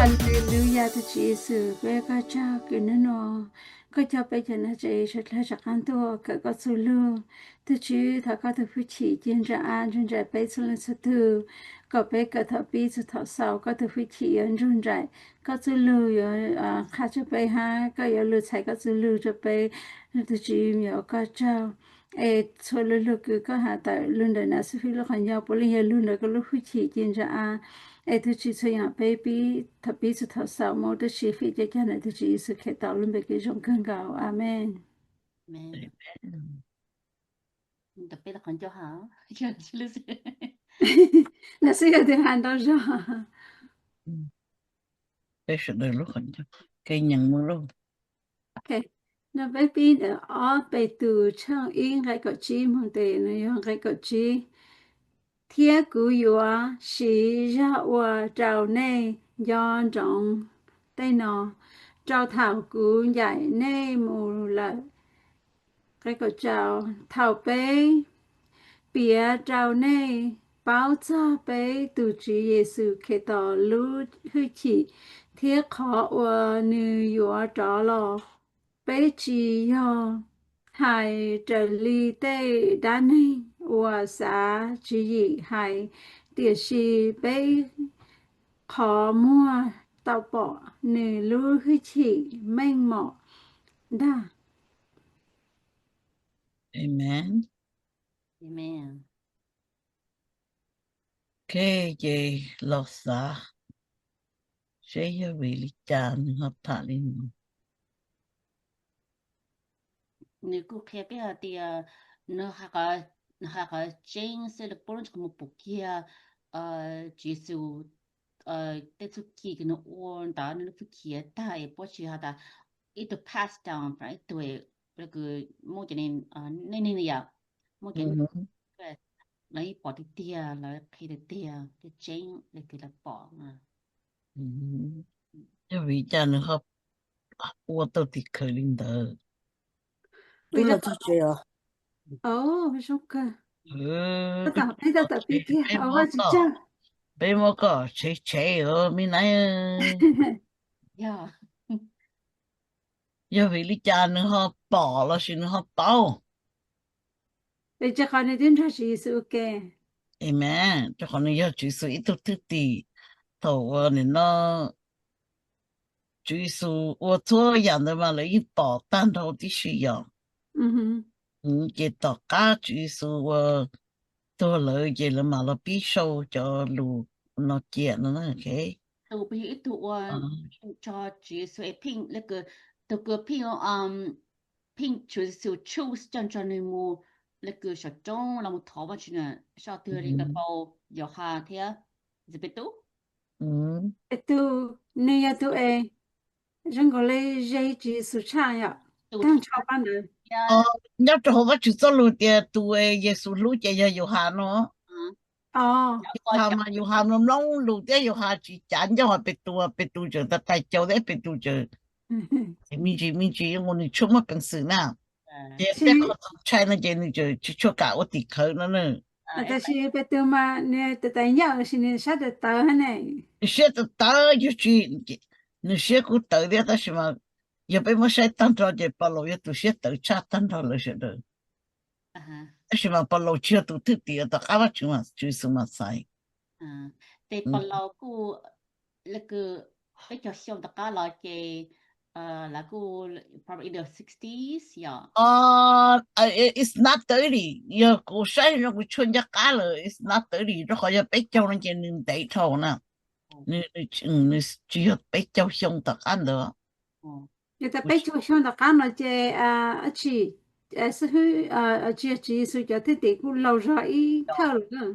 Haleluya, tus Tswv Yexus, peb ua koj tsaug kws hnub no koj coj peb cov nam tsev suav dlawg rov qab tuaj kawm koj txuj lug. Tus Tswv, thov koj tus hwj chim ci ntsa av ntsuag nraim peb txhua leej txhua tug, kom peb kawm thaum pib txug thaum xaus koj tus hwj chim yuav ntsuag nraim koj txuj lug, yuav qha rua peb hab koj yuav lug txhais koj txuj lug rua peb. Tus Tswv, yuav ua koj tsaug. Es txhua lug lug kws koj has tawm lug ntawm nam xib fwb lub qhov ncauj puav leej yog lug ntawm koj lub hwj chim ci ntsa av. Es tus Tswv, txhua yaam peb pib thaum pib txug thaum xaus muaj tus Tswv fij cov cag ntawm tus Tswv Yexus Khetos lub npe kws zoo kawg nkaus. Amees. Nam xib fwb yog tus has ntau zog. Peb sawv daws lub qhov ncauj, kev nyeem mus lauj. No peb pib ntawm ob Petus tshooj ib nqe kaum tsib moog tes, no yog nqe kaum tsib. Thiab kuv yuav siv zog ua rau nej nco ntsoov tej no, rau thaum kuv ncaim nej mus lawm. Thaum peb piav rau nej paub txog peb tus Tswv Yexus Khetos lub hwj chim thiab qhov uas nws yuav rov los, peb tsis yog hais raws li tej dab neeg uas xav tswv yim hais, tiam sis peb qhov muag tau pom nws lub hwj chim meej mom ntag. Amees. Ok, ces los xav seb yog vim li cas nws ho tham li no. Nws kuj qhia peb hais tias nws hais qhov tseeb xwb, nws pub lub ntsej muag pum kiag Tswv Yexus tej txuj ci kws nws ua ntawd, nws lub hwj chim tag es puab tsis has tas ib tug pass down ib tug, muaj cov nej neeg yom, muaj cov lawv yeej pom tiag tiag, lawv qhia tiag tiag, tseeb tseeb le kws lawv pom. Yog vim cas nws ho ua tau tim khawv li ntawd? Peb muab koj tshev tshev os, me nai. Yog vim li cas nws ho pom lossis nws ho paub? Rau qhov nws twb nrog Tswv Yexus ua ke. Amees. Rau qhov nws yog Tswv Yexus ib tug thwj tim. Thaum uas nim no Tswv Yexus ua txhua yam ntawd mas lawv yeej pom tag nrho tib si yom. Ces tom qab Tswv Yexus ua tuag lawm ces lawv mam los pib sau cov lus no cia no. Tus ib tug ua tso Tswv Yexus es pheej, tus kws pheej, pheej Tswv Yexus choose coj nrog nws mus, le kws saum roob los mus thov Vajtswv na, sau twg li Npau, Yauhas thiab Petus? Petus, nws yog tus es zoo nkaus li ze Tswv Yexus tshaj yom, tag nrho pab ntawd. Nyob rau hauv Vajtswv txoj lus tias tus Yexus hlub ces yog Yauhas no. Yauhas mas Yauhas mloog mloog lus thiab Yauhas tsis cav ncauj hais Petus, Petus tseem tais tais cau thiab Petus tseem me ntsis me ntsis zoo nkaus nws tshuaj muaj peev xwm na. Ces tej qhov txaus ntshai no ces nws tseem tsis tshua kam ua tim khawv no na. Tab sis Petus mas nws tais tais ncauj tab sis nws siab tawv tawv ne. Nws siab tawv tawv yog tsis, nws siab kuj tawv thiab tab sis mas yog peb muab saib tag nrho ces Paulus yog tus siab tawv tshaj tag nrho lawv sawv daws. Tab sis mas Paulus tsis yog tus thwj tim, tom qab Vajtswv, Tswv Yexus mas xaiv. Ces Paulus kuj, le kws peb caug xyoo tom qab los ces lawv kuj probably in the sixties yom. It's not thirty, yog kuv saib zoo kuv tshuaj ncaj qab lawm, it's not thirty, rau qhov yog peb caug no ces nws ntev dhau na. Nws tsis yog peb caug xyoo tom qab ntawd. Yog tas peb caug xyoo tom qab no ces tsis, xib hwb, tsis yog Tswv Yexus cov thwj tim kuj laus zog ib thawj lawm.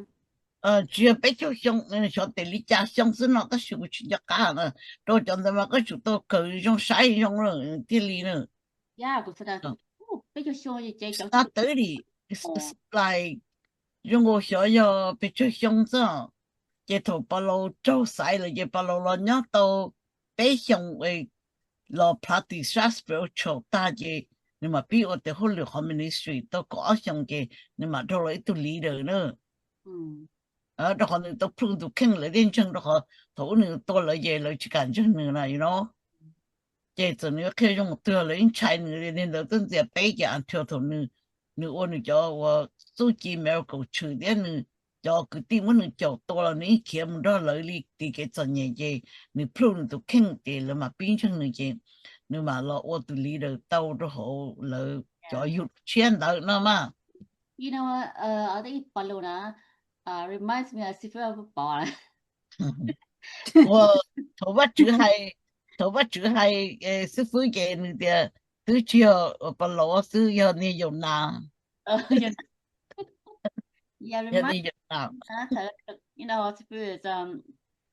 Tsis yog peb caug xyoo, xyov tes li cas xyoo xwb no tab sis kuv tsis nco qab na. Rau cov ntawd mas koj tsum tau kawm zoo saib zoo lawm thiaj li na. It's not thirty, it's like, zoo nkaus xyov yog pes tsawg xyoo xwb. Ces thaum Paulus raug xaiv lawm ces Paulus los nyob tau peb xyoos, los practice sab spiritual tag ces nws mam pib ua tes hauj lwm qhov ministry tau kaum ob xyoos ces nws mam raug los ib tug leader na. Rau qhov nws tau plhu tus kheej lawv thiaj ntseeg, rau qhov thaum ub nws tua lawv ces lawv tsis kam ntseeg nws na, you know. Ces txawm nws yuav qhia zoo mus twg lawv yeej ntshai nws li. Ntawd twb ntxias peb ces until thaum nws, nws ua nws cov uas xub ci miracle tshwm thiab nws cov kwv tij muab nws caum tua los nws yeej khiav mus nrog lawv li tim kev txom nyem ces nws plhu nws tus kheej ces lawv mam pib ntseeg nws ces nws mam los ua tus leader tau rau hauv lawv cov yug tshiab ntawd no mas. You know, uh, I think Palu na, uh, reminds me of Xib Fwb Pov. Ua, thaum Vajtswv hais, thaum Vajtswv hais Xib Fwb ces nws tias twb tsis yog Palu xwb, yog niag Yaunas. Yog niag Yaunas.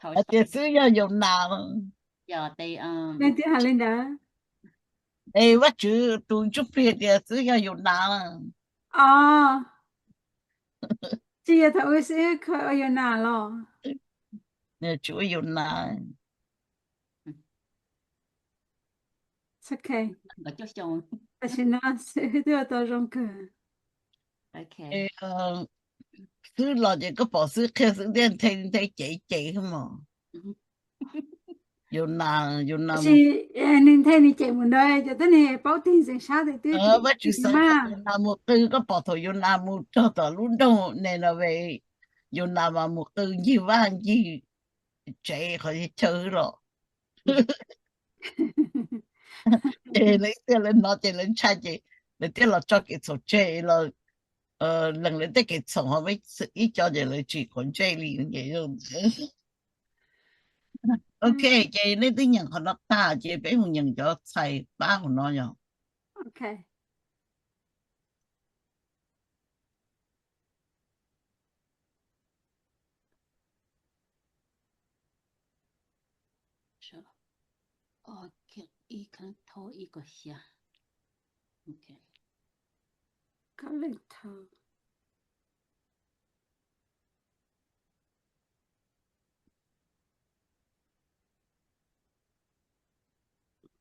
Hais tias xwb yog Yaunas. Nws twb hais li ntawd. Es Vajtswv tus ntsuj plig tias xwb yog Yaunas. Tsis yog thaum ub xwb kho ua Yaunas los? Tsis ua Yaunas. Tam sim no xwb twb ua tau zoo kawg. Xwb los ces koj pom xwb qhia xwb thiaj nthe nthe cem cem xwb mos. Yaunas, Yaunas, nws nthe nws cem mus ntawd cov tib neeg paub tig ntxeev sab tes twb Vajtswv xav Yaunas mus qw, koj pom thaum Yaunas mus txog tom lub nroog Ninive, Yaunas mas mus qw ncig vaj ncig tsev qhov chaw los. Ces lawv ib txhia lawv hnov ces lawv ntshai ces lawv thiaj los tso kev txhaum tseg los lees lawv tej kev txhaum, ho ib co ces lawv tsis quav ntsej li ces. Ok, ces nej twb nyeem qhov no tag ces peb mus nyeem cov txhais pab hauv no yog. Ib Kolinthos ib kom xya. Kolinthos.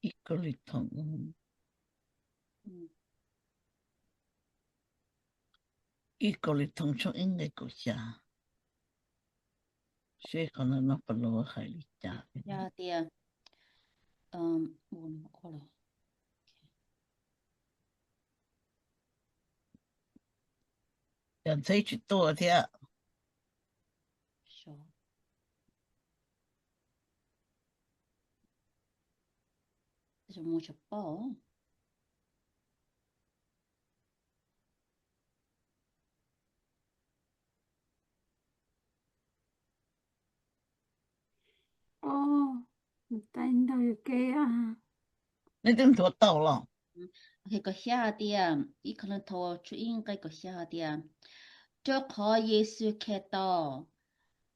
Ib Kolinthos, ib Kolinthos tshooj ib nqe kaum xya. Seb qhov no Pawg Lug hais li cas. Yog tias, cov ntxheb tsis tuaj thiab. Nej twb nthuav tau los? Kaum xya hais tias, ib Kolinthos tshooj ib nqe kaum xya hais tias, rau qhov Yexus Khetos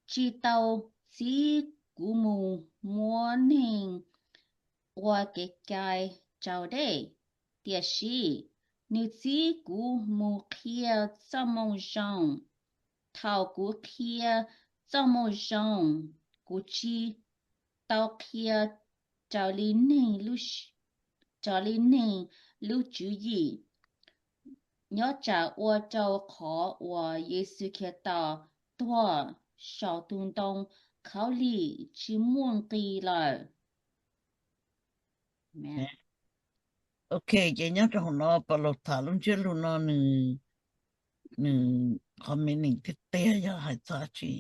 tsis tau txib kuv mus muab neeg ua kev cai raus dej, tiam sis nws txib kuv mus qhia txoj moo zoo. Thaum kuv qhia txoj moo zoo, kuv tsis tau qhia raws li neeg, raws li neeg lub tswv yim, nyob tsam ua rau qhov uas Yexus Khetos tuag saum tus ntoo khaub lig tsis muaj nqis lawm. Ok, ces nyob rau hauv no Pawg Lug tham lub ntsiab lus no nws, nws qhov meaning tiag tiag yog hais txog dab tsi?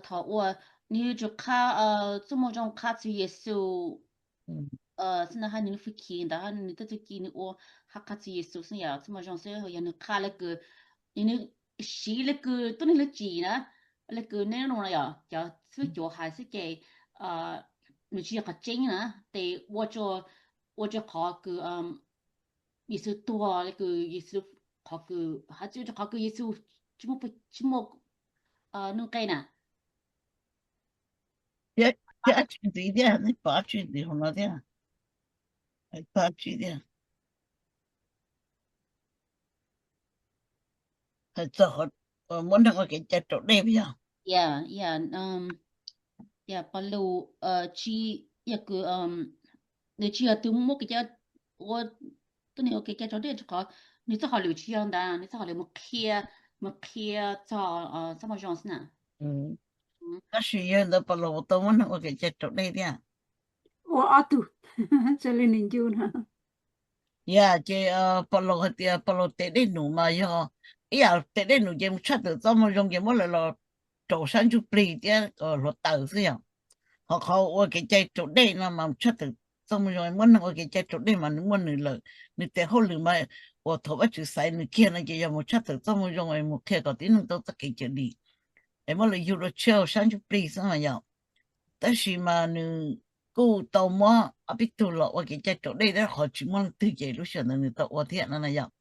Thaum uas nws yuav tsum qha txoj moo zoo qha txog Yexus, xwb na, hais nws lub hwj chim ntawd, nws tej txuj ci nws ua hais qha txog Yexus xwb yom, txoj moo zoo xwb. Yog nws qha lawv kws, nws siv lawv kws tuab neeg lub tswv yim na, lawv kws nej nug no yom, cov xib hwb cuav hais xwb ces nws tsis yog qhov tseeb na, ces ua, ua rau qhov kws Yexus tuag, lawv kws Yexus, qhov kws, hais txog rau qhov kws Yexus tsis muaj, tsis muaj nuj nqe na. Thiab dab tsi ntxiv thiab, nej pom dab tsi ntxiv hauv no thiab? Hais txog dab tsi thiab? Hais txog qhov muab neeg ua kev cai raus dej puas yog? Yog, Pawg Lug tsis, yog kws nws tsis yog tus muab kev cai, ua, tuab neeg ua kev cai raus dej rau qhov Nws txoj hauj lwm tsis yog ntawd, nws txoj hauj lwm mus qhia, mus qhia txog txoj moo zoo xwb na. Tab sis yog ntawd Pov Los tau muab neeg ua kev cai raus dej thiab? Ua ob tug, txawm li nws ncu no. Yog ces Pov Los hais tias Pov Los tes dej num mas yog ib yam tes dej num ces mus tshaj tawm txoj moo zoo ces muab lawv los rau sab ntsuj plig thiab hluav taws xwb yom. Ho qhov ua kev cai raus dej no mas mus tshaj tawm txoj moo zoo, muab neeg ua kev cai raus dej mas nws muaj nws lawm, nws tes hauj lwm mas uas thaum Vajtswv xaiv nws kiag no ces yog mus tshaj tawm txoj moo zoo es mus qhia kom tib neeg tau txoj kev cawm dim es muab lawv yug dua tshiab sab ntsuj plig xwb mas yom. Tab sis mas nws kuj tau muab ob peb tug los ua kev cai raus dej, tab qhov tsis muaj leej twg ces lub sij hawm ntawd nws tau ua thiab no na yom.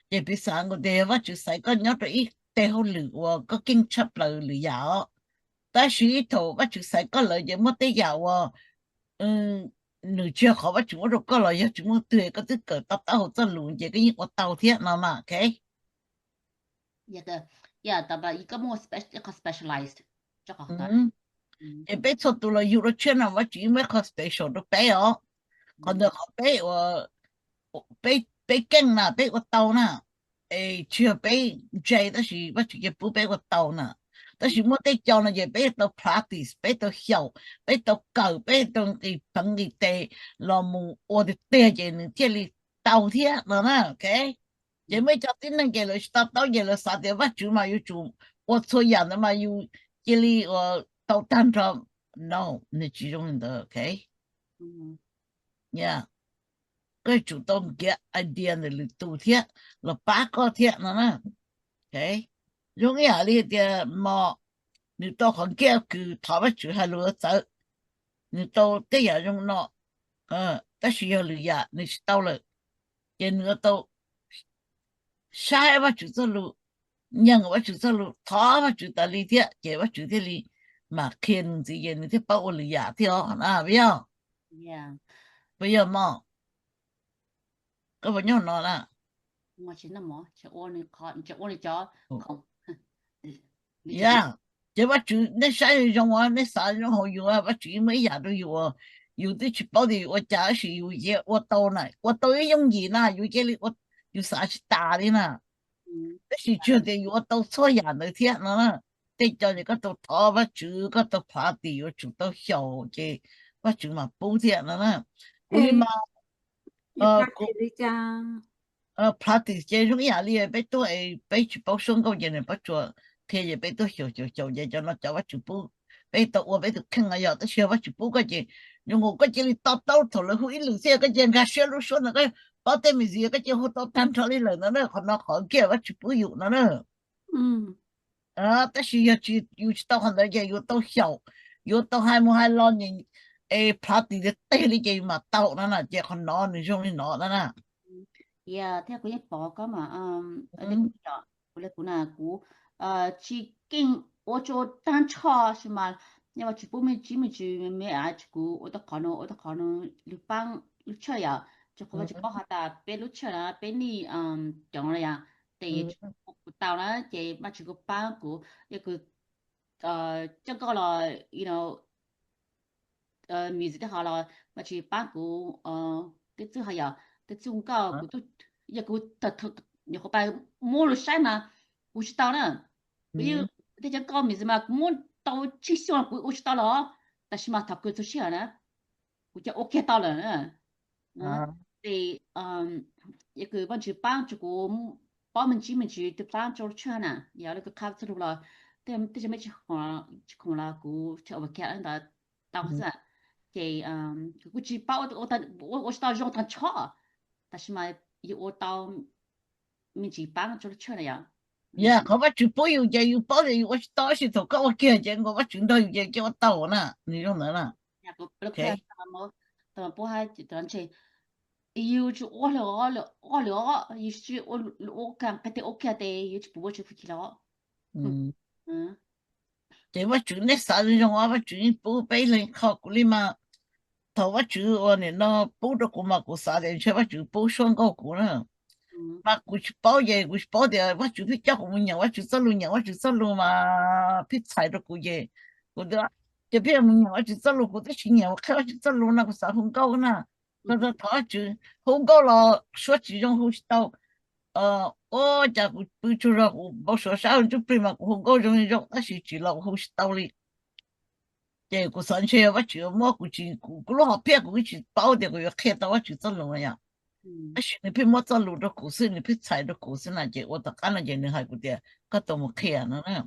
Ces piv xam nkaus tias yog Vajtswv xaiv koj nyob rau ib teg hauj lwm uas koj keej tshaj plaws lwm yam os, tab sis thaum Vajtswv xaiv koj lawm ces muaj tej yam uas nws tsis yog qhov Vajtswv muab rau koj los yog tsis muaj twg koj twb kawm to taub hauv txoj lus ces koj yeej ua tau thiab no mas, ok. Ces peb txhua tus los yug dua tshiab no Vajtswv yeej muaj ib qho special rau peb os. Qhov ntawd qhov peb ua, peb keej na peb ua tau na, es tsis yog peb ntse tab sis Vajtswv cia pub peb ua tau na. Tab sis muaj tej co no ces peb tau practice, peb tau xyaum, peb tau kawm, peb tau nqis pleev nqis tes los mus ua tiag tiag ces nws thiaj li tau thiab no na, ok. Ces muaj ib co tib neeg ces lawv tsis to taub ces lawv xav tias Vajtswv mas yuav tsum ua txhua yam ntawd mas yus cia li ua tau tag nrho. No, nws tsis zoo li ntawd, ok. Koj yuav tsum tau nkiav idea ntawm lwm tus thiab los pab koj thiab no na. Zoo ib yam li tias Mos, nws tau qhov nkiaj kws thov Vajtswv hais lus txawv, nws tau tej yam zoo no, tab sis yog lwm yam nws tsis tau lawm, ces nws tau saib Vajtswv txoj lus, nyeem Vajtswv txoj lus, thov Vajtswv tas li thiab ces Vajtswv thiaj li mam qhia nws ntxiv ces nws thiaj paub ua lwm yam thiab os na, puas yog? Puas yog Mos? Koj puas nyob no na? Yog, ces Vajtswv nej saib zoo, nej xav zoo hauv yus, Vajtswv yeej muaj ib yam rau yus uas yus twb tsis paub tias yus ua cas tab sis yus cia ua tau na, ua tau ib yooj yim na, yus cia li, yus xav tsis tas li na. Tab sis tsis yog tias yus ua tau txhua yam ntawd thiab no na. Tej co ces koj tau thov Vajtswv, koj tau practice, yuav tsum tau xyaum ces Vajtswv mam pub thiab no na. Kuv li mas practice ces zoo ib yam li peb tuaj, peb tsis paub suab nkauj ces nws pab tsuas qhia ces peb tuaj xyaum xyaum xyaum ces cov no cov Vajtswv pub, peb tau ua peb tus kheej no yog, tab sis yog Vajtswv pub koj ces zoo nkaus koj cia li to taub thaum lawv hu ib lwm xwb koj cia nkag siab lub suab ntawd, koj paub tej me ntsis koj cia hu tau tag nrho li lawm no na, qhov no qhov kiag Vajtswv pub yus no na. Tab sis yog tsis, yus tsis tau qhov ntawd ces yus tau xyaum, yus tau hais mus hais los es practice tiag tiag li ces yus mam tau no na, ces qhov no nws zoo li no na. Thiab kuv yeej pom koj mas, kuv li kuv na kuv tsis keej ua tau tag nrho sis mas yog Vajtswv pub me ntsis me ntsis me me es kuv ua tau qhov no ua tau qhov no, lub paab lub tshiab yom, tsis qhov Vajtswv paub has tas peb lub tshiab na peb nij cov no yom, tes kuv tau na ces Vajtswv kuj paab kuv, yog kuv coj nkauj los, you know, music tej ho los Vajtswv paab kuv, tej txuj ho yog tej txuj nkauj kuv, yog kuv nyuam qhuav pais muab lug saib mas kuv tsis tau na. Kuv yeej, tej cov nkauj music mas kuv muab tau tsib xyoos kuv ua tsis tau los, tab sis mas thaum kws txug sij hawm na kuv cia ua kiag tau lawm na. Ces yog kws Vajtswv paab rua kuv paub me ntsis me ntsis twb paab rua lub tshiab na, yog le kuv qha txug lug los tej zaum mej tsis khoom los kuv tsis ua kiag ntawd tau xwb. Ces kuv kuj tsis paub ua tsis tau zoo tag nrho, tab sis mas yus ua tau me ntsis paab rua lub tshiab na yom. Yog qhov Vajtswv pub yus ces yus paub tias yus ua tsis tau, tab sis thaum koj ua kiag ces nkaus Vajtswv nrog yus ces koj ua tau na, nws zoo ntawd na. Yus tsis ua lwm ob lwm ob, yus tsis ua lwm ua kiag qhov twg ua kiag tes yus tsis pum Vajtswv hwj chim los. Ces Vajtswv nej xav zoo zoo, Vajtswv yeej pub peb leej qho. Kuv li mas thaum Vajtswv ua nim no pub rau kuv mas kuv xav tias ntshe Vajtswv pub suab nkauj kuv na. Mas kuv tsis paub ces kuv tsis paub tias Vajtswv pheej coj kuv mus nyeem Vajtswv txoj lus, nyeem Vajtswv txoj lus mas pheej txhais rau kuv ces kuv tias ces pheej mus nyeem Vajtswv txoj lus, kuv twb tsis nyeem qhia Vajtswv txoj lus no kuv xav hu nkauj na. Thov Vajtswv, hu nkauj los suab tsis zoo hu tsis tau. Ua cas kuv pw tsaug zog, kuv npau suav saib ntsuj plig mas kuv hu nkauj zoo zoo, tab sis tsis los kuv hu tsis tau li. Ces kuv xav ntshe yog Vajtswv muab kuv tsis, kuv lub hom phiaj kuv tsis paub tias kuv yuav qhia tau Vajtswv txoj lus no yom. Tab sis nws pheej muab txoj lus rau kuv xwb, nws pheej txhais rau kuv xwb na, ces ua tom qab no ces nws hais kuv tias koj tau mus qhia no na.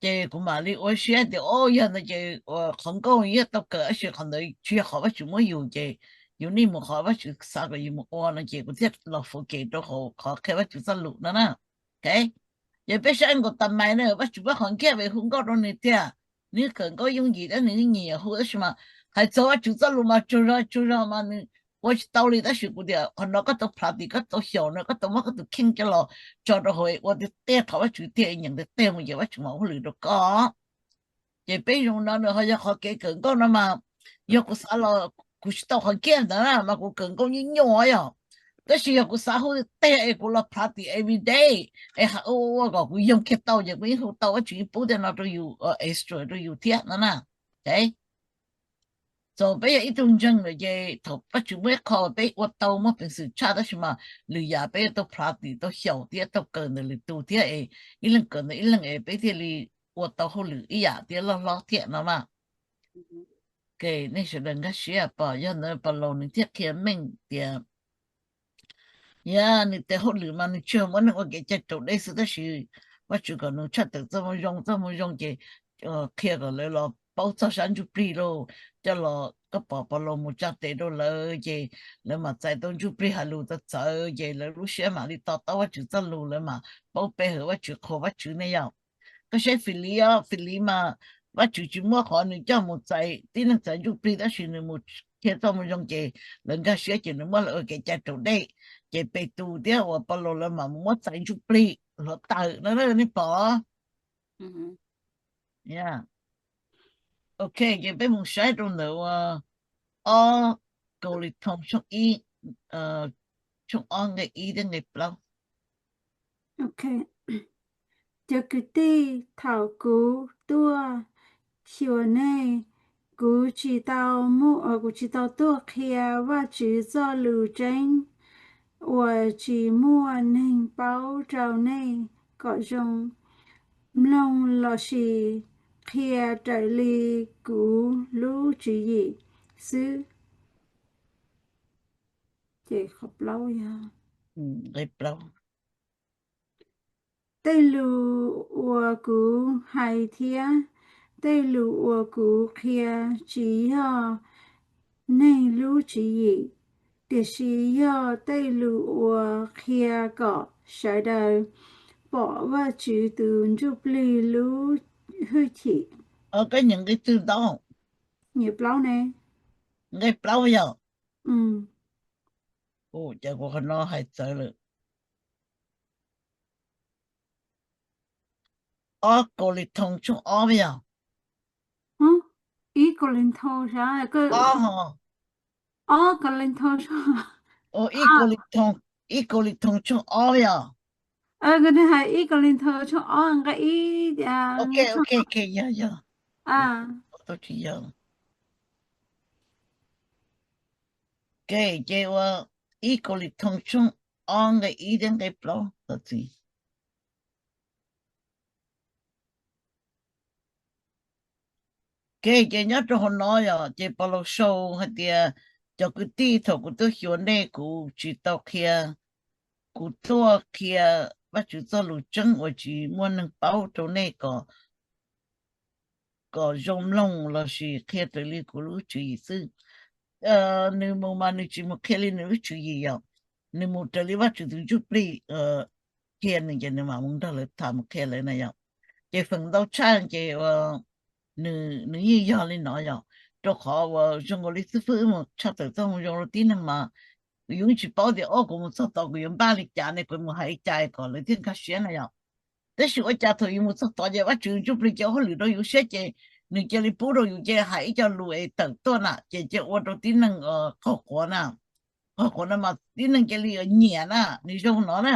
Ces kuv mam li ua siab tias o yog ntawd ces qhov nkauj yog tau kawm, tab sis qhov ntawd tsis yog qhov Vajtswv muab yus, ces yus nim mus qhov Vajtswv xav kom yus mus ua no, ces kuv thiaj los fo kev rau hauv qhov qhia Vajtswv txoj lus no na. Ces peb saib nkaus tas mais na, Vajtswv muab qhov nkiag ve hu nkauj rau nws tiag. Nws kawm nkauj yooj yim thiab nws nyiam hu, tab sis mas hais txog Vajtswv txoj lus mas tsaug zog tsaug zog mas nws ua tsis tau li. Tab sis kuv tias qhov no koj tau plhav tim, koj tau xyaum no, koj tau muab koj tus kheej coj los tso rau hauv ua tiag tiag qhov Vajtswv tiag, nyeem tiag tiag mus ces Vajtswv mam ua hauj lwm rau koj. Ces peb zoo no nws ho yog qhov kev kawm nkauj no mas, yog kuv xav los kuv tsis tau qhov kiag ntawd na mas kuv kawm nkauj nyuaj nyuaj yom. Tab sis yog kuv xav hu tiag tiag es kuv los plhav tim everyday es ua ua kom kuv yoog kiag tau ces kuv yeej hu tau, Vajtswv yeej pub tej no rau yus, extra rau yus thiab no na. Txawm peb yog ib tug ntseeg lawm ces thaum Vajtswv muaj ib qho peb ua tau muaj peev xwm tshaj, tab sis mas lwm yam peb yuav tau plhav tim, tau xyaum thiab tau kawm ntawm lwm tus thiab es ib leeg kawm ntawm ib leeg es peb thiaj li ua tau hauj lwm ib yam thiab loj hlob thiab no mas. Nej sawv daws nkag siab pom, yog ntawd Paulus nws thiaj qhia meej tias yog nws tes hauj lwm mas nws tsuas muab neeg ua kev cai raus dej xwb, tab sis Vajtswv kom nws tshaj tawm txoj moo zoo, txoj moo zoo ces qhia kom lawv los paub txog sab ntsuj plig lauj. Coj los koj pom Paulus mus tsa tes rau lawv ces lawv mam txais tau ntsuj plig hais lus txawv txawv ces lawv lub siab mam li to taub Vajtswv txoj lus, lawv mam paub pe hawm Vajtswv, qhuas Vajtswv ne yom. Koj saib Filiv, Filiv mas Vajtswv tsis muab qhov nws coj mus txais tib neeg txais ntsuj plig, tab sis nws mus qhia txoj moo zoo ces lawv nkag siab ces nws muab lawv ua kev cai raus dej. Ces Petus thiab uas Paulus lawv mam mus muab txais ntsuj plig hluav taws no nej pom. Ok, ces peb mus saib rau ntawm ua ob Kauleethoos tshooj ib, tshooj ob nqe ib thiab nqe plaub. Cov kwv tij, thaum kuv tuaj xyuas nej, kuv tsis tau, kuv tsis tau tuaj qhia Vajtswv txoj lus tseeb uas tsis muaj neeg paub rau nej kom zoo mloog lossis qhia raws li kuv lub tswv yim xwb. Tej lus uas kuv hais thiab tej lus uas kuv qhia tsis yog neeg lub tswv yim, tiam sis yog tej lus uas qhia kom sawv daws pom Vajtswv tus Ntsuj Plig lub hwj chim. Koj nyeem nqe twg tau? Nqe plaub ne. Nqe plaub yog? Ua cas kuv qhov no hais txawv lawm. Ob Kauleethoos tshooj ob yog? Ib Kauleethoos, ob Kauleethoos, ib Kauleethoos tshooj ob yog? Kuv hais ib Kauleethoos tshooj ob nqe ib tias. Ok, ok, yog, yog. Tsis yog. Ok, ces ua ib Kauleethoos tshooj ob nqe ib thiab nqe plaub txog txiv. Ok, ces nyob rau hauv no yog ces Paulus sau hais tias, cov kwv tij, thaum kuv tuaj xyuas nej kuv tsis tau qhia, kuv tuaj qhia Vajtswv txoj lus tseeb uas tsis muaj neeg paub rau nej kom, kom zoo mloog lossis qhia raws li kuv lub tswv yim xwb. Nws mus mas nws tsis mus qhia li nws lub tswv yim yom, nws mus raws li Vajtswv tus Ntsuj Plig qhia nws ces nws mam mus nrog lawv tham mus qhia lawv na yom. Ces feem ntau tshaj ces nws yeej yog li no yom, rau qhov uas zoo nkaus li xib fwb wb mus tshaj tawm txoj moo zoo rau tib neeg mas kuv yeej tsis paub tias o kuv mus txog tod kuv yuav npaj li cas ne, kuv mus hais li cas kom lawv thiaj nkag siab na yom. Tab sis ua cas thaum yus mus txog tod ces Vajtswv Ntsuj Plig cia ua hauj lwm rau yus siab ces nws cia li pub rau yus ces hais ib co lus es tawm tuaj na ces cia ua rau tib neeg qaug quav na. Qaug quav no mas tib neeg cia li nyiam na, nws zoo no na.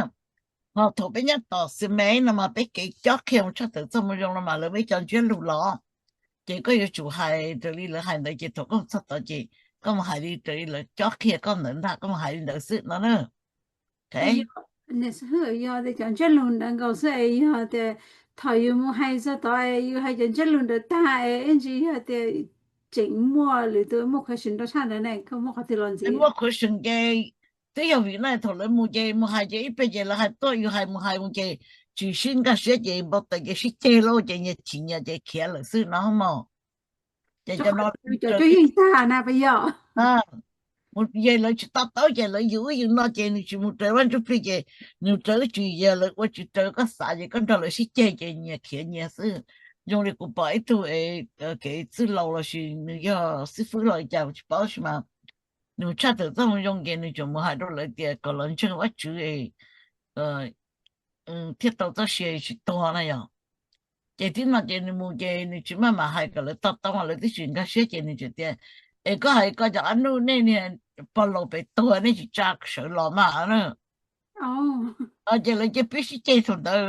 Ho thaum peb nyob tom Xemes no mas peb kev cob qhia mus tshaj tawm txoj moo zoo no mas lawv muaj ib co ntsiab lus los, ces koj yuav tsum hais raws li lawv hais ntawd ces thaum koj mus txog tod ces koj mus hais li raws li lawv cob qhia koj ntawd ntag, koj mus hais li ntawd xwb no na. Niam xib hwb, yog tias cov ntsiab lus ntawd nkaus xwb es yog tias thaum yus mus hais txog tod es yus hais cov ntsiab lus ntawd tag es ib ntsis yog tias tseem muaj lwm tus muaj question rau tshaj ntawd ne, koj muaj qhov twg los ntxiv? Muaj question ces twb yog vim no thaum lawv mus ces mus hais ces ib pliag ces lawv hais tuaj, yus hais mus hais mus ces tsis sib nkag siab ces npau taws ces sib ceg lauj, ces nyias chim nyias ces khiav lawm xwb no mog. Ces cov no cov cuab yeej tag na puas yog? Mus yog lawv tsis to taub ces lawv yws ub yws no ces nws tsis mus raws Vaj Ntsuj Plig ces nws raws wb tsis, yog lawv ua tsis raws koj xav ces koj nrog lawv sib ceg ces nyias khiav nyias xwb. Zoo li kuv pom ib tug kev txwj laus lossis nws yog xib fwb los li cas tsis paub tab sis mas nws tshaj tawm txoj moo zoo ces nws tseem mus hais rau lawv tias kom los ntseeg Vajtswv thiaj tau txoj sia tsis tuag na yom. Ces tib no ces nws mus ces nws tsis maj mam hais kom lawv to taub mas lawv twb tsis nkag siab ces nws tseem tias, es koj hais ko cov ab nuj nej niag pog laus pem tuag nej tsis tsa sawv los mas na. Ces lawv cia pib sib ceg thaum ntawd.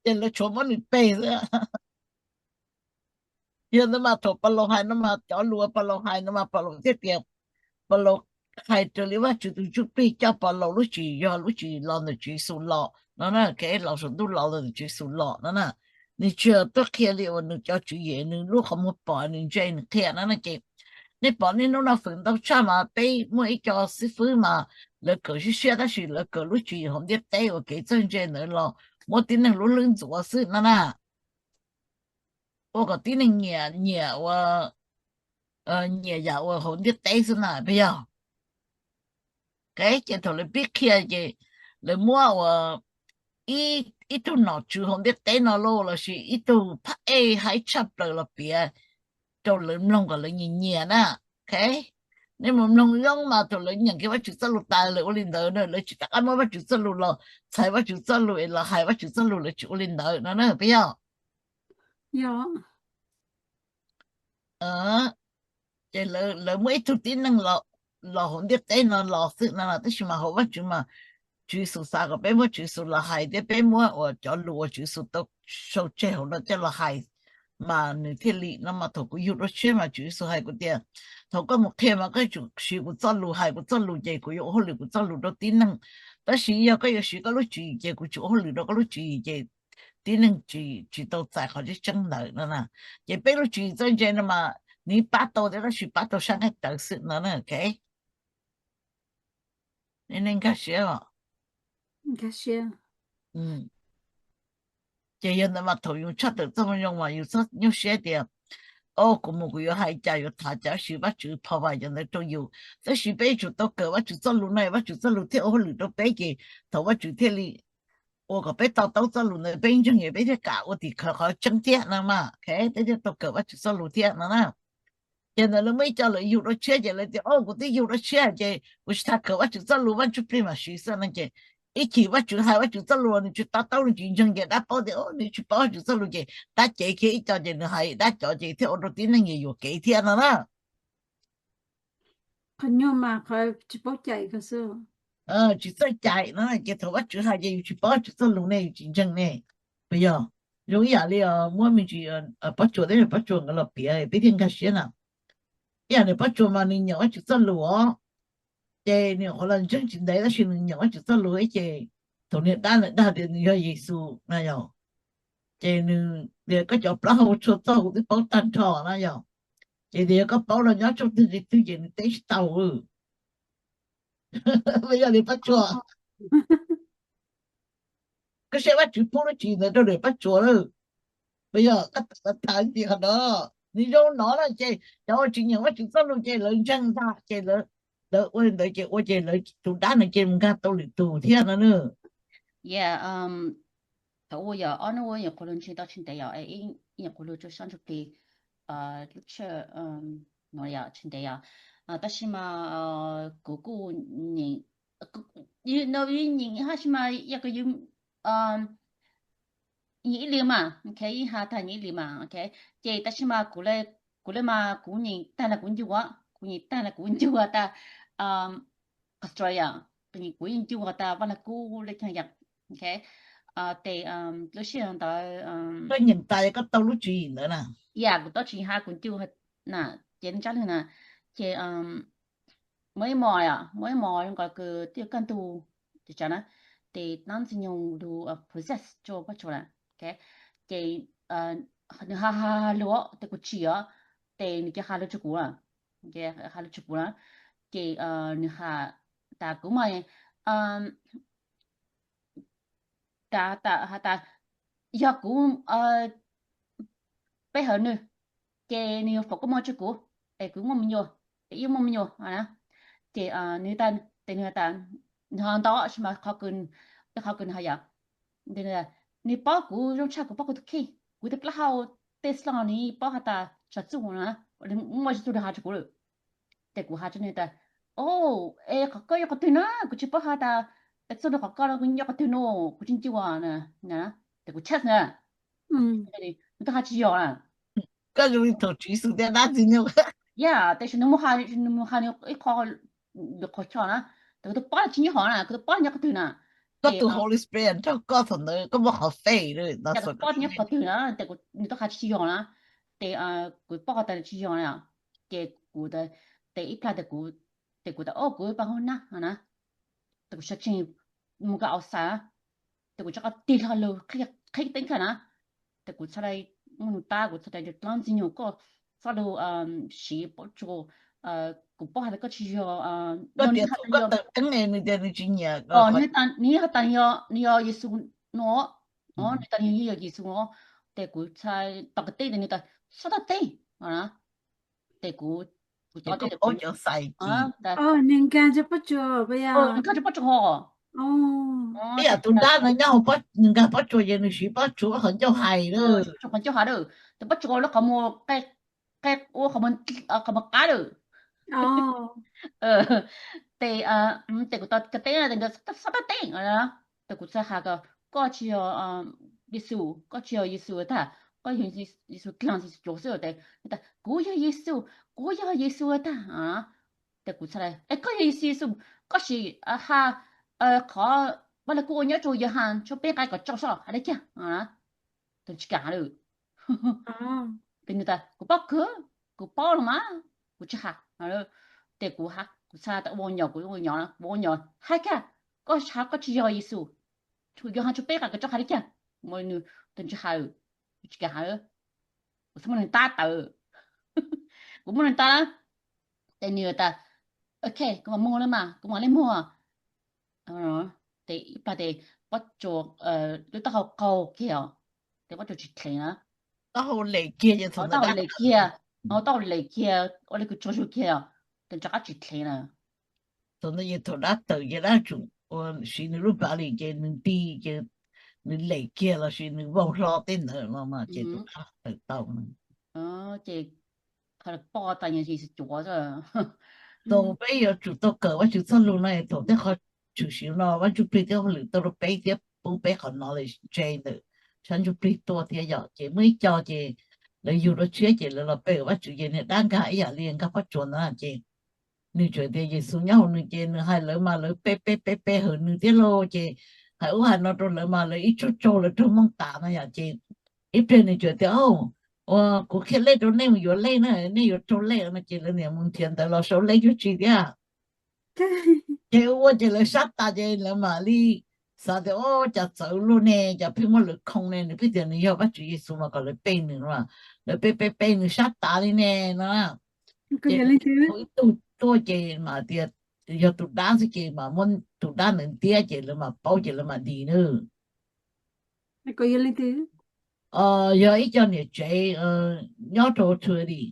Ces lawv tshuav muab nws peg xwb. Yog ntawd mas thaum pog laus hais no mas cov lus pog laus hais no mas pog laus thiaj tias, pog laus hais raws li Vajtswv tus Ntsuj Plig coj pog laus lub tswv yim yog lub tswv yim los ntawm Tswv Yexus los no na, kev los saum ntuj los ntawm Tswv Yexus los no na. Nws tsis yog tuaj qhia li uas nws cov tswv yim nws lub qhov muag pom nws ntse nws qhia no na. Ces nej pom niaj hnub no fwm ntau tshaj mas peb muaj ib co xib fwb mas lawv kawm siab siab tab sis lawv kawm lub tswv yim hauv ntiaj teb uas kev txawj ntse ntawd los muab tib neeg lub hlwb ntxuav xwb no na. Ua kom tib neeg nyiam, nyiam ua, nyiam yam uas hauv ntiaj teb xwb na puas yog? Ces thaum lawv pib qhia ces lawv muab uas ib tug nom tswv hauv ntiaj teb no lauj lossis ib tug phab ej haib tshaj plaws los piav rau lawv mloog kom lawv nyiam nyiam na. Nej mus mloog zoo mas thaum lawv nyeem kiag Vajtswv txoj lus tas lawv ua li ntawd na, lawv tsis rov qab muab Vajtswv txoj lus los txhais Vajtswv txoj lus es los hais Vajtswv txoj lus, lawv tsis ua li ntawd no na puas yog? Ces lawv muab ib tug tib neeg los hauv ntiaj teb no los xwb no tab sis mas hauv Vajtswv mas Tswv Yexus xav kom peb muab Tswv Yexus los hais thiab peb muab uas cov lus uas Tswv Yexus tau sau tseg hauv no coj los hais mas nws thiaj li no mas thaum kuv yug dua tshiab mas Tswv Yexus hais kuv tias, thaum koj mus qhia mas koj tsum siv kuv txoj lus hais kuv txoj lus ces kuv yuav ua hauj lwm kuv txoj lus rau tib neeg. Tab sis yog koj yuav siv koj lub tswv yim ces kuv tsis ua hauj lwm rau koj lub tswv yim ces tib neeg tsis tau txais qhov tseeb tseeb ntawd no na. Ces peb lub tswv yim txawj ntse no mas nws pab tau thiab tab sis pab tau sab nqaij tawv xwb no na. Nej nkag siab os? Ces yog ntawd mas thaum yus tshaj tawm txoj moo zoo mas yus txhob nyuaj siab tias, o kuv mus kuv yuav hais cas yuav tham cas tab sis Vajtswv pho vais cov ntawd rau yus. Tab sis peb yuav tsum tau kawm Vajtswv txoj lus no Vajtswv txoj lus thiaj ua hauj lwm rau peb ces thaum Vajtswv thiaj li ua kom peb to taub txoj lus ntawd peb ntseeg es peb thiaj kam ua tim khawv qhov tseeb thiab no mas peb thiaj tau kawm Vajtswv txoj lus thiab no na. Ces ntawd lawv muaj ib co lawv yug dua tshiab ces lawv tias, o kuv twb yug dua tshiab ces kuv tsis tham kawm Vajtswv txoj lus, Vaj Ntsuj Plig mam siv xwb no ces ib chim Vajtswv hais Vajtswv txoj lus nws tsis to taub nws tsis ntseeg ces dab paub tias nws tsis paub Vajtswv txoj lus ces dab cev kiag ib co ces nws hais dab cov ces thiaj ua rau tib neeg yuam kev thiab no na. Qhov nyuag mas qhov tsis paub cai ko xwb. Tsis txawj cai no ces thaum Vajtswv hais ces yus tsis paub Vajtswv txoj lus ne yus tsis ntseeg ne. Puas yog? Zoo ib yam li muab me ntsis pob tsuas thiab pob tsuas nkawd los piav peb thiaj nkag siab na. Ib yam li pob tsuas mas nws nyeem Vajtswv txoj lus os, ces nws nyuam qhuav los ntseeg tsis ntev tab sis nws nyeem Vajtswv txoj lus ces thaum niag dab ntawd dag tias nws yog Yexus na yog, ces nws tias koj cov plaub hau tshua txog kuv twb paub tag nrho na yog, ces tias yog koj paub no nyob tsooj twg nqi twg ces nws teb tsis tau. Puas yog li pob tsuas? Koj saib Vajtswv pub lub tswv yim ntawd rau daim pob tsuas lawm. Puas yog? Koj tham li qhov no, nws zoo no na ces cov uas tsis nyeem Vajtswv txoj lus ces lawv ntseeg ntag ces lawv ua li ntawd ces ua ces lawv tus dab ntawd ces mus nkag tau lwm tus thiab no na. Thaum ub yog ob hnub ua nyuam qhuav lug ntseeg tau tsis ntev yog, nyuam qhuav lug rua sab Ntsuj Plig lub tshaj no yog tsis ntev yog, tab sis mas kuv kuj nyeem, nyeem hab sis mas yog kws yus nyeem ib li mas, ok, ib ha tag nyeem ib li mas, ok, ces tab sis mas kuv le, kuv le mas kuv nyeem tag los kuv ncuag, kuv nyeem tag los kuv ncuag tas Australia, kuv ncuag tas Vaj Lug Kub le caag yog, ok, tes lub sij hawm ntawd koj nyeem tas koj tau lub tswv yim ntawd na. Yam kuv tau tswv yim hab kuv ncuag na, ces ntsab lug na, ces muaj ib hmos, muaj ib hmos zoo nkaus kws twb yuav kaj ntug, ces tsav na, ces dlaab ntxwg nyoog lug possess rua Pob Tsuas na. Ces nws ha ha ha lug, ces kuv tsim os, ces nws cia ha lug rua kuv, ha lug rua kuv na. Ces nws has tas kuv mas, tas has tas yog kuv pe hawm nws, ces nws yuav foom koob moov rua kuv, es kuv muaj me nyuam, es wb muaj me nyuam na. Ces nws tas, ces nws tas, nws ho ntau tsi mas qhov kws, qhov kws nws has yom, nws paub kuv zoo tshaj kuv paub kuv tus kheej, kuv tej plaub hau tej xloj nws paub has tas tsam txuj na, muaj tsi txuj nws has rua kuv lawm. Ces kuv has rua nws tas, o, es qhov koj yog qhov twg na, kuv tsi paub has tas txuj nrug qhov koj no kuv yog qhov twg no, kuv tsi ncua na. Ces kuv chest na, nws twb has tsis yog na. Koj zoo li thaum Tswv Yexus thiab dab tsi nyuj. Yog, tab sis nws mus has, nws mus has nws ib qho, qhov chaw na, ces kuv twb paub tsis nyob hov na, kuv twb paub nyob qhov twg na. Koj tus Holy Spirit nrog koj thaum ntawd koj muaj qhov faith. Kuv paub nyob qhov twg na, ces nws twb has tsis yog na. Ces kuv paub has tas tsis yog na. Ces kuv, ces ib plag ces kuv, ces kuv tas o kuv pab hauv nab na, ces kuv sawv tsees mus kag outside, ces kuv rov qab tig hlo lug qhib teeb kiag na. Ces kuv txhad le muab nws tab, kuv txhad le dlaab ntxwg nyoog koj txhob lug siv Pob Tsuas, kuv paub has tas koj tsis yog, nws has tas nws yog Yexus no, nws tas nws yog Yexus no, ces kuv txhad tom kwv teb ces nws tas txhob tom teb na. Ces kuv, kuv tom teb, nws nkag rua Pob Tsuas ho. Ib yam tus dab no nyob hauv, nws nkag Pob Tsuas ces nws siv Pob Tsuas qhov ncauj hais lawm. Qhov ncauj hais lawm, ces Pob Tsuas lub qhov muag, qe, ua qhov muag qab lawm. Ces, ces kuv tom kwv teb, txhob tom teb. Ces kuv txhad has tas koj tsis yog Yexus, koj tsis yog Yexus tag, koj yog Yexus dlaag Yexus cuav xwb. Ces nws tas kuv yog Yexus, kuv yog Yexus tag. Ces kuv txhad le, es koj yog Yexus, koj sim has qhov Vaj Lug Kub uas nyob rua Yauhas tshooj peb nqai kaum rau sob has le caag. Ces tsis kam has lawm. Ces nws tas kuv paub kawg, kuv paub los mas kuv tsis has. Ces kuv, kuv txhad tas ua nyom, kuv ua nyom, kuv ua nyom hais kag, koj has koj tsis yog Yexus, Yauhas tshooj peb nqai kaum rau has le caag. Nws tsis has, tsis kam has, kuv txhad muab nws tab tawm. Kuv muab nws tab, ces nws tas ok, kuv mam moog le mas, kuv mam le moog. Ces ib plag ces Pob Tsuas lub taub hau qaug kiag os, ces Pob Tsuas tsis dheev na. Taub hau lem kiag, taub hau lem kiag, taub hau lem kiag ua le kws tsaug zug kiag os, ces rov qab tsis dheev na. Thaum ntawd ces thaum dab tawm ces dab tsum ua siv nws lub body ces nws nti, ces nws lem kiag lossis nws vau hlo tej ntawd no mas ces tus dab tawm tau. Ces qhov poj tas yog Yexus cuav. Thaum peb yuav tsum tau kawm Vajtswv txoj lug no, thaum tej qhov tshwm sim no Vaj Ntsuj Plig thiab hauj lwm tau rau peb thiab pub peb qhov knowledge ntse ntawm sab ntsuj plig tuaj thiab yom. Ces muaj ib co ces lawv yug dua tshiab ces lawv los pe Vajtswv ces niag dab nkag ib yam li nkag Pob Tsuas ntawd ces nws tsuas tias Yexus nyob hauv nws ces nws hais lawv mas lawv pe pe pe pe hawm nws thiab lauj. Ces hais ub hais no rau lawv mas lawv ib tsaug tsaug lawv raug mooj tas no yom. Ces ib pliag nws tsuas tias, ua kuv qhia lej rau nej mus yuav lej na, nej yuav raug lej no. Ces lawv niam mus nrhiav ntawv los sau lej cuag tsi thiab. Ces ua ces lawv sab tas ces lawv mam li xav tias, o, cas txawv luaj ne, cas pheej muab lawv khoo ne, nws pheej tias nws yog Vajtswv Yexus mas kom lawv pe nws no, lawv pe pe pe nws sab tas li ne no. Ces ib tug tuaj ces mam tias yog tus dab xwb ces mam muab tus dab ntawd ntiab ces lawv mam paub ces lawv mam dim na. Yog ib co niam tsev nyob rau Turkey,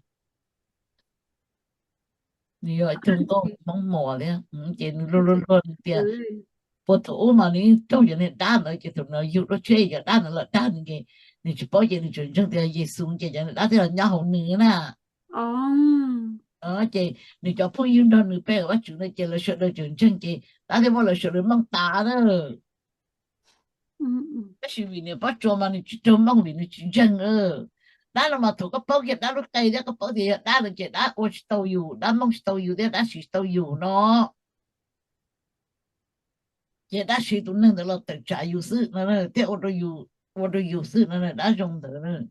nws yog ib tug nkauj Hmoob Muas thiab, ces nws luag luag luag nws tias puag thaum ub mas nws raug cov niag dab ntawd ces thaum nws yug dua tshiab cov dab ntawd los dag nws ces nws tsis paub ces nws tseem ntseeg tias Yexus ces cov niag dab thiaj los nyob hauv nws na. Ces nws cov phooj ywg nrog nws pe Vajtswv no ces lawv sawv daws tseem ntseeg ces dab thiaj muab lawv sawv daws mooj tas na. Tab sis vim niam Pob Tsuas mas nws tsis raug mooj vim nws tsis ntseeg. Dab no mas thaum koj paub kiag dab lub qe thiab koj paub tias yog dab no ces dab ua tsis tau yus, dab mooj tsis tau yus thiab dab siv tsis tau yus no. Ces dab siv tus neeg ntawd los tawm tsam yus xwb no thiab ua rau yus xwb no dab zoo ntawd.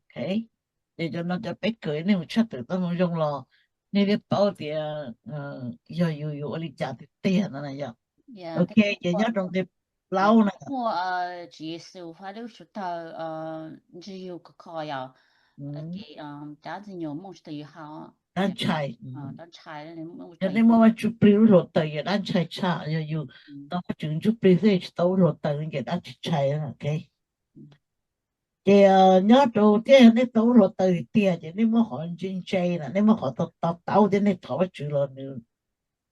Ces cov no cov peb kawm nej mus tshaj tawm tau zoo zoo los nej thiaj paub tias yog yus yuav ua li cas tiag tiag no na yom. Ok, ces nyob rau nqe plaub na. Muaj Tswv Yexus hab lub suav tawg ntsig yug khov kho yom. Ces dab ntxwg nyoog muaj tsis tau yus haus, dab ntshai. Yog nej muaj Vajtswv plig lub hluav taws yog dab ntshai tshaj, yog yus tau Vajtswv ntsuj plig xwb tsis tau lub hluav taws ces dab tsi ntshai. Ces nyob rau thiab yog nej tau lub hluav taws tiag tiag ces nej muab qhov ntse ntse na, nej muab qhov to taub thiab nej thov Vajtswv los nws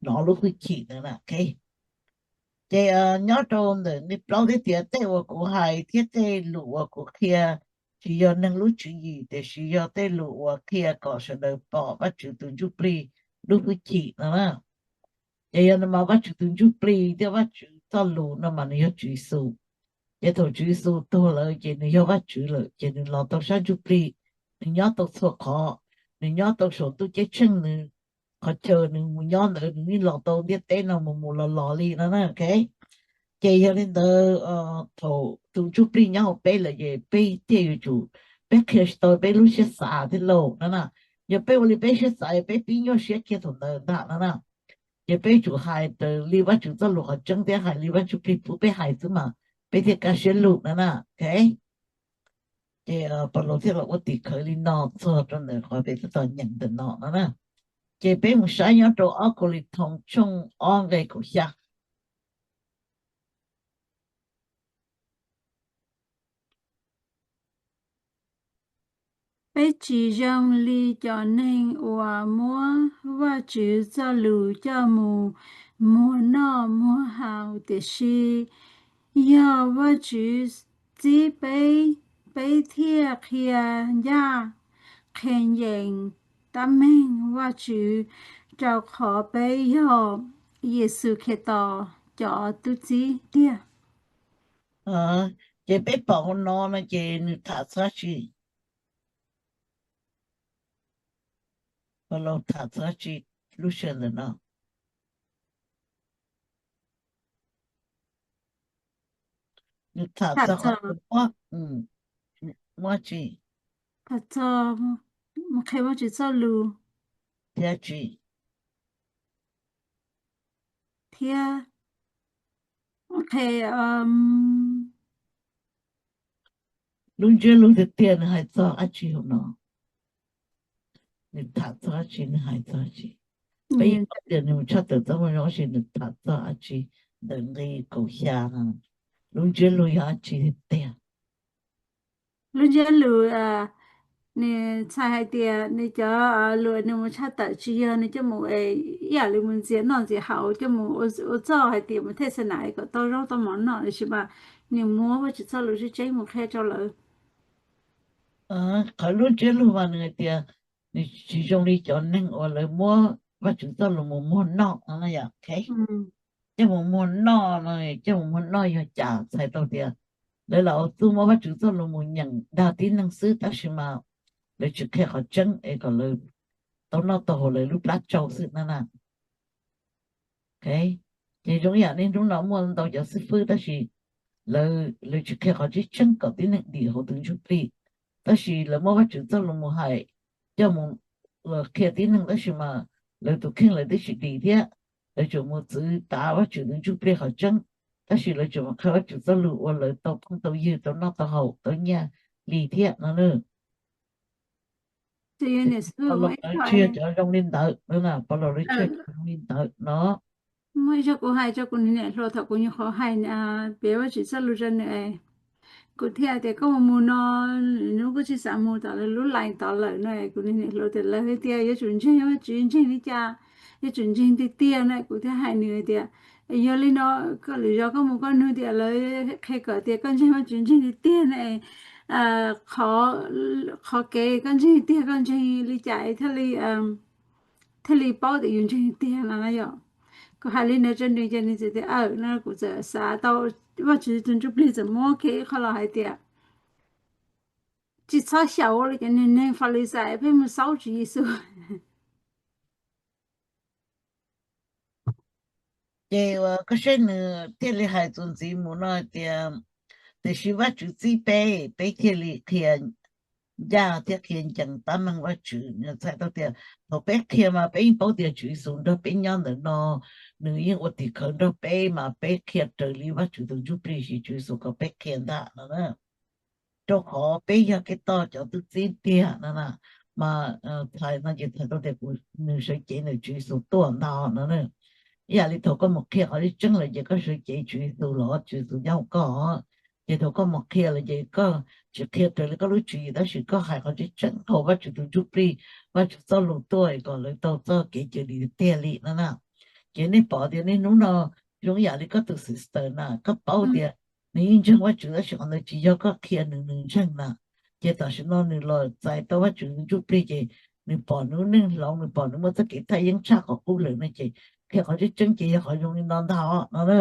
hnov lub hwj chim ntawd na. Ces nyob rau ntawm nqe plaub thiab tias tej uas kuv hais thiab tej lus uas kuv qhia tsis yog neeg lub tswv yim, tiam sis yog tej lus uas qhia kom sawv daws pom Vajtswv tus ntsuj plig lub hwj chim no na. Ces yog no mas Vajtswv tus ntsuj plig thiab Vajtswv txoj lus no mas nws yog Tswv Yexus. Ces thaum Tswv Yexus tuag lawm ces nws yog Vajtswv lawm, ces nws los tau sab ntsuj plig, nws nyob tau txhua qhov, nws nyob tau saum ntuj ceeb tsheej, nws qhov chaw nws mus nyob ntawd nws yeej los tau ntiaj teb no mus mus los los li no na. Ces yog li ntawd thaum tus ntsuj plig nyob hauv peb lawm ces peb thiaj yuav tsum, peb qhia tsis tau peb lub siab xav thiab lauj no na. Yog peb ua li peb siab xav, peb pib nyuaj siab kiag thaum ntawd ntag no na. Ces peb yuav tsum hais raws li Vajtswv txoj lus qhov tseeb thiab hais li Vajtswv plig pub peb hais xwb mas peb thiaj kaj siab lug no na. Ces Paulus thiaj los ua tim khawv li no txog rau ntawm qhov peb tab tom nyeem ntawm no no na. Ces peb mus saib nyob rau ob Kauleethoos tshooj ob nqe kaum xya. Peb tsis zoo li cov neeg uas muab Vajtswv txoj lus coj mus muag noj muag haus, tiam sis yog Vajtswv txib peb, peb thiaj qhia ncaj qhia ncees tab meeg Vajtswv, rau qhov peb yog Yexus Khetos cov tub txib tiag. Ces peb pom hauv no no ces nws tham txog dab tsi? Paulus tham txog dab tsi lub sij hawm ntawm no? Nws tham txog qhov muab, muab dab tsi? Tham txog mus qhia Vajtswv txoj lus. Thiab dab tsi? Thiab qhia lub ntsiab lus tiag tiag nws hais txog dab tsi hauv no? Nws tham txog dab tsi, nws hais txog dab tsi? Peb yeej paub tias nws mus tshaj tawm txoj moo zoo, tab sis nws tham txog dab tsi ntawm nqe kaum xya no? Lub ntsiab lus yog dab tsi tiag tiag? Lub ntsiab lus, nws txhais hais tias nws cov lus nws mus tshaj tawm tsis yog nws coj mus ib yam li mus ntxias noj ntxias haus, coj mus ua txuj hais tias mus thej xa nas kom tau zaub tau mov noj, tiam sis mas nws muab Vajtswv txoj lus tseeb tseeb mus qhia rau lawv. Qhov lub ntsiab lus mas nws hais tias nws tsis zoo li cov neeg uas lawv muab Vajtswv txoj lus mus muag noj no yom. Coj mus muag noj no, coj mus muag noj yog cas? Txhais tau tias lawv lam ua txuj muab Vajtswv txoj lus mus nyeem dag tib neeg xwb, tab sis mas lawv tsis qhia qhov tseeb es kom lawv tau noj tau haus lawv lub plab tsau xwb na na. Ces zoo ib yam li hnub no muaj ntau cov xib fwb tab sis lawv, lawv tsis qhia qhov tseeb tseeb kom tib neeg dim hauv tus ntsuj plig, tab sis lawv muab Vajtswv txoj lus mus hais, coj mus qhia tib neeg tab sis mas lawv tus kheej lawv twb tsis dim thiab. Lawv tsuas mus txwv tav Vajtswv tus ntsuj plig qhov tseeb, tab sis lawv tsuas mus qhia Vajtswv txoj lus ua lawv tau phooj tau ywg tau noj tau haus tau nyiaj li thiab no na. Ces Paulus lawv tsis yog cov zoo li ntawd, Paulus lawv tsis yog cov zoo li ntawd no. Muaj ib zaug kuv hais rau kuv niam hluas thaum kuv nyuam qhuav hais piav Vajtswv txoj lus rau nws, kuv thiaj tias koj mus mus no, hnub kuj tsis xav mus tom lawv lub line tod lawm no. Kuv niam hluas tias lawv hais tias yuav tsum ntseeg Vajtswv ntseeg li cas, yuav tsum ntseeg tiag tiag na. Kuv thiaj hais nws tias yog li no, koj lwm zaus koj mus koj nug tias lawv qhia kom tias koj ntseeg Vajtswv ntseeg tiag tiag na, qhov kev koj ntseeg tiag koj ntseeg li cas thiaj li, thiaj li paub tias yus ntseeg tiag no na yom. Kuv hais li ntawd rau nws ces nws txawm tias aw no, kuv txawm xav tau Vajtswv tus ntsuj plig txawm muab kiag ib qho los hais tias tsis txhob xyaum li cov neeg Falixais pheej mus xaub Tswv Yexus. Ces uas koj saib nws thiaj li hais txuas ntxiv mus no tias, tiam sis Vajtswv txib peb, peb thiaj li qhia ncaj thiab qhia ncees tab meeg Vajtswv. Nws txhais tau tias thaum peb qhia mas peb yeej paub tias Tswv Yexus nrog peb nyob ntawm no, nws yeej ua tim khawv nrog peb mas peb qhia raws li Vajtswv tus Ntsuj Plig siv Tswv Yexus kom peb qhia ntag no na. Rau qhov peb yog Khetos cov tub txib tiag no na, mas txhais no ces txhais tau tias kuv, nws sawv cev ntawm Tswv Yexus tuaj ntag no na. Ib yam li thaum koj mus qhia qhov tseeb lawm ces koj sawv cev Tswv Yexus los Tswv Yexus nyob hauv koj, ces thaum koj mus qhia lawm ces koj tsis qhia raws li koj lub tswv yim tab sis koj hais qhov tseeb tseeb dhau Vajtswv tus Ntsuj Plig, Vajtswv txoj lus tuaj kom lawv tau txoj kev cawm dim tiag li no na. Ces nej pom tias niaj hnub no zoo ib yam li koj tus sister na, koj paub tias nws yeej ntseeg Vajtswv tab sis qhov ntawd tsis yog koj qhia nws nws ntseeg na. Ces tam sim no nws los txais tau Vajtswv tus Ntsuj Plig ces nws pom nws lub neej hloov, nws pom nws muaj txoj kev thaj yeeb tshaj qhov qub lawm no ces qhia qhov tseeb tseeb ces yog qhov zoo li no ntag no na.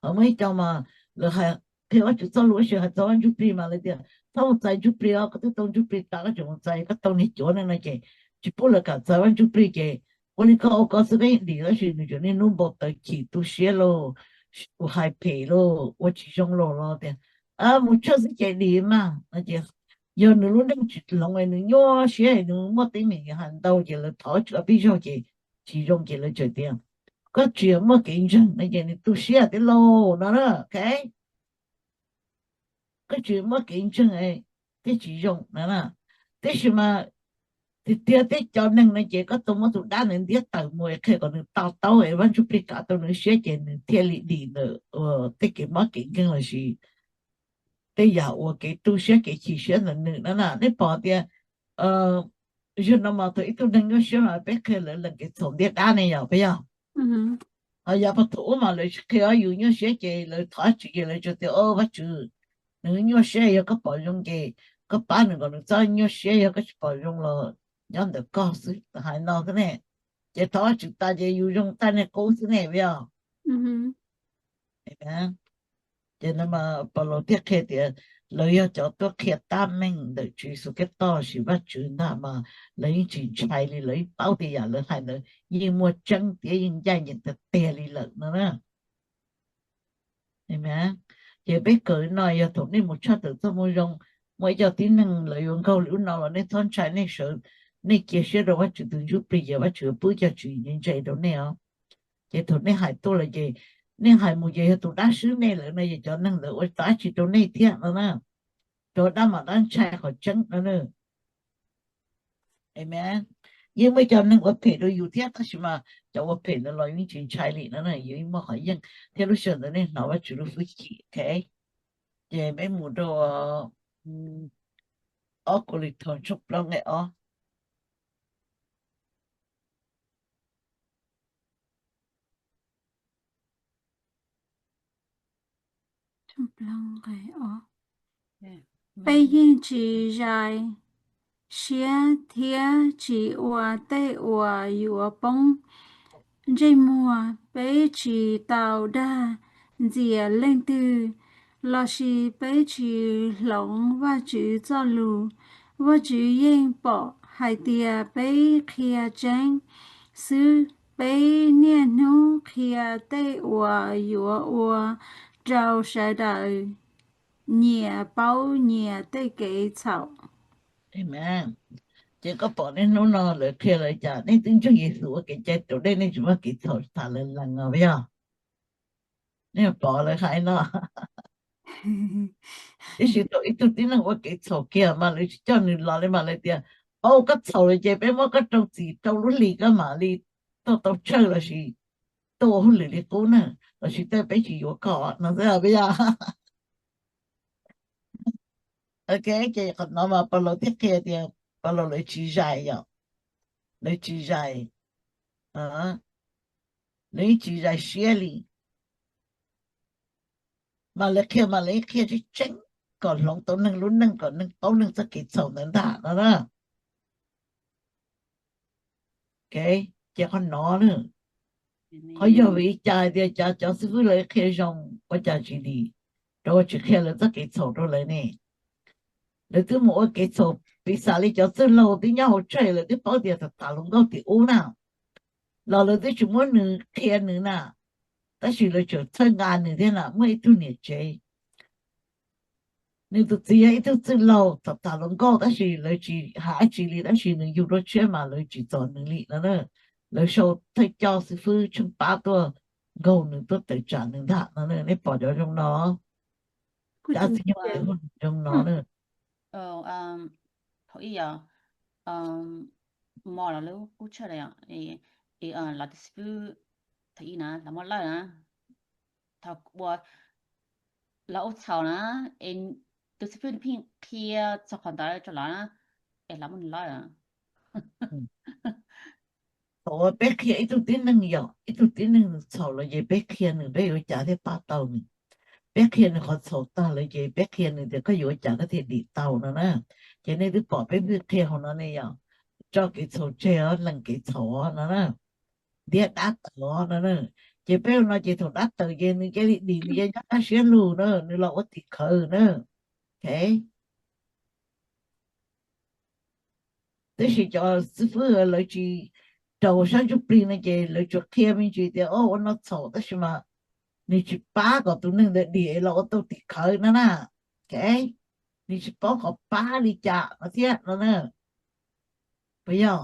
Ho muaj ib co mas lawv hais qhia Vajtswv txoj lus tab sis hais txog Vaj Ntsuj Plig mas lawv tias txhob mus txais Ntsuj Plig os, koj twb tau Ntsuj Plig tas koj tseem mus txais, koj tau niag cuav ne no ces tsis pub lawv kam txais Vaj Ntsuj Plig ces ua li koj ua koj xwb koj yeej dim tab sis nws tseem niaj hnub npau taws chim tu siab lauj, hais phem lauj, ua tsis zoo lauj los tias mus tshawj xwb ces dim mas no ces yog nws lub neej tsis hloov nws nyuaj siab nws muaj teeb meem hais ntau ces lawv thov Vajtswv ob peb zaug ces tsis zoo ces lawv tseem tias koj tsis muaj kev ntseeg no ces nws tu siab thiab lauj no na. Koj tsis muaj kev ntseeg thiaj tsis zoo na. Tab sis mas tiag tiag tej cov neeg no ces koj tau muab tus dab ntawd ntiab tawm mus qhia kom nws to taub es Vaj Ntsuj Plig kav tau nws siab ces nws thiaj li dim ntawm tej kev mob kev nkeeg lossis tej yam uas kev tu siab kev chim siab ntawm nws no na. Nej pom tias zaum no mas thaum ib tug neeg nyuaj siab mas peb qhia lawv lees kev txhaum ntiab dab ne yom, puas yog? Ho yog pas thaum ub mas lawv tsis qhia yus nyuaj siab ces lawv thov Vajtswv ces lawv tsuas tias o Vajtswv, nws nyuaj siab yog koj pom zoo ces koj pab nws kom nws txhob nyuaj siab, yog koj tsis pom zoo los nyob ntawm koj xwb, hais no xwb ne. Ces thov Vajtswv tas ces yus zoo tag niag qub xwb ne, puas yog? Ces no mas Paulus thiaj qhia tias lawv yog cov tuaj qhia tab meeg ntawm Tswv Yexus Khetos siv Vajtswv ntag mas lawv yeej tsis ntshai li, lawv yeej paub tias yam lawv hais ntawd yeej muaj tseeb thiab yeej ncaj ncees tiag tiag li lawm no na. Ces peb kawm no yog thaum nej mus tshaj tawm txoj moo zoo, muaj ib co tib neeg lawv yuav nkaug li ub no los nej txhob ntshai, nej sawv, nej cia siab rau Vajtswv tus Ntsuj Plig ces Vajtswv pub cov tswv yim ntse rau nej os. Ces thaum nej hais tuaj lawm ces nej hais mus ces yog tus dab swb nej lawm no ces cov neeg ntawd ua tau dab tsi rau nej thiab no na. Rau dab mam dab ntshai qhov tseeb no na. Amen. Yeej muaj cov neeg ua phem rau yus thiab tab sis mas cov ua phem ntawd los yeej tsis ntshai li no na, yus yeej muaj qhov yeej thiab lub sij hawm ntawd nej hnov Vajtswv lub hwj chim. Ces peb mus rau ob Kauleethaus tshooj plaub nqe ob. Peb yeej tsis zais siab thiab tsis ua tej uas yuav poob ntsej muag. Peb tsis tau dag ntxias leej twg lossis peb tsis hloov Vajtswv txoj lus. Vajtswv yeej pom hais tias peb qhia tseeb xwb. Peb niaj hnub qhia tej uas yuav ua rau sawv daws nyias paub nyias tej kev txhaum. Ces koj pom niaj hnub no lawv qhia lawv cas, nej twb ntseeg Yexus ua kev cai raus dej nej tsis muaj kev txhaum, tham lawv lees os, puas yog? Nej pom lawv hais no, tiam sis thaum ib tug tib neeg ua kev txhaum kiag mas lawv tsis coj nws los li mas lawv tias, o, koj txhaum lawm ces peb muab koj rau txim rau lub hlis koj mam li tuaj tau tshawj lossis tuaj ua hauj lwm li qub na, lossis tej peb tsis yuav koj no xwb, puas yog? Ok, ces qhov no mas Paulus thiaj qhia tias Paulus lawv tsis zais yom, lawv tsis zais, lawv yeej tsis zais siab li. Mas lawv qhia mas lawv yeej qhia tseeb tseeb kom hloov tau neeg lub neej kom neeg paub neeg txoj kev txhaum ntawd ntag no na. Ces qhov no na, qhov yog vim li cas hais tias cas cov xib fwb lawv qhia zoo ua cas tsis dim, rau ua tsis qhia lawv txoj kev txhaum rau lawv ne? Lawv twb mus ua kev txhaum, piv xam li cov txwj laug twb nyob hauv tshaj lawv twb paub tias tham tham hluas nkauj tim ub na, los lawv twb tsis muab nws qhia nws na, tab sis lawv tseem txhawj nqa nws thiab na. Muaj ib tug niam tsev Nws tus txiv yog ib tug txwj laug thaum tham hluas nkauj tab sis lawv tsis hais dab tsi li tab sis nws yug dua tshiab mas lawv tsis txom nws li no na. Lawv sau thawj coj xib fwb tsheej pab tuaj nkaug nws tuaj tawm tsam nws ntag no na. Nej pom cov zoo no, cov txiv zoo no na. Thaum ib yog mo los lub qub tshaj los tus xib fwb thaum ib na los muaj lawj na, thaum uas los ua txhaum na, es tus xib fwb pheej qhia txog qhov ntawd rau lawv na, es lawv muab nws lawj. Thaum uas peb qhia ib tug tib neeg yom, ib tug tib neeg nws txhaum lawm ces peb qhia nws peb yuav ua cas thiaj pab tau nws. Peb qhia nws qhov txhaum tag lawm ces peb qhia nws tias koj yuav ua cas koj thiaj dim tau no na. Ces nej twb pom peb pheej qhia hauv no ne yom, tso kev txhaum tseg os, lees kev txhaum os no na, ntiab dab tawm os no na. Ces peb ua no ces thaum dab tawm ces nws cia li dim, nws cia nyob kaj siab lug na, nws los ua tim khawv na. Tab sis cov xib fwb lawv tsis raug sab ntsuj plig no ces lawv tsuas qhia me ntsis tias o ua no txhaum tab sis mas nws tsis pab kom tus neeg ntawd dim es los ua tau tim khawv no na. Nws tsis paub qhov pab li cas no thiab no na. Puas yog?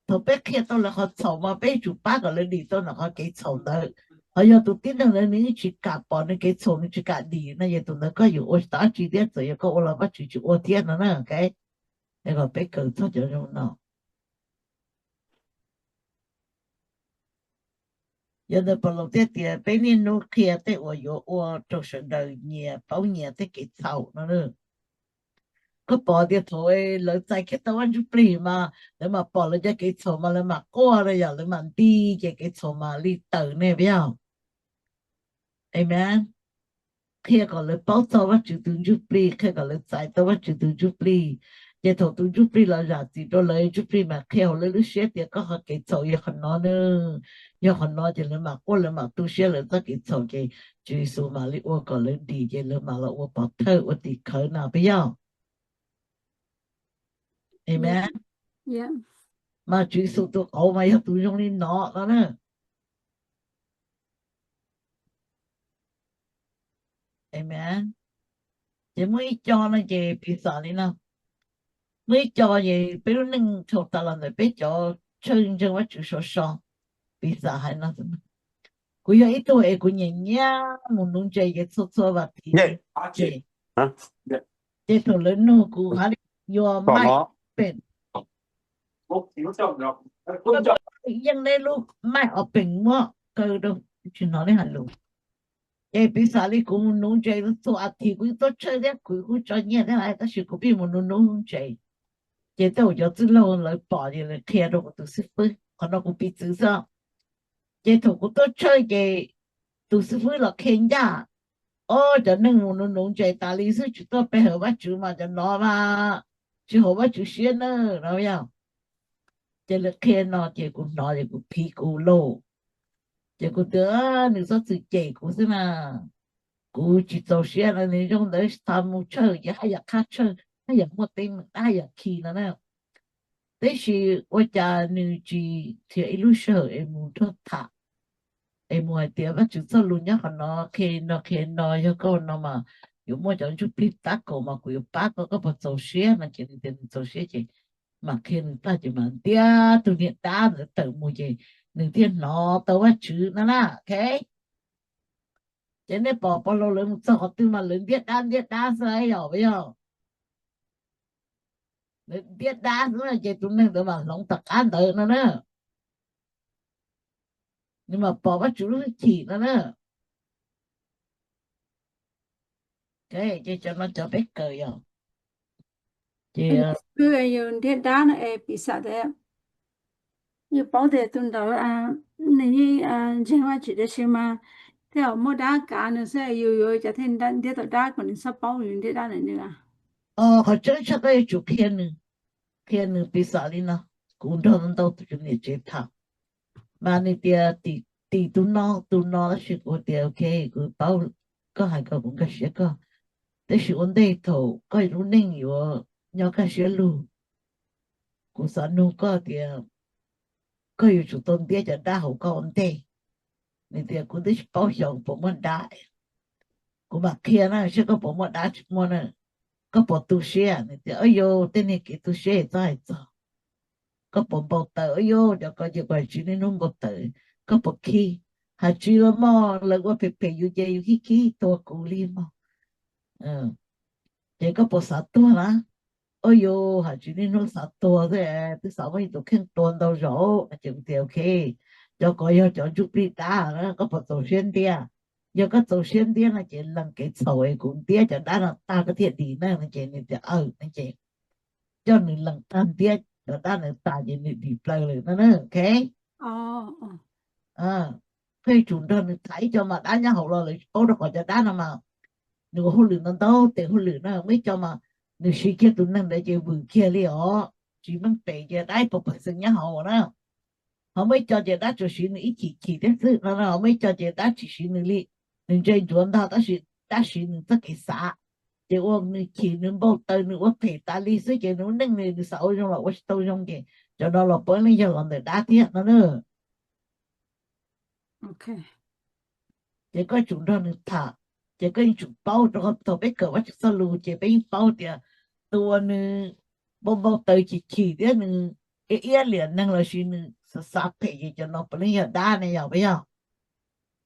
Thaum peb qhia tau lawv qhov txhaum mas peb yuav tsum pab kom lawv dim tau nws qhov kev txhaum ntawd. Ho yog tus tib neeg ntawd nws yeej tsis kam pom nws kev txhaum, nws tsis kam dim no ces tus ntawd koj yuav ua tsis tau dab tsi thiab, txawm yog koj ua los Vajtswv tsis ua thiab no na. Es kom peb kawm txog cov zoo no. Yog ntawd Paulus thiaj tias peb niaj hnub qhia tej uas yuav ua rau sawv daws nyias paub nyias tej kev txhaum no. Koj pom tias thaum lawv txais kiag tau Vaj Ntsuj Plig mas lawv mam pom lawv cov kev txhaum mas lawv mam quaj no yom, lawv mam nti ces kev txhaum mam li tawm ne puas yog? Amen. Qhia kom lawv paub txog Vajtswv tus Ntsuj Plig, qhia kom lawv txais tau Vajtswv tus Ntsuj Plig. Ces thaum tus Ntsuj Plig los zam txim rau lawv, Ntsuj Plig mas qhia hauv lawv lub siab tias koj qhov kev txhaum yog qhov no na, yog qhov no, ces lawv mam quaj, lawv mam tu siab lawv txoj kev txhaum, ces Tswv Yexus mam li ua kom lawv dim, ces lawv mam los ua pov thawj ua tim khawv no puas yog? Amen. Mas Tswv Yexus tus qauv mas yog tus zoo li no no na. Amen. Ces muaj ib co no ces piv xam li no, muaj ib co ces peb lub neej dhau tas los ntawm peb cov tshawj ntseeg Vajtswv sov so, piv xam hais no, kuv yog ib tug es kuv nyiam nyiam mus nuv ntses ces txhua txhua vas thiv, ces thaum lawv nug kuv hais li yuav maij open, yeej neb lub maij open muab kaw rau, tsis hnov neb hais lus. Ces piv xam li kuv mus nuv ntses txhua vas thiv, kuv yeej tuaj tshawj thiab kuv kuj tso nyiaj thiab lawm tab sis kuv pheej mus nuv nuv ntses. Ces tej zaum cov txwj laug lawv pom ces lawv qhia rau kuv tus xib fwb, qhov no kuv piv txwv xwb. Ces thaum kuv tuaj tshawj ces tus xib fwb los qhia ncaj, o, cov neeg mus nuv nuv ntses tas li xwb tsis tuaj pe hawm Vajtswv mas cov no mas tsis haum Vajtswv siab na no yog. Ces lawv qhia no ces kuv hnov ces kuv phiv kuv lauj. Ces kuv tias nws txhob txwm cem kuv xwb na, kuv tsis txaus siab no. Nws zoo ntawd thaum mus tshawj ces haj yam qab tshawj, haj yam muaj teeb meem dab, haj yam khi no na. Tab sis ua cas nws tsis nrhiav ib lub sij hawm es mus nrog tham, es mus hais tias Vajtswv txoj lus nyob qhov no, qhia no qhia no, yog koj ua no mas yuav muaj cov ntsuj plig tab kaum mas kuv yuav pab koj, koj puas txaus siab no. Ces nws tias nws txaus siab ces mam qhia nws tag ces mam ntiab tus niag dab ntawd tawm mus ces nws thiaj hnov tau Vajtswv no na. Ok, ces nej pom Paulus lawv mus txog qhov twg mas lawv ntiab dab ntiab dab xwb yom, puas yog? Lawv ntiab dab xwb ces tus neeg ntawd mam hloov tom qab ntawd no na. Nws mam pom Vajtswv lub hwj chim no na. Ces cov no cov peb kawm yom. Ces yus ntiab dab no es piv xam tias yus paub tias tus ntawd nws yeej ntseeg Vajtswv tab sis mas tej zaum muaj dab kav nws xwb, yus yuav ua cas thiaj ntiab tau dab kom nws txhob paub yus ntiab dab ntawm nws. Qhov tseeb tshaj koj yuav tsum qhia nws, qhia nws piv xam li no. Kuv nrog ntau tus niam tsev tham mas nws tias tim tus no tus no tab sis kuv tias ok, kuv paub koj hais ko kuv nkag siab koj, tab sis ua ntej thaum koj lub neej yuav nyob kaj siab lug, kuv xav nug koj tias koj yuav tsum tau ntiab cov dab hauv koj ua ntej. Nws tias kuv twb tsis paub xyov puas muaj dab. Kuv mam qhia na, seb koj puas muaj dab tsis muaj na. Koj puas tu siab? Nws tias, Ub yus, tej niag kev tu siab txhob hais txog. Koj puas npau taws? Ub yus, cov ko ces kuv hais tsis niaj hnub npau taws. Koj puas khib? Hais tsis los mog, lawv ua phem phem yus ces yus khib khib tua kuv li mog. Ces koj puas xav tuag na? Ub yus, hais tsis niaj hnub xav tuag xwb, twb xav muab yus tus kheej tua ntau zaus no. Ces kuv tias, Ok, cov ko yog cov ntsuj plig dab na, koj puas txaus siab ntiab? Yog koj txaus siab ntiab no ces lees kev txhaum es kuv ntiab cov dab no tag koj thiaj dim na no. Ces nws tias, Aw no. Ces coj nws lees tag ntiab cov dab no tas ces nws dim plaws lawm no na. Ok, pheej tsum nrog nws tham ib co mas dab nyob hauv los lawv tsis paub, rau qhov cov dab no mas nws ua hauj lwm ntau ntau tes hauj lwm na. Muaj ib co mas nws siv kiag tus neeg ntawd ces vwm kiag li os, tsis meej pem ces dab ib puas pawg xees nyob hauv na. Ho muaj ib co ces dab tsuas siv nws ib chim chim thiab xwb no, ho muaj ib co ces dab tsis siv nws li, nws ntse ntsuav ntag tab sis dab siv nws txoj kev xav. Ces ua nws chim nws npau taws nws ua phem tas li xwb ces nws lub neej nws xav ua zoo los ua tsis tau zoo ces cov no los puav leej yog los ntawm dab thiab no na. Ces koj tsum nrog nws tham, ces koj yeej tsum paub rau qhov thaum peb kawm Vajtswv txoj lus ces peb yeej paub tias tus uas nws npau npau taws chim chim thiab nws iab iab liam neeg los sis nws xav xav phem ces cov no puav leej yog dab ne, yog puas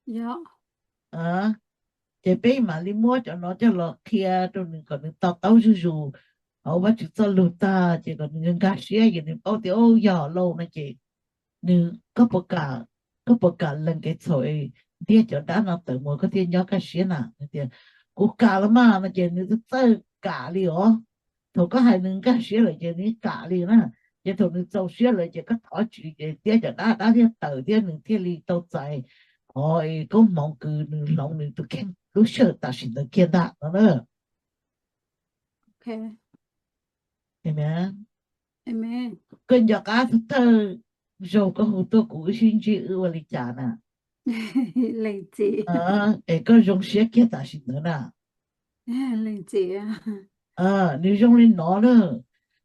yog? Ces peb mam li muab cov no coj los qhia rau nws kom nws to taub zuj zus hauv Vajtswv txoj lus tag ces kom nws nkag siab ces nws paub tias, Ub, yog lauj no. Ces nws, koj puas kam, koj puas kam lees kev txhaum ntiab cov dab no tawm mus koj thiaj nyob kaj siab na? Nws tias, Kuv kam los mas no. Ces nws txawj kam li os. Thaum koj hais nws nkag siab lawm ces nws kam li na. Ces thaum nws txaus siab lawm ces koj thov Tswv ces ntiab cov dab, dab thiaj tawm thiab nws thiaj li tau txais qhov koob hmoov kws nws hloov nws tus kheej lub sij hawm tam sim ntawd kiag ntag no na. Koj nco qab thawj zaug koj hu tuaj kuv wb sib ntsib wb ua li cas na? Es koj zoo siab kiag tam sim ntawd na. Nws zoo li no na.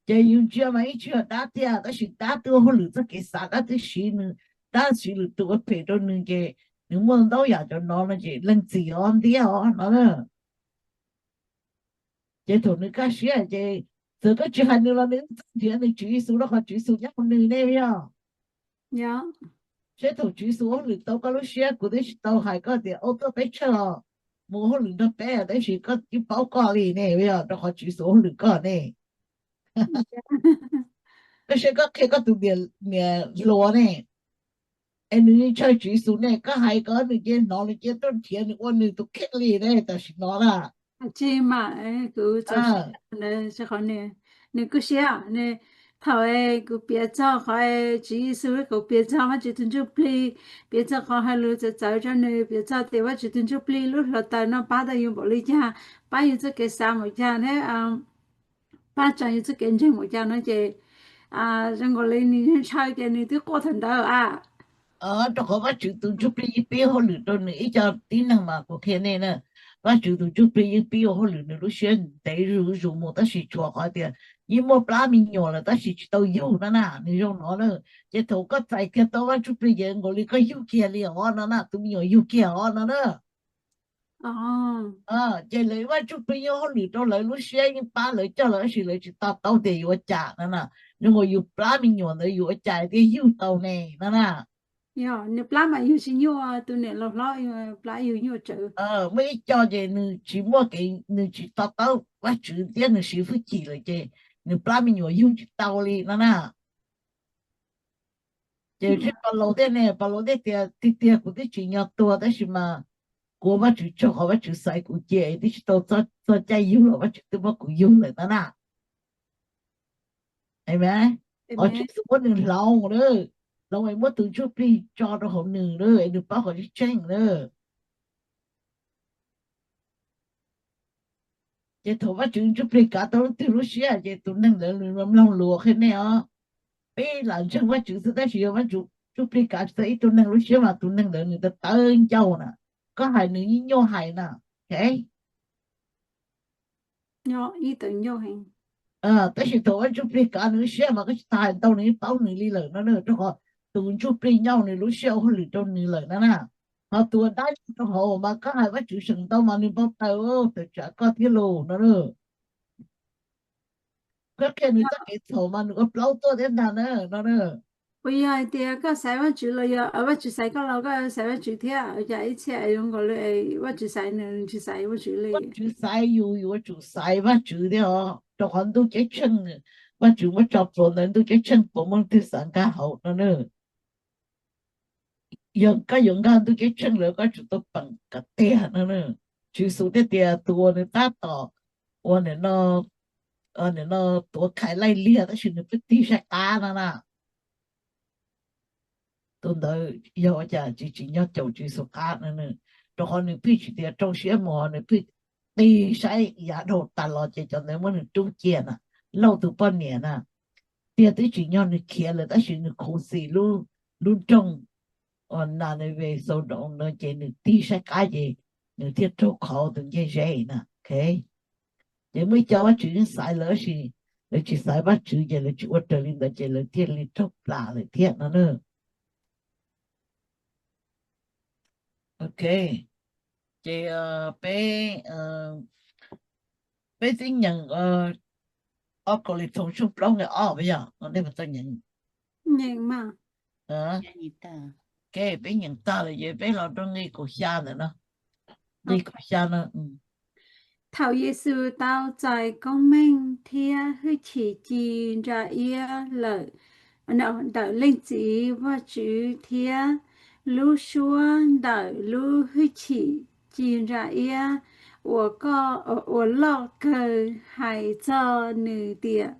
Ces yus ntsia mas ib tsis yog dab tiag tab sis dab twb ua hauj lwm txoj kev xav, dab twb siv nws, dab siv lwm tus ua phem rau nws ces nws muaj ntau yam cov no no ces lees txim os ntiab os no na. Ces thaum nws kaj siab ces txawm koj tsis hais nws los nws txawj nrhiav nws Tswv Yexus rau qhov Tswv Yexus nyob hauv nws ne yog. Seb thaum Tswv Yexus ua hauj lwm tau koj lub siab, kuv twb tsis tau hais koj tias, Au, tuaj peb tshawj los mus ua hauj lwm nrog peb, tab sis koj yeej paub koj li ne, yog rau qhov Tswv Yexus ua hauj lwm koj ne. Koj saib koj qhia koj tus niam hluas ne, es nws ntshaw Tswv Yexus ne, koj hais kom nws cia hnov, nws cia tuaj nrhiav nws ua nws tus kheej li ne tam sim no na. Tsis mas, kuv txaus siab, nws kuj siab. Thaum kuv piav txog qhov Tswv Yexus, kuv piav txog Vajtswv tus Ntsuj Plig, piav txog qhov hais lus txawv txawv rau nws, piav txog tias Vajtswv tus Ntsuj Plig lub hluav taws no pab tau yus npaum li cas, pab yus txoj kev xav npaum cas thiab pab tso yus txoj kev ntseeg npaum cas no ces zoo nkaus li nws ntshaw ces nws twb quaj thaum ntawd a. Rau qhov Vajtswv tus Ntsuj Plig yeej pib ua hauj lwm rau nws ib co tib neeg mas kuv qhia nej na, Vajtswv tus Ntsuj Plig yeej pib ua hauj lwm nws lub siab ntev zuj zus mus tab sis tshuav qhov tias yeej muaj plab me nyuam lawm tab sis tsis tau yug no na, nws zoo no na. Ces thaum koj txais kiag tau Vaj Ntsuj Plig ces nkaus li koj yug kiag li os no na, tus me nyuam yug kiag os no na. Ces lawv Vaj Ntsuj Plig yeej ua hauj lwm rau lawv lub siab, yeej pab lawv coj lawv tab sis lawv tsis to taub tias yuav ua cas no na. Zoo nkaus yus plab me nyuam ntawd yuav ua cas thiaj yug tau ne no na. Nws plab mas yug tsis nyuaj, tus niam laus hlob plab yug nyuaj tsawv. Muaj ib co ces nws tsis muaj kev, nws tsis to taub Vajtswv thiab nws siv hwj chim lawm ces nws plab me nyuam yug tsis tau li no na. Ces tsis Pavlou thiab ne, Pavlou thiaj tias, Tiag tiag kuv twb tsim nyog tuag tab sis mas kuv ua Vajtswv tsaug qhov Vajtswv xaiv kuv cia es twb tsis tau txog caij yug los Vajtswv twb muab kuv yug lawm no na. Qhov Tswv Yexus muab nws hloov, hloov es muab tus Ntsuj Plig tso rau hauv nws na es nws paub qhov tseeb tseeb na. Ces thaum Vajtswv Ntsuj Plig kav tau leej twg lub siab ces tus neeg ntawd nws mloog lus qhia nej os. Peb lam ntseeg Vajtswv xwb tab sis yog Vaj Ntsuj Plig kav tsis tau ib tug neeg lub siab mas tus neeg ntawd nws tawv tawv ncauj na. Koj hais nws yeej nyuaj hais na. Tab sis thaum Vaj Ntsuj Plig kav nws lub siab mas koj tsis tas hais ntau nws yeej paub nws li lawm no na, rau qhov tus Ntsuj Plig nyob nws lub siab ua hauj lwm rau nws lawm no na. Ho tus uas dab tsi rau hauv mas koj hais Vajtswv seem ntau mas nws npau taws, tawm tsam koj thiab los no na. Koj qhia nws txoj kev txhaum mas nws ua plaub tuaj thiab ntag na, no na. Puas yog hais tias koj xaiv Vajtswv los yog Vajtswv xaiv koj los koj xaiv Vajtswv thiab? Cas ib txhia zoo nkaus li Vajtswv xaiv nws, nws tsis xaiv Vajtswv li. Vajtswv xaiv yus, yus yuav tsum xaiv Vajtswv thiab os, rau qhov ntuj ceeb tsheej, Vajtswv muab tso pluas ntawm ntuj ceeb tsheej puas muaj leej twg xav nkag hauv no na. Yog koj yuav nkag ntuj ceeb tsheej lawm koj tsum tau peem kom tiag no na. Tswv Yexus thiaj tias tus uas nws tab tom ua nim no, nim no tuav khais laij liag tab sis nws pheej tig saib qab no na, tus ntawd yog ua cas tsis tsim nyog caum Tswv Yexus qab no? Rau qhov nws pheej tsis tias rau siab mus, nws pheej tig saib yav dhau tas los ces cov ntawd muab nws rub cia na. Lauj tus poj niam na, tiag twb tsim nyog nws khiav lawm tab sis nws khuv xim lub, lub nroog uas Ninive xaus nraum no ces nws tig saib qab ces nws thiaj raug qhauv tus ncej zeb na. Ces muaj ib co Vajtswv yeej xaiv lawv tab sis lawv tsis xaiv Vajtswv ces lawv tsis ua raws li ntawd ces lawv thiaj li raug plam lawm thiab no na. Ok, ces peb, peb twb nyeem ob Kauleethoos tshooj plaub nqe ob puas yog? Nej puas tau nyeem? Nyeem mas. Ok, peb nyeem tag lawm ces peb los rau nqe kaum xya ntawm no. Nqe kaum xya no. Thaum Yexus tau txais koob meej thiab hwj chim ci ntsa iab lawm ntawm Leej Txiv Vajtswv thiab lub suab ntawm lub hwj chim ci ntsa iab uas, uas loj kawg hais txog nws tias,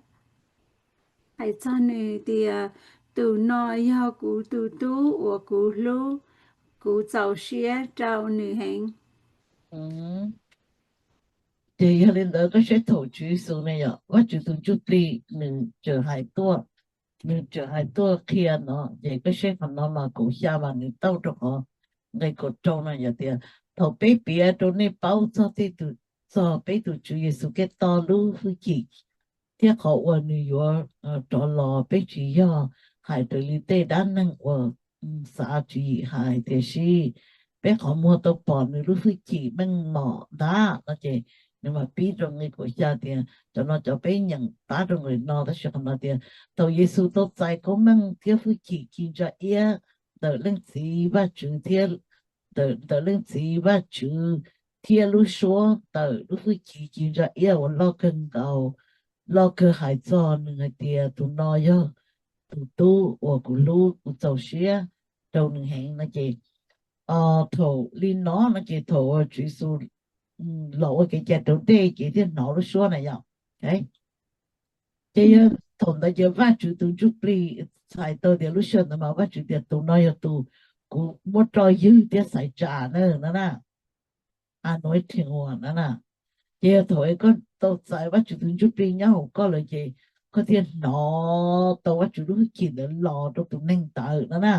hais txog nws tias, tus no yog kuv tus tub uas kuv hlub, kuv txaus siab rau nws heev. Ces yog li ntawd koj saib thaum Tswv Yexus ne yom, Vajtswv tus Ntsuj Plig nws txawm hais tuaj, nws txawm hais tuaj qhia no ces koj saib qhov no mas kaum xya mas nws tau rau qhov nqe kaum rau no yog tias, thaum peb piav rau nej paub txog tej, txog peb tus Tswv Yexus Khetos lub hwj chim thiab qhov uas nws yuav rov los, peb tsis yog hais raws li tej dab neeg uas xav tswv yim hais, tiam sis peb qhov muag tau pom nws lub hwj chim meej mom ntag no ces nws mam pib rau nqe kaum xya tias, cov no cov peb nyeem pab rau nqe no tab sis qhov no tias, thaum Yexus tau txais koob meej thiab hwj chim ci ntsa iab ntawm Leej Txiv Vajtswv thiab, ntawm Leej Txiv Vajtswv thiab lub suab ntawm lub hwj chim ci ntsa iab uas loj kawg nkaus, loj kawg hais txog nws hais tias, tus no yog tus tub uas kuv hlub, kuv txaus siab rau nws heev no ces, thaum li no no ces thaum uas Tswv Yexus los ua kev cai rau dej ces thiaj hnov lub suab na yom. Ces yog thaum ntawd ces Vajtswv tus Ntsuj Plig txhais tau tias lub sij hawm ntawd mas Vajtswv tias, tus no yog tus kuv muab roj ywg thiab xaiv tsa na, no na. Anointing one no na. Ces yog thaum koj tau txais Vajtswv tus Ntsuj Plig nyob hauv koj lawm ces koj thiaj hnov tau Vajtswv lub hwj chim ntawd los rau tus neeg ntawd no na.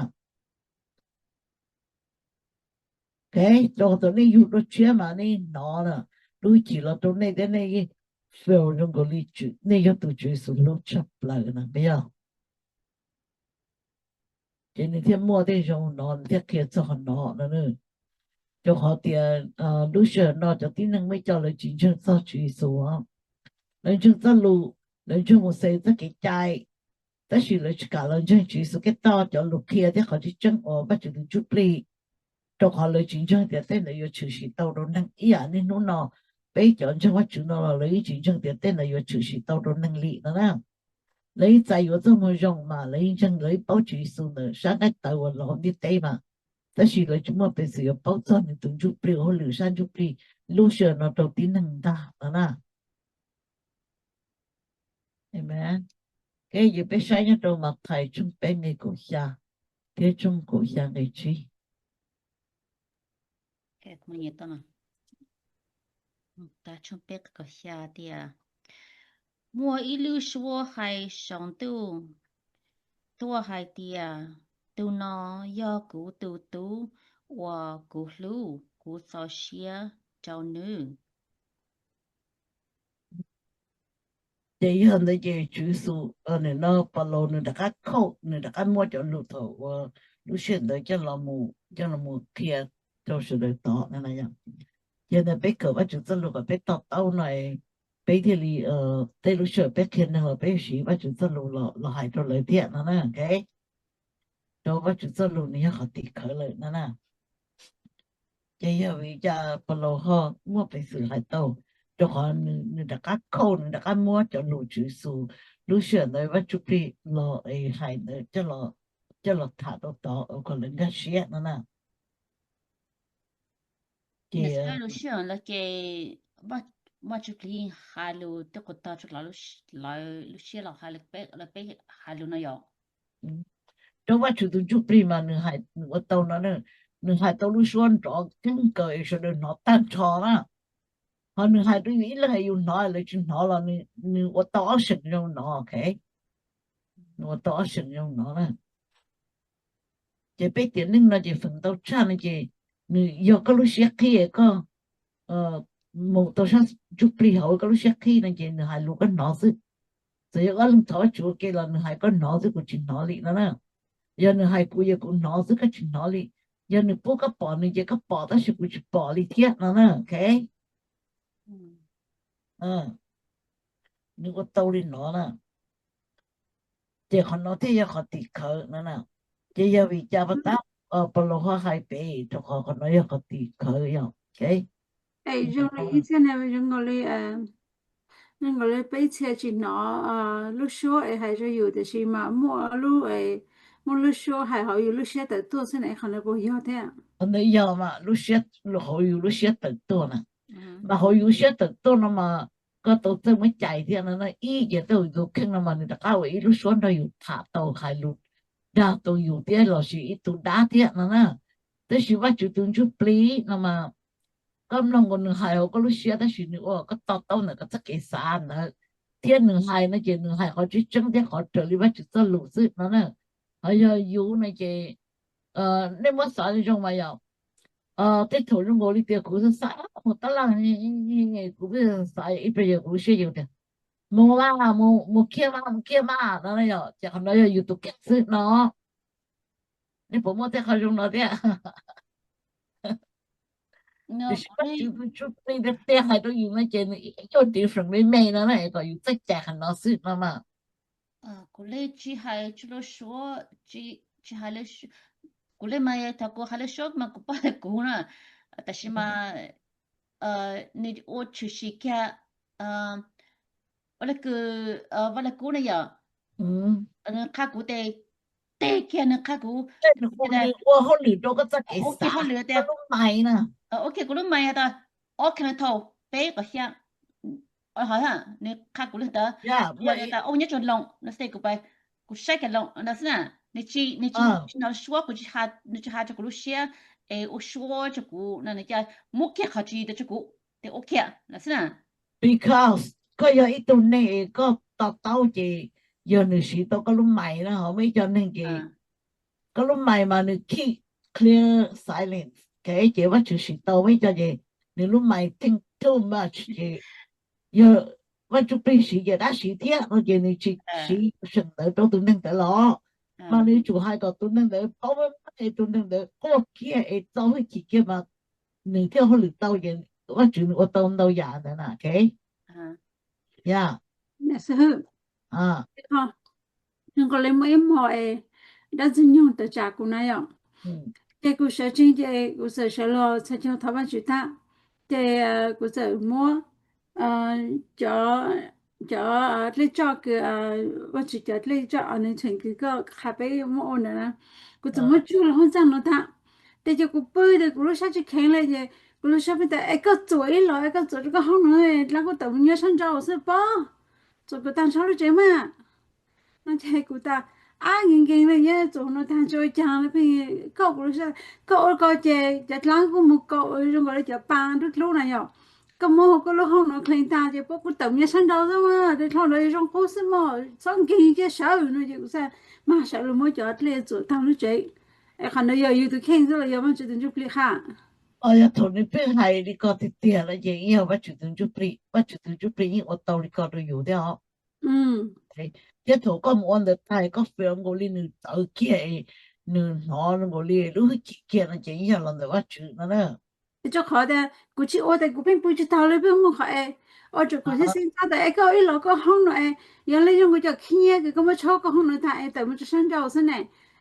Rau thaum nej yug dua tshiab mas nej hnov na, lub hwj chim los rau nej thiab nej yeej feel zoo nkaus li nej yog tus Tswv Yexus hlub tshaj plaws na, puas yog? Ces nws thiaj muaj tej zoo no, nws thiaj qhia txog qhov no no. Rau qhov tias lub sij hawm no cov tib neeg muaj ib co lawv tsis ntseeg txog Tswv Yexus, lawv ntseeg txoj lus, lawv ntseeg Mauxes txoj kev cai, tab sis lawv tsis kam los ntseeg Tswv Yexus Khetos cov lus qhia thiab qhov tseeb tseeb uas Vajtswv tus Ntsuj Plig. Rau qhov lawv tsis ntseeg tias tej ntawd yuav tshwm sim tau rau neeg ib yam niaj hnub no. Peb cov ntseeg Vajtswv no los lawv yeej tsis ntseeg tias tej ntawd yuav tshwm sim tau rau neeg li no na. Lawv yeej txais yuav txoj moo zoo mas lawv yeej ntseeg, lawv yeej paub Tswv Yexus ntawm sab nqaij tawv uas los hauv ntiaj teb mas, tab sis lawv tsis muaj peev xwm yuav paub txog nws tus Ntsuj Plig, hauj lwm sab Ntsuj Plig lub sij hawm no rau tib neeg ntag no na. Amen. Ces peb saib nyob rau Mathais tshooj peb nqe kaum xya thiab tshooj kaum xya nqe tsib. Tshooj peb nqe kaum xya tias, muaj ib lub suab hais saum ntuj tuaj hais tias, tus no yog kuv tus tub uas kuv hlub, kuv txaus siab rau nws. Ces yog ntawd ces Tswv Yexus, nim no Paulus nws rov qab quote, nws rov qab muab cov lus thaum uas lub sij hawm ntawd coj los mus, coj los mus qhia rau sawv daws tod no na yom. Ces ntawd peb kawm Vajtswv txoj lus kom peb to taub no, peb thiaj li tej lub sij hawm peb qhia neeg los peb siv Vajtswv txoj lus los hais rau lawv thiab no na. Rau Vajtswv txoj lus nws yog qhov tim khawv lawm no na. Ces yog vim li cas Paulus ho muaj peev xwm hais tau? Rau qhov nws rov qab khauj, nws rov qab muab cov lus Tswv Yexus lub sij hawm ntawd Vajtswv Plig los es hais ntawd coj los tham rau tod kom lawv nkag siab no na. Ces lub sij hawm ntawd ces Vajtswv Plig hais lus twb qhuav tag tso lawv lub siab los hais lawv peb hais lus no yom. Rau Vajtswv tus Ntsuj Plig mas nws hais, nws ua tau no, nws hais tau lub suab nrov kawg nkaus es sawv daws hnov tag nrho na. Ho nws hais rau yus ib leeg es yus hnov lawv tsis hnov los nws ua tau ob seem zoo no, ok. Nws ua tau ob seem zoo no na. Ces peb tiam neej no ces feem ntau tshaj no ces nws yog koj lub siab qhib, koj mus tau sab ntsuj plig hauv koj lub siab qhib no ces nws hais lus koj hnov xwb. Txawm yog ob leeg thov Vajtswv ua ke los nws hais koj hnov xwb, kuv tsis hnov li no na. Yog nws hais kuv, yog kuv hnov xwb, koj tsis hnov li. Yog nws pub koj pom nws ces koj pom tab sis kuv tsis pom li thiab no na, ok. Nws ua tau li no na. Ces qhov no thiaj yog qhov tim khawv no na. Ces yog vim cas pas tab Paulus ho hais pem, rau qhov qhov no yog qhov tim khawv yog. Zoo li ib txhia, zoo nkaus li, zoo nkaus li peb ib txhia tsis hnov lub suab es hais rau yus, tiam sis mas muaj lub, muaj lub suab hais hauv yus lub siab tawm tuaj xwb na, qhov no puas yog thiab? Qhov ntawd yog mas lub siab, hauv yus lub siab tawm tuaj na. Mas hauv yus siab tawm tuaj no mas koj tau txawj muab cais thiab no na. Ib yam tej yus tus kheej no mas nws rov qab ua ib lub suab nrog yus tham tau, hais lus dag tau yus thiab los sis ib tug dab thiab no na. Tab sis Vajtswv tus ntsuj plig no mas koj mloog nkaus nws hais hauv koj lub siab tab sis nws ua koj to taub ntawm koj txoj kev xav ntawd, thiab nws hais no ces nws hais qhov tseeb tseeb thiab qhov raws li Vajtswv txoj lus xwb no na. Ho yog yus no ces nej muab xav zoo mas yog tej thaum zoo nkaus li tias kuv xav xav mus tab laj, kuv xav ib pliag yog kuv lub siab yus tias mus mas, mus kiag mas, mus kiag mas no yog, ces qhov no yog yus tus kheej xwb no. Nej puas muaj tej qhov zoo no thiab? Tiam sis Vajtswv tus ntsuj plig tiag tiag hais rau yus no ces nws ib co different me me no na, kom yus txawj cais qhov no xwb no mas. Kuv li tsis hais tsis lub suab, tsis hais, kuv li mas thaum kuv hais lub suab mas kuv pom tias kuv na, tab sis mas nws ua tshwm sim kiag ua le kws vaj le kub ne yom, nws qha kuv tes, tes kiag nws qha kuv, nws ua hauj lwm rau koj txoj kev xav, koj lub mais na. Ua kiag kuv lub mais tas ob kiag no thaum peb kom xya, nws qha kuv li ntawd, yog tas ua nyob tsam Loos no xwb, kuv saib kiag Loos no xwb na, nws tsis, nws tsis hnov suab, kuv tsis, nws tsis hais rau kuv lub siab es ua suab rau kuv no, nws cia muab kiag qhov tsis yog rau kuv tes ua kiag no xwb na. Because koj yog ib tug neeg es koj to taub ces yog nws siv tau koj lub mais na, ho muaj ib co neeg ces koj lub mais mas nws keep clear silence, ces Vajtswv siv tau, muaj ib co ces nws lub mais think too much ces yog Vaj Ntsuj Plig siv ces dab siv thiab no ces nws tsis siv seem ntawd rau tus neeg ntawd los, mas nws yuav tsum hais kom tus neeg ntawd paub, es tus neeg ntawd quaj kiag es txo hwj chim kiag mas nws thiaj hauj lwm tau, ces Vajtswv nws ua tau ntau yam ntawd na, ok. Yog, nws nkaus li muaj ib hmo es dab ntxwg nyoog tawm tsam kuv na yom, ces kuv sawv tsees ces kuv txawm sawv los txhais caug thov Vajtswv tag, ces kuv txawm muab cov, cov dlej tsoj kws, Vajtswv cov dlej tsoj uas nws tseem kws koj qha peb muab ua ntawd na, kuv txawm muab tsuag los hauv ntxaaj no tag. Ces ces kuv pw tias kuv lub sab tsis kheev li ces kuv lub sab pheej tas es koj txuam ib los es koj txuam rau koj hoob no, dlaab kuj tawm mus nyob sab nraud xwb pob, txuam kuv tag nrho lub tsev mas. No ces kuv tas ab nkees nkees li, txuam no tag tsis ua cas, koj ua ko ces cov dlaab kuj mus kaum zoo nkaus li cov pas dub dlub na yom. Koj muab hauv koj lub hoob no kheev tag ces puab kuj tawm mus nyob sab nraud xwb mas, tej dlhau ntawd zoo qub xwb mog, txhob nkeeg kiag sawv no ces kuv xav mas sawv los muab cov dlej txuam tag lub tsev. Es qhov ntawd yog yus tus kheej xwb los yog Vajtswv tus ntsuj plig qha? Yog thaum nws pheej hais li ko tiag tiag lawm ces yog Vajtswv tus ntsuj plig, Vajtswv tus ntsuj plig yeej ua tau li ko rau yus thiab os. Thiab thaum koj mus ua ntawd tag koj feel nkaus li nws txawv kiag es nws hnov nkaus li lub hwj chim kiag no ces yog los ntawm Vajtswv no na. Rau qhov tias kuv tsis ua tias kuv pheej pw tsis taus li, pheej muaj qhov es ua rau kuv thiaj xeeb txhob tias es koj ib los koj hoob no es yog li yog kuv cov khib nyiab kws koj muab tshuab koj hoob no tag es tawm mus rau sab nraud xwb ne.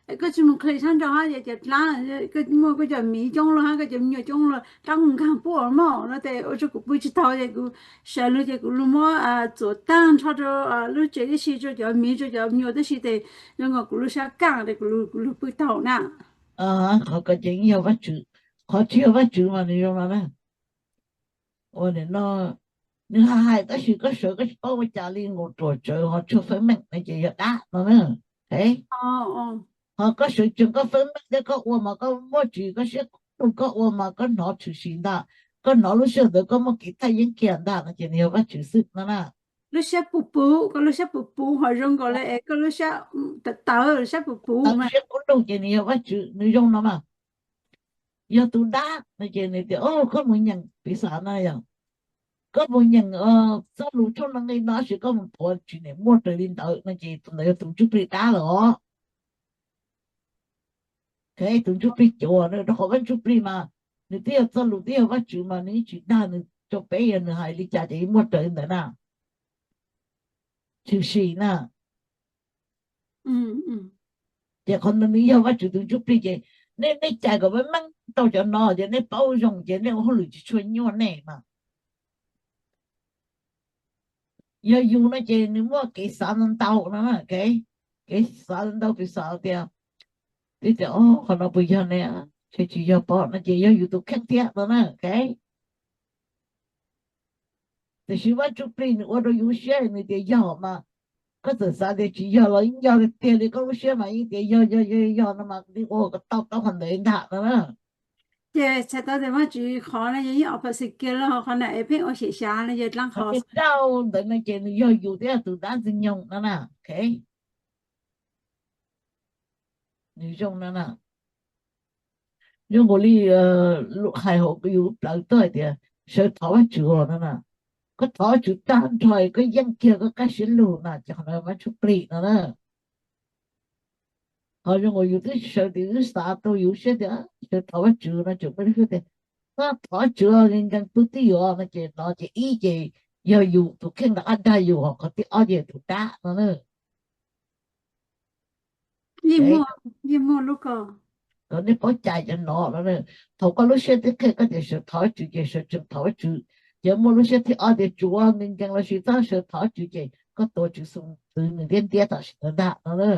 Es koj tsis mus qhlis sab nraud hab ces cov dlaab, koj muaj koj cov miv coob luaj hab koj cov me nyuam coob luaj dlaab mus nkaag puab mog no ces ua rau kuv pw tsis taus ces kuv sawv lug ces kuv lug muab txuas taag nrho rau lub tsev tib si, rau cov miv rau cov me nyuam tib si ces zoo nkaus kuv lub sab kaaj ces kuv lug pw taus na. Qhov ko ces yog Vajtswv, qhov tsis yog Vajtswv mas nws zoo no na. Ua no, nws hais hais tab sis koj sawv koj tsis paub ua cas li, nkaus ruam tsawv ho tshuav feeb meej no ces yog dab no na. Ho koj sawv tsees koj feeb meej thiab koj ua mas koj muaj tswv koj siab, koj ua mas koj hnov tshwm sim ntag, koj hnov lub sij hawm ntawd koj muaj kev thaj yeeb kiag ntag no ces nws yog Vajtswv xwb no na. Lub siab puv puv, koj lub siab puv puv ho zoo nkaus li es koj lub siab tawv, lub siab puv puv, siab kub lug ces nws yog Vajtswv, nws zoo no mas. Yog tus dab no ces nws tias koj mus nyeem piv xam na yog, koj mus nyeem txoj lus tshooj no nqi no sis koj mus thuav tsis nim muaj raws li ntawd no ces tus ntawd yog tus ntsuj plig dab lawm os. Tus ntsuj plig cuav na, rau qhov Vaj Ntsuj Plig mas nws twb yog txoj lus twb yog Vajtswv mas nws yeej tsis dag nws rau peb, yog nws hais li cas ces yeej muaj raws li ntawd na. Tshwm sim na. Ces qhov ntawd nws yog Vajtswv tus ntsuj plig ces nej, nej cais kom meej meej rau cov no ces nej paub zoo ces nej ua hauj lwm tsis tshua nyuaj nej mas. Yog yus no ces nws muaj kev xav ntau ntau no, kev xav ntau, kev xav tias, tias qhov no puas yog ne, tsis yog pob no ces yog yus tus kheej thiab no na. Tiam sis Vaj Ntsuj Plig nws ua rau yus siab nws tias yog mas, koj txawm xav tias tsis yog los yeej yog tiag tiag li, koj lub siab mas yeej tias yog yog yog yog no mas yeej ua kom tau tau qhov ntawd ntag no na. Ces txhais tau tias Vajtswv qhov no yog yeej opposite kiag los qhov na es pheej ua xyem xyav no yog dlaab qhov. Rau ntawd no ces nws yog yus thiab tus dab ntxwg nyoog no na. Nws zoo no na. Zoo nkaus li hais hauv yus plawv tuaj hais tias sawv thov Vajtswv no na. Koj thov Vajtswv tag nrho koj yeej kiag koj kaj siab lug na ces qhov no Vaj Ntsuj Plig no na. Ho zoo nkaus yus twb sawv tias twb xav tau yus siab tias sawv thov Vajtswv no tseem muaj lub siab tias koj thov Vajtswv nkees pw twj ywm no ces no ces ib ces yog yus tus kheej rov qab dag yus, ho qhov thib ob ces tus dab no na. Kom nej paub cais cov no no, thaum koj lub siab twb qhia koj tias sawv thov Vajtswv ces sawv tsees thov Vajtswv, ces muaj lub siab thib ob tias tsuav nkees nkees los sis txhob sawv thov Vajtswv ces koj tuav Tswv Yexus txwv nws ntiab ntiab tam sim ntawd ntag no na.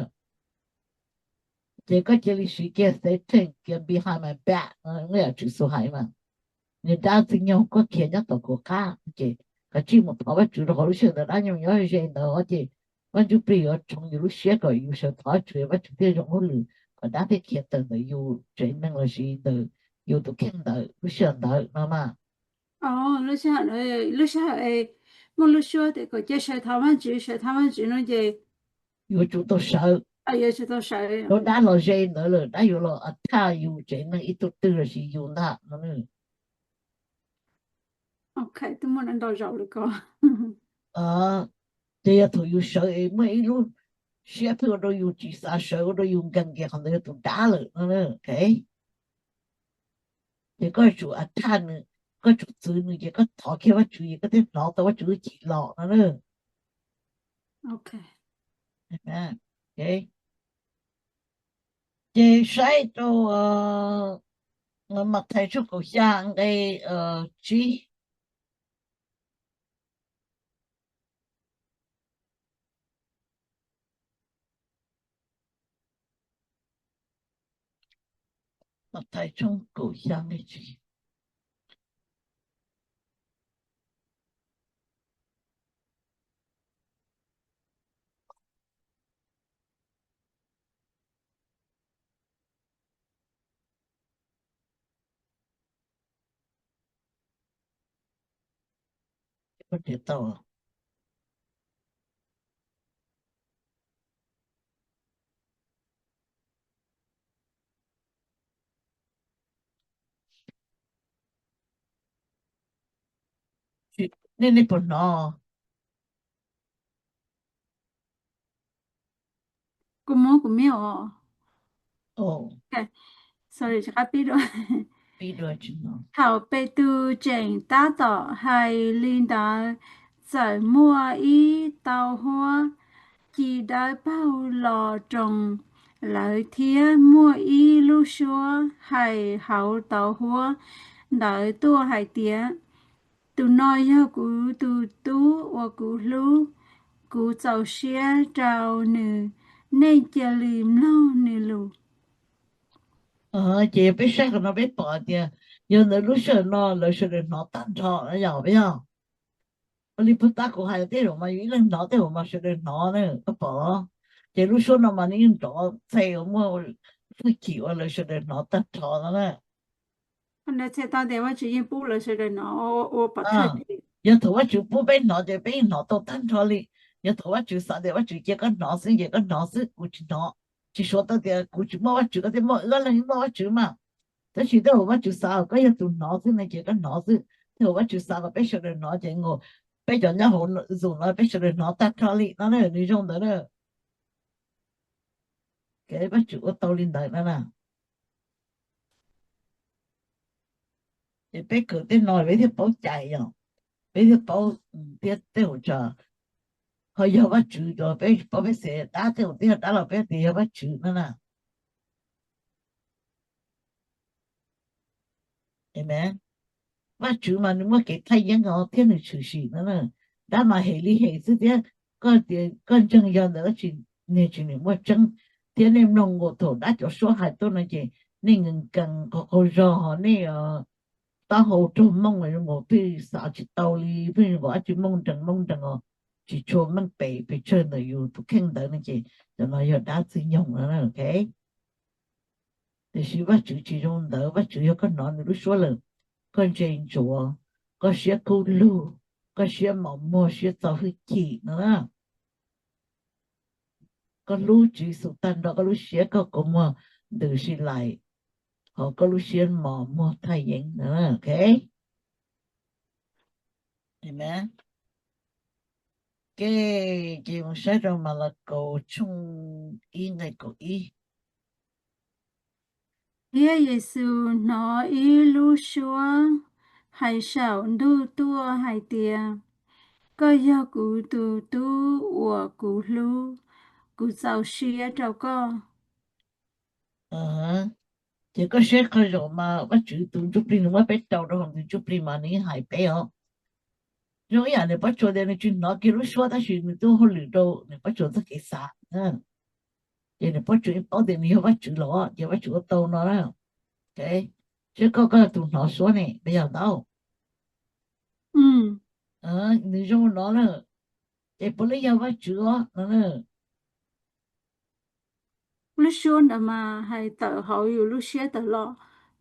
Ces koj cia li siv kiag Satan kiag behind my back no, yam Tswv Yexus hais mas, niag dab ntxwg nyoog koj khiav nyob tom kuv qab ces koj tsij mus thov Vajtswv rau qhov lub sij hawm ntawd dab nyoog nyob ze ntawd os, ces Vaj Ntsuj Plig yuav tshoov yus lub siab kom yus sawv thov Vajtswv, Vajtswv thiaj zoo hauj lwm kom dab thiaj khiav tawm ntawm yus tsev neeg los sis ntawm yus tus kheej ntawd lub sij hawm ntawd no mas. Lub sij hawm, lub sij hawm muaj lub suab tias kom cia sawv thov Vajtswv, sawv thov Vajtswv no ces yuav tsum tau sawv. Yuav tsum tau sawv. Rau dab los ze ntawd lawm dab yuav los attack yus tsev neeg ib tug twg los sis yus ntag no. Ok, twb muaj ntau zaus li ko. Ces yog thaum yus sawv es muaj ib lub siab pheej ua rau yus tsis xav sawv, ua rau yus nkees ces qhov ntawd yog tus dab lawm no. Ces koj tsum attack nws, koj tsum txwv nws ces koj thov kiag Vajtswv ces koj thiaj hnov tau Vajtswv lub cim los no na. Ces saib rau Mathais tshooj kaum xya nqe tsib. Mathais tshooj kaum xya nqe tsib. Nej, nej puas hnov? Kuv mob kuv miab os. Sorry, rov qab pib dua. Thaum Petus tseem tab tom hais li ntawd, txawm muaj ib tauv huab ci dawb paug los roos lawv, thiab muaj ib lub suab hais hauv tauv huab ntawd tuaj hais tias, Tus no yog kuv tus tub uas kuv hlub, kuv txaus siab rau nws, nej cia li mloog nws lus. Ces peb saib qhov no peb pom tias yog ntawd lub sij hawm no lawv sawv daws hnov tag nrho no yog peb yog. Ua li puag ta kuv hais tej zaum mas yus ib leeg hnov tej zaum mas sawv daws hnov na, koj pom. Ces lub suab no mas nws yeej nrov txhais uas muaj hwj chim uas lawv sawv daws hnov tag nrho no na. Txhais tau tias Vajtswv yeej pub lawv sawv daws hnov ua pom thawj. Yog thaum Vajtswv pub peb hnov ces peb yeej hnov tau tag nrho li. Yog thaum Vajtswv xav tias Vajtswv cia koj hnov xwb ces koj hnov xwb, kuv tsis hnov. Tsis suav tau tias kuv tsis muaj Vajtswv, koj thiaj muaj, wb leeg muaj Vajtswv mas. Tab sis tej zaum Vajtswv xav koj yog tus hnov xwb ne ces koj hnov xwb. Tej zaum Vajtswv xav kom peb sawv daws hnov ces nkaus peb cov nyob hauv Zoom no peb sawv daws hnov tag nrho li no na, nws zoo ntawd na. Kev Vajtswv ua tau li ntawd no na. Ces peb kawm tej no peb thiaj paub cai yom, peb thiaj paub thiab tej zaum tsam ho yog Vajtswv, peb paub peb xav dab tej zaum twb yog dab los peb tias yog Vajtswv no na. Amen. Vajtswv mas nws muaj kev thaj yeeb os thiab nws tshwm sim no na. Dab mas hem li hem xwb thiab, koj tias koj ntseeg yog ntawd tab sis niag tsis nim muaj tseeb. Thiab nej mloog nkaus thaum dab cov suab hais tuaj no ces nej nkees nkees qhov qaug zog ho nej taub hau raug mooj zoo nkaus pheej xav tsis tau li, pheej zoo nkaus dab tsi mooj nrees mooj nrees os, tsis tshua meej pem pes tsawg ntawm yus tus kheej ntawd no ces cov no yog dab txwj nyoog no, ok. Tiam sis Vajtswv tsis zoo ntawd, Vajtswv yog koj hnov nws lub suab lawm, koj ntse ntsuav, koj siab kub lug, koj siab mos muag siab txo hwj chim no na. Koj hlub Tswv Yexus tag nrho koj lub siab, koj kua muag ntws si lais, ho koj lub siab mos muag thaj yeeb no, ok. Amen. Ok, ces mus saib rau Malakaus tshooj ib nqe kaum ib. Thiab Yexus hnov ib lub suab hais saum ntuj tuaj hais tias, Koj yog kuv tus Tub uas kuv hlub, kuv txaus siab rau koj. Ces koj saib qhov zaum mas Vajtswv tus Ntsuj Plig nws muab peb rau rau hauv nws Ntsuj Plig mas nws yeej hais peb os. Zoo ib yam nws Pob Tsuas tias nws tsis hnov kiag lub suab tab sis nws twb ua hauj lwm rau nws Pob Tsuas txoj kev xav. Ces nws Pob Tsuas yeej paub tias nws yog Vajtswv los ces Vajtswv ua tau no na. Saib koj, koj yog tus hnov suab ne, koj yog ntau. Nws zoo no na, ces puav leej yog Vajtswv os no na. Lub suab ntawd mas hais tawm hauv yus lub siab tawm los,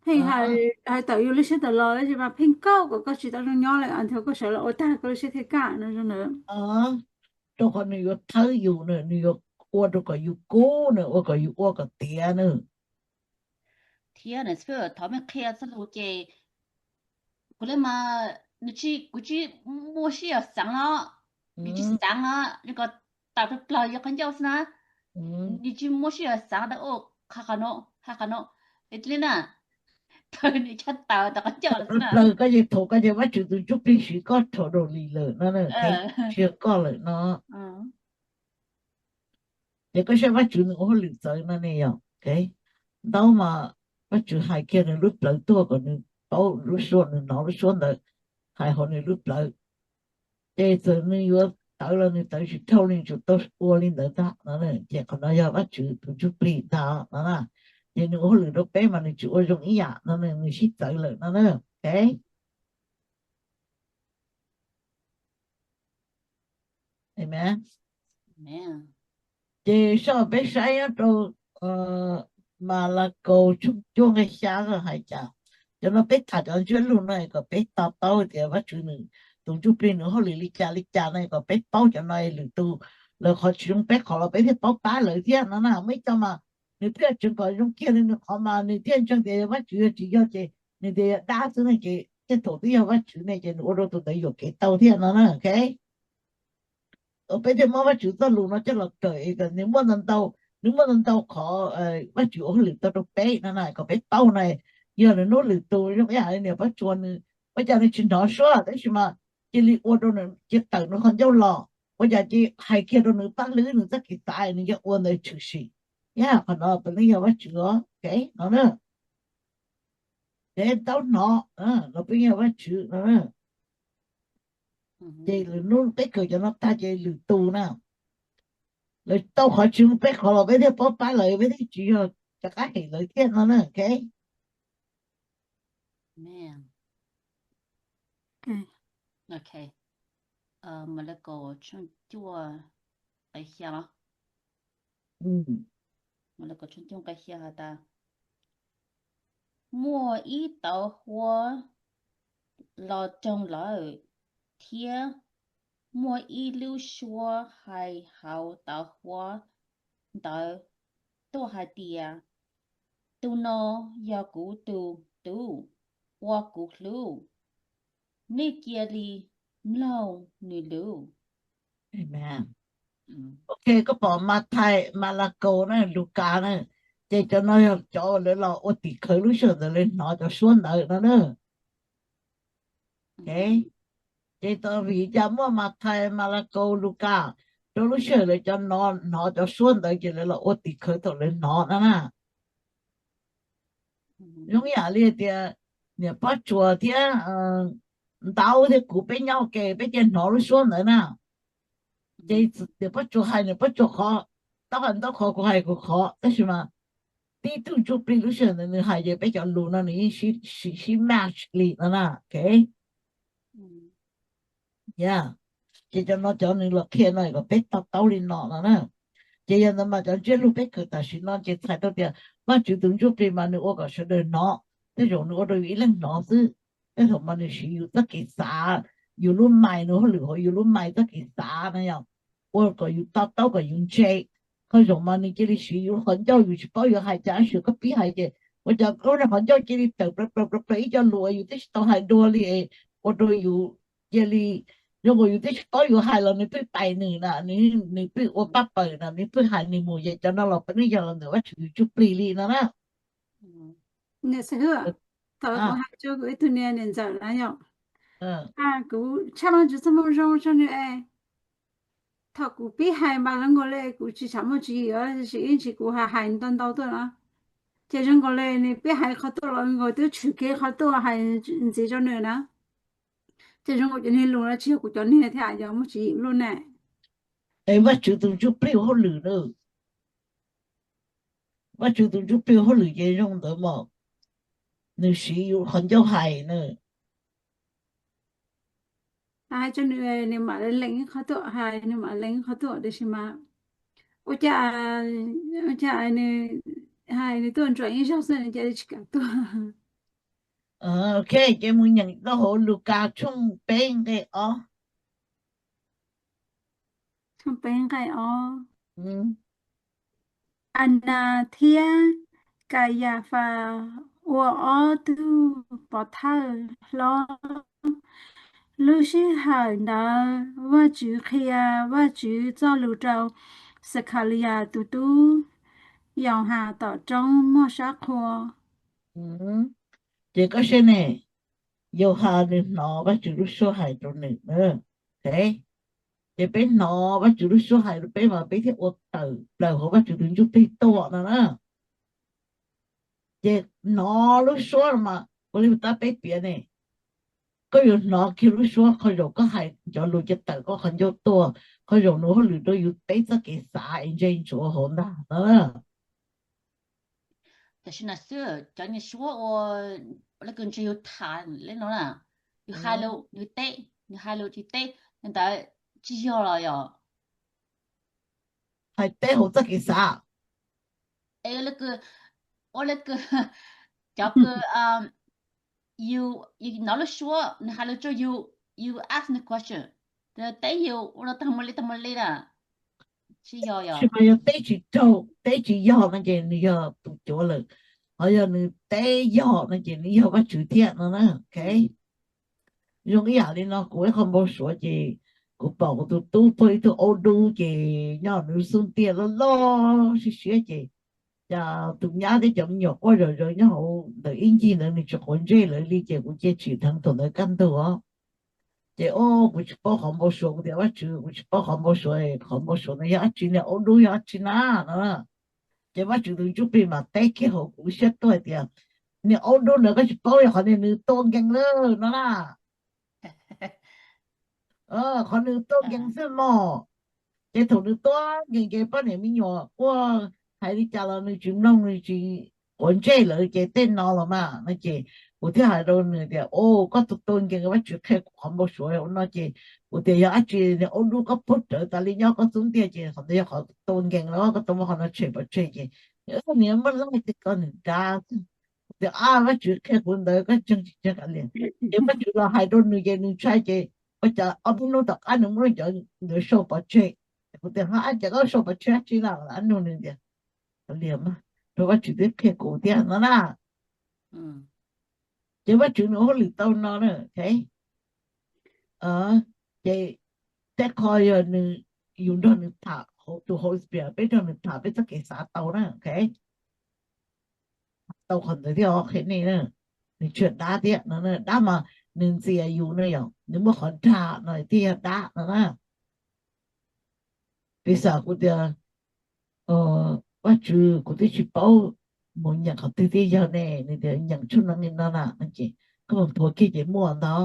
pheej hais tawm yus lub siab tawm los tab sis mas pheej kauj kom koj tsis tau zoo nyob lawm, until koj sawv los ua tag koj lub siab thiaj kaj no zoo ntawd. Rau qhov nws yuav thawb yus na, nws yuav ua rau kom yus kub na, ua kom yus ua kom tiav na. Thiab nws thov mej qhia txoj lus ces kuv li mas nws tsis, kuv tsis muaj sij hawm xaav los, nws tsis xaav los zoo ko taws plaws yog qhov ncauj xwb na. Nws tsis muaj sij hawm xaav tau ua qhov, qhov no, qhov no, li na, taws nws tshaj taws tau qhov ncauj xwb na. Plaws koj ces thaum koj ces Vajtswv tus Ntsuj Plig siv koj totally lawm no, siv koj lawm no. Ces koj saib Vajtswv nws ua hauj lwm txawv no ne yom. Ntau mas Vajtswv hais kiag nws lub plawv tuaj kom nws paub lub suab, nws hnov lub suab ntawd hais hauv nws lub plawv. Ces txawm nws yuav tawv los nws tawv tsis dhau li, nws tsum tau ua li ntawd ntag no. Ces qhov no yog Vajtswv tus Ntsuj Plig ntag no na. Ces nws ua hauj lwm rau peb mas nws tsis ua zoo ib yam no, nws sib txawv lawm no na. Ok. Amen. Ces soj peb saib nyob rau Malakaus tshooj cuaj nqe xya hais cas. Cov no peb tham cov ntsiab lus no kom peb to taub tias Vajtswv nws tus Ntsuj Plig nws hauj lwm li cas li cas no kom peb paub cov no lwm tus lawv qhov tsis zoo peb qhov los peb thiaj paub pab lawv thiab no na. Muaj ib co mas nws thiaj tseem kom zoo kiag li nws qhov mas nws thiaj ntseeg tias yog Vajtswv, yog tsis yog ces nws tias yog dab xwb no ces thiaj thaum twb yog Vajtswv ne ces nws ua rau tus ntawd yuam kev tau thiab no na. Ok. Peb thiaj muab Vajtswv txoj lus no coj los kawm es kom nws muaj ntau ntau nws muaj ntau ntau qhov Vajtswv ua hauj lwm tau rau peb no na, kom peb paub na. Yog nws hnub lwm tus zoo ib yam li niam Pob Tsuas nws, ua cas nws tsis hnov suab tab sis mas cia li ua rau nws cia tawm nws qhov ncauj los, ua cas cia hais kiag rau nws paj hlwb nws txoj kev xav nws cia ua ntawd tshwm sim. Yog qhov no peb yeej yog Vajtswv os, ok no na. Ces tau hnov los peb yeej yog Vajtswv no na. Ces lwm hnub peb kawm cov no tag ces lwm tus na, lawv tau qhov tsis zoo peb qhov los peb thiaj paub pab lawv, peb thiaj tsis yog rov qab hem lawv thiab no na, ok. Malakaus tshooj cuaj nqe xya los? Malakaus tshooj cuaj nqe xya has tas, muaj ib tauv huab los roog lawm, thiab muaj ib lub suab hais hauv tauv huab ntawd tuaj hais tias, tus no yog kuv tus tub uas kuv hlub, nej cia li mloog nws lus. Ok, koj pom Mathais, Malakaus na, Lukas na, ces cov no yog cov lawv los ua tim khawv lub sij hawm ntawd lawv hnov cov suab ntawd no na. Ces tau vim cas muaj Mathais, Malakaus, Lukas, rau lub sij hawm lawv cov no hnov cov suab ntawd ces lawv los ua tim khawv thaum lawv hnov no na. Zoo ib yam li tias niam Pob Tsuas thiab Ntaub thiab kuv peb nyob ua ke peb cia hnov lub suab ntawd na. Ces niam Pob Tsuas hais niam Pob Tsuas qhov, Ntaub hais Ntaub qhov, kuv hais kuv qhov, tab sis mas tib tug ntsuj plig lub sij hawm ntawd nws hais ces peb cov lus no nws yeej sib, sib match li no na, ok. Ces cov no cov nws los qhia no kom peb to taub li no no na. Ces yog ntawd mas cov ntsiab lus peb kawm tam sim no ces txhais tau tias Vajtswv tus ntsuj plig mas nws ua kom sawv daws hnov, tej zaum nws ua rau yus ib leeg hnov xwb, tej zaum mas nws siv yus txoj kev xav, yus lub mind, nws hauj lwm hauv yus lub mind txoj kev xav no yog ua kom yus to taub kom yus ntse. Qhov zaum mas nws cia li siv yus qhov ncauj, yus tsis paub yuav hais cas, tab sis koj pib hais ces ua cas koj qhov ncauj cia li tawm plaws plaws plaws plaws ib co lus uas yus twb tsis tau hais dua li, ua rau yus cia li zoo nkaus yus twb tsis paub yuav hais los nws pheej pais nws na, nws pheej ua paj pawg na, nws pheej hais nws mus, ces cov no los peb yeej yog los ntawm Vajtswv tus ntsuj plig li no na. Niam Xwm Hwb, thaum kuv hais rau kuv ib tug niam, niam ntxawm na yom, kuv tshaj Vajtswv txoj moo zoo rau nws es, thaum kuv pib hais mas zoo nkaus li kuv tsis tshua muaj tswv yim os, tab sis ib ntsis kuv hais hais ntau ntau tuaj na, ces zoo nkaus li nws pib hais qhov tuaj los nkaus twb tshwm kiag qhov tuaj hais ntxiv rau nws na. Ces zoo nkaus cov niag lus no tsis yog kuv cov niag thiab, yog muaj tswv yim luaj ne. Es Vajtswv tus ntsuj plig ua hauj lwm na. Vajtswv tus ntsuj plig ua hauj lwm ces zoo ntawd mas nws siv yus qhov ncauj hais na. Hais rau nws, nws mam li lees qhov tuaj, hais nws mam lees qhov tuaj, tiam sis mas ua cas, ua cas nws hais nws tuaj ntsuas ib zaug xwb nws cia li tsis kam tuaj. Ok, ces mus nyeem rau hauv Lukas tshooj peb nqe ob. Tshooj peb nqe ob. Anas thiab Kayafas ua ob tug pov thawj hlob. Lub sij hawm ntawd Vajtswv qhia Vajtswv txoj lus rau Xakhaliyas tus tub Yauhas tom roob muaj sab qhua. Ces koj saib ne, Yauhas nws hnov Vajtswv lub suab hais rau nws. Ces peb hnov Vajtswv lub suab hais rau peb mas peb thiaj ua tawm plaws hauv Vajtswv tus ntsuj plig tuaj no na. Ces hnov lub suab mas ua li tab peb piav ne, koj yuav hnov kiag lub suab, qhov zaum koj hais cov lus ces tawm koj qhov ncauj tuaj, qhov zaum nws hauj lwm rau yus peb txoj kev xav es ntse ntsuav hauv ntag no. Tam sim no xwb cov niag suab ua lawv kws ntshe yus tham li no na, yus hais lus nws teb, nws hais lus tsis teb, li ntawd tsis yog los yog hais teb hauv txoj kev xav. Es lawv kws, ua lawv kws, cov kws yus, yus hnov lub suab nws hais lus rau yus, yus ask nws question, nws teb yus ua rau tag mus li tag mus li na. Tsis yog, yog tsis mas yog teb tsis raug, teb tsis yog no ces nws yog tus cuav lawm, ho yog nws teb yog no ces nws yog Vajtswv thiab no na. Ok, zoo ib yam li no kuv ib qho npau suav ces kuv pom kuv tus tub pog ib tug aub dub ces nyob nws xub ntiag loj loj siab siab ces cas tus nyab thiab cov me nyuam quaj zom zaws nyob hauv ntawm ib ncig ntawd nws tsis quav ntsej lawv li ces kuv cia tsim dheev thaum ntawd kaj ntug os. Ces o, kuv tsis paub qhov npau suav, kuv tias Vajtswv kuv tsis paub qhov npau suav, qhov npau suav no yog dab tsi, niag aub dub yog dab tsi na no. Ces Vajtswv tus Ntsuj Plig mas teb kiag hauv kuv siab tuaj hais tias niag aub dub ntawd koj tsis paub yog qhov niag nws tua nkees lawm no na. Qhov nws tua nkees xwb mog. Ces thaum nws tua nkees ces poj niam me nyuam quaj hais li cas los nws tsis mloog, nws tsis quav ntsej lawv ces tej no los mas no ces kuv thiaj hais rau nws tias o, koj tua tua nkees, Vajtswv qhia kuv qhov npau suav ua no ces kuv tias yog dab tsi niag aub dub koj pog rawv tas li nyob koj xub ntiag ces qhov ntawd yog qhov tua nkees los koj tau muab qhov no tshem pov tseg ces nws muab laij tias koj nws dav tias a, Vajtswv qhia kuv ntawd koj ntseeg tsis ntseeg kav liam. Ces Vajtswv los hais rau nws ces nws ntshai ces ua cas ob peb hnub tom qab nws muab cov ntawd sau pov tseg. Kuv tias ho ab, cas koj sau pov tseg dab tsi na? Ab nug nws tias kav liam, rau Vajtswv twb qhia kuv thiab no na. Ces Vajtswv nws ua hauj lwm tau no na. Ces tej qho yog nws, yus nrog nws tham, hauv tus Holy Spirit peb nrog nws tham peb txoj kev xav tau na. Tau qhov ntawd thiab os, qhia nej na. Nws tsis yog dab thiab no, dab mas nws ntxias yus no yom, nws muaj qhov dag no thiaj yog dab no na. Piv xam kuv tias Vajtswv, kuv twb tsis paub mus nyeem qhov twg thiaj yog ne. Nws tias nyeem tshooj no li no na no ces koj mus nthuav kiag ces muaj ntau.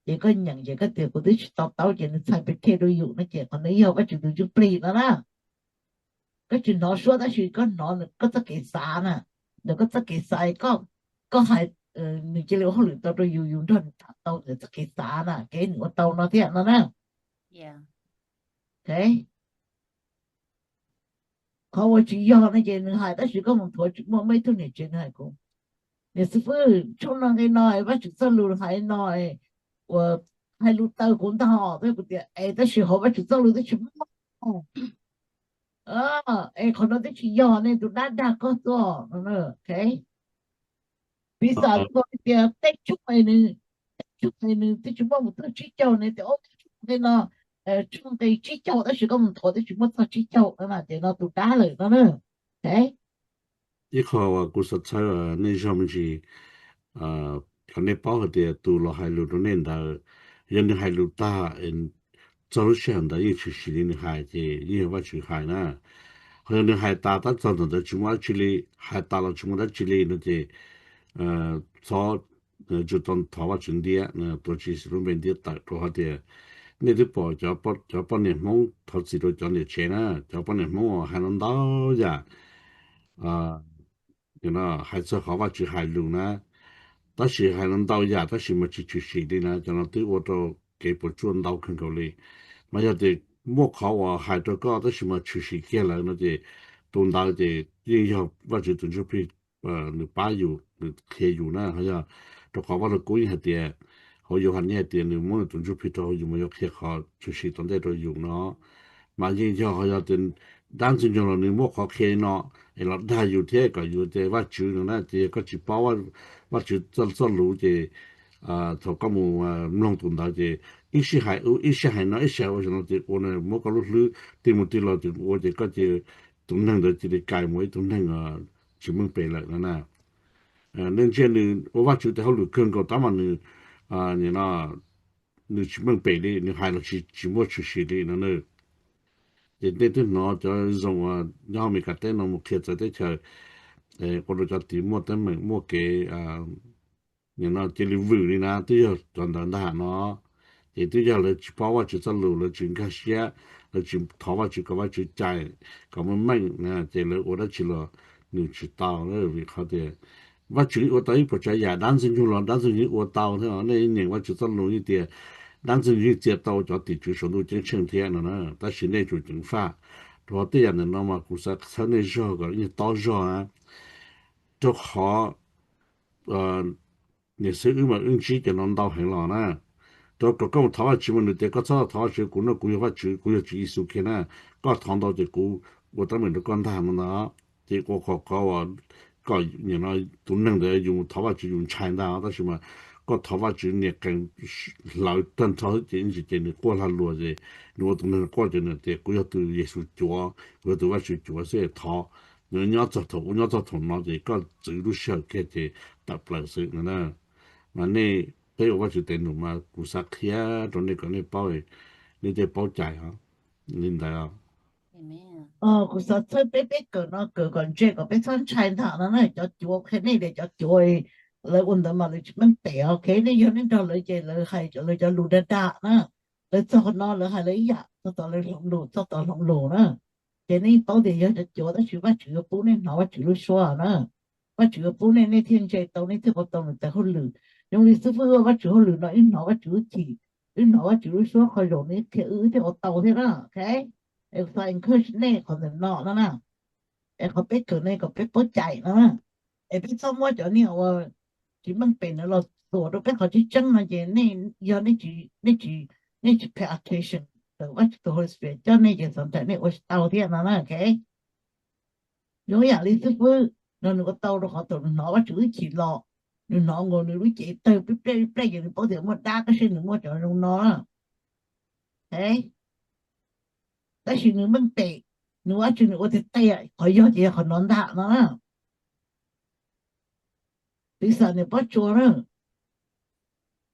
Ces koj nyeem ces koj tias kuv twb tsis to taub ces nws txhais pes thej rau yus no ces qhov ntawd yog Vajtswv tus Ntsuj Plig no na. Koj tsis hnov suab tab sis koj hnov koj txoj kev xav na. Ntawm koj txoj kev xav, koj, koj hais, nws cia li ua hauj lwm tau rau yus, yus nrog nws tham tau ntawm txoj kev xav na, kev nws ua tau no thiab no na. Qhov uas tsis yog no ces nws hais tab sis koj mus nthuav tsis muaj. Muaj ib tug niam tsev nws hais kuv, niam xib fwb, tshooj no nqe no Vajtswv txoj lus hais no uas hais lus taw kuv ntag os. Kuv tias es tab sis hauv Vajtswv txoj lus twb tsis muaj, es qhov no twb tsis yog ne, tus dab dag koj tuaj no. Piv xam kuv tias tej tshooj, tej tshooj nws twb tsis muaj mus txog tsib caug ne, tias ob tshooj nqe no, tshooj nqe tsib caug tab sis koj mus nthuav twb tsis muaj txog tsib caug no ces no tus dab lawm no na. Ib qho uas kuv xav txhawb nej zog me ntsis, kom nej paub hais tias tus los hais lus rau nej ntawd, yog nws hais lus tag, txog lub sij hawm ntawd yeej tshwm sim li nws hais ces yeej yog Vajtswv hais na. Ho yog nws hais tas tab txog ntawm ntawd tsis muaj dab tsi li, hais tas los tsis muaj dab tsi li no ces txhob, tsis tau thov Vajtswv ntiab, tuav Tswv Yexus lub npe ntiab tawm rau qhov tias nej twb pom cov poj niam Hmoob, thov txim rau cov niam tsev na, cov poj niam Hmoob hais ntau ntau yam hais txog qhov Vajtswv hais lus na, tab sis hais ntau yam tab sis mas tsis tshwm sim li na, cov no twb ua rau kev puas tsuaj ntau kawg nkaus li. Mas yog tias muaj qhov uas hais rau koj tab sis mas tshwm sim kiag lawm no ces tus ntawd ces yeej yog Vajtswv tus Ntsuj Plig, nws pab yus, nws qhia yus na. Ho yog rau qhov Vaj Lug Kub yeej hais tias, hauv Yauhas yeej hais tias nws muab nws tus Ntsuj Plig rau hauv yus mas yuav qhia qhov tshwm sim tom ntej rau yus no. Mas yeej yog, ho yog tias dab Ntxwg Nyoog los nws muaj qhov qhia li no es los dag yus thiab kom yus tias Vajtswv no na, ces yog koj tsis paub Vajtswv txoj lus ces thaum koj mus mloog tus ntawd ces ib sij hais ub, ib sij hais no, ib sij hais ua no ces ua muab koj lub hlwb tig mus tig los ces ua ces koj ces tus neeg ntawd cia li kais mus ib tug neeg tsis meej pem lawm no na. Nej ntsia nws ua Vajtswv tes hauj lwm kawg nkaus tab mas nws, nws tsis meej pem li, nws hais los tsis muaj tshwm sim li no na. Ces nej twb hnov cov zoo nyob Amelikas teb no mus qhia txawv teb chaws, ua rau cov tid muaj teeb meem muaj kev nim no cia li vwm li na, twb yog cov ntawd ntag no. Ces twb yog lawv tsis paub Vajtswv txoj lus, lawv tsis nkag siab, lawv tsis thov Vajtswv kom Vajtswv cais kom muaj meej, ces lawv ua dab tsi los nws tsis tau, vim qhov tias Vajtswv ua tau ib puas tsav yam, dab Ntxwg Nyoog los dab Ntxwg Nyoog ua tau thiab. Nej nyeem Vajtswv txoj lus yeej tias dab Ntxwg Nyoog yeej txia tau cov tim tswv saum ntuj ceeb tsheej thiab no na. Tab sis nej tsum ceev faj, rau qhov tej yam ntawm no mas kuv xav txhawb nej zog kom ib nyuag tob zog na, rau qhov niam xib wb mas wb ntsib cov no ntau heev los na. Rau kom koj mus thov Vajtswv mas nws tias koj txhob thov Vajtswv, kuv no kuv yog Vajtswv, kuv yog Tswv Yexus kiag na. Koj thov ntau ces kuv ua teeb meem rau koj ntag no ntag. Ces ua qhov qhov uas kom tus neeg ntawd yus thov Vajtswv yus ntshai ntag, tab sis mas koj thov Vajtswv nias qees hlawv tag nrho xwb ces ib ntsis ces nws quaj lag luag ces nws ua tus neeg quaj ces nws tias kuv yog tus Yexus cuav, kuv yog tus Vajtswv cuav xwb thov. Nws nyob txog thaum ub nyob txog thaum no ces koj txwv lub sij hawm kiag ces tawm plaws xwb no na. Mas nej peb ua Vajtswv tes num mas kuv xav qhia rau nej kom nej paub, nej thiaj paub cai os. Li ntawd. Kuv xav txhawb peb, peb kawm no kawm kom ntse kom peb txhob ntshai ntag no na. Cov cuav qhia nej tias cov cuav lawv ua ntawd mas lawv tsis meej pem os. Ok, nej yog nej nrog lawv ces lawv hais lawv cov lus dag dag na. Lawv txog qhov no lawv hais lawv ib yam, txog tom lawv hloov lus, txog tom hloov lus na. Ces nej paub tias yog cov cuav tab sis Vajtswv yuav pub nej hnov Vajtswv lub suab na. Vajtswv yuav pub nej, nej thiaj ntse tau, nej thiaj ua tau nws tes hauj lwm. Zoo li xib fwb ua Vajtswv hauj lwm no wb hnov Vajtswv lub cim, wb hnov Vajtswv lub suab qhov zoo, nws qhia wb, wb thiaj ua tau thiab na. Ok, es kuv xav encourage nej qhov ntawm no no na. Es qhov peb kawm no kom peb paub cai no na. Es peb txhob muab cov niag uas tsis meej pem ntawd los txuas rau peb qhov tseeb tseeb no ces nej yog nej tsis, nej tsis pay attention rau Vajtswv tus Holy Spirit coj nej ces txaus ntshai nej ua tsis tau thiab no na. Ok, zoo yam li xib fwb no nws ua tau rau qhov thaum nws hnov Vajtswv lub cim los, nws hnov nkaus nws lub cev tawg plij plej plij plej ces nws paub tias muaj dab, tab sis nws muaj cov zoo no. Ok, tab sis nws meej pem, nws ua tsis, nws ua tiag tiag qhov yog ces yog qhov no ntag no na. Piv xam niam Pob Tsuas na,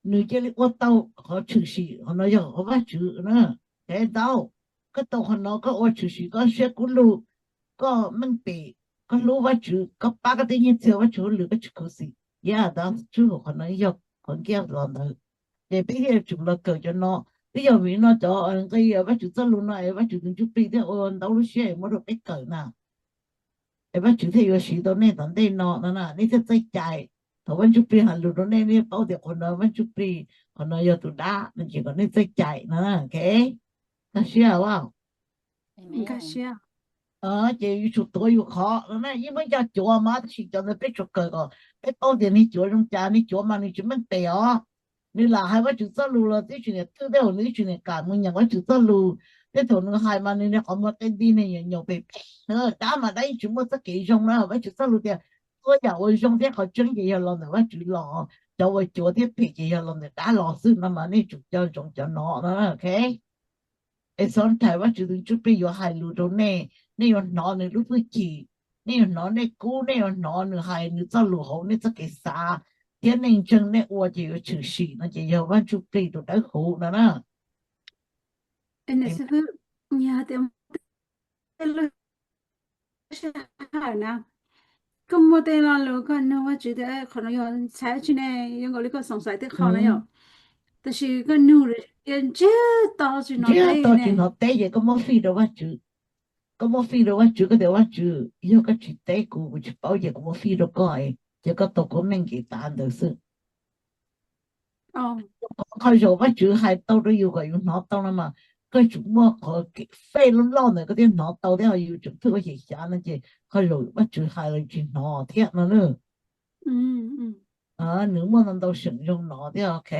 nws cia li ua tau qhov tshwm sim, qhov no yog qhov Vajtswv na. Ces ntau, koj tau qhov no koj ua tshwm sim koj siab kub lug, koj meej pem, koj hlub Vajtswv, koj pab koj tej nyiaj txiag Vajtswv hauj lwm, koj tsis khuv xim. Yam ntawd tsuas qhov no yog qhov nkiag los ntawd. Ces peb thiaj tsum los kawm cov no. Twb yog vim no cov nqe Vajtswv txoj lus no es Vajtswv tus Ntsuj Plig thiaj ua ntau lub siab es muab rau peb kawm na. Es Vajtswv thiaj yuav siv tau nej tom ntej no no na, nej thiaj txawj cai. Thaum Vaj Ntsuj Plig hais lus rau nej, nej paub tias qhov no Vaj Ntsuj Plig, qhov no yog tus dab no ces kom nej txawj cai no. Ok, nkag siab as. Nkag siab. Ces yuav tsum tuav yus qhov no na, yeej muaj cov cuav mas tab sis cov ntawd peb tsuas kawm kom peb paub tias niag cuav zoo cas, niag cuav mas nws tsis meej pem os. Nws lam hais Vajtswv txoj lus los twb tsis niam twj tej, nws twb tsis niam kam mus nyeem Vajtswv txoj lus. Tej thaum nws hais mas nws niag qhov muag qe nti, nws nyaum pem pem. Dab mas dab yeej tsis muaj txoj kev zoo na. Vajtswv txoj lus tias txhua yam uas zoo thiab qhov tseeb ces yog los ntawm Vajtswv los, cov uas cuav thiab phem ces yog los ntawm dab los xwb no mas nej tsum coj ntsoov cov no no. Ok, es txhob ntshai, Vajtswv tus Ntsuj Plig yuav hais lus rau nej, nej yuav hnov nws lub hwj chim, nej yuav hnov nej kub, nej yuav hnov nws hais nws txoj lus hauv nej txoj kev xav, thiab nej ntseeg nej ua ces yuav tshwm sim no ces yog Vaj Ntsuj Plig tus dawb huv no na. Koj muaj tej lo lus koj nug Vajtswv tias qhov no yog txhais tsi ne, yuav nkaus li koj xoom xaiv tej qho na yom. Tab sis koj nug ntsiag to tsis hnov teb, tsis hnov teb ces koj muab fij rau Vajtswv. Koj muab fij rau Vajtswv, koj tias Vajtswv, yog koj tsis teb kuv, kuv tsis paub ces kuv muab fij rau koj, ces koj tau koj meej ces tas ntawd xwb. Qhov zaum Vajtswv hais tau rau yus kom yus hnov tau no mas koj tsum muaj qhov kev faith loj loj ntawd koj thiaj hnov tau thiab, yus tseem thwj ua xyem xyav no ces qhov zaum Vajtswv hais los tsis hnov thiab no na. Nws muaj ntau ntau seem zoo no thiab, ok.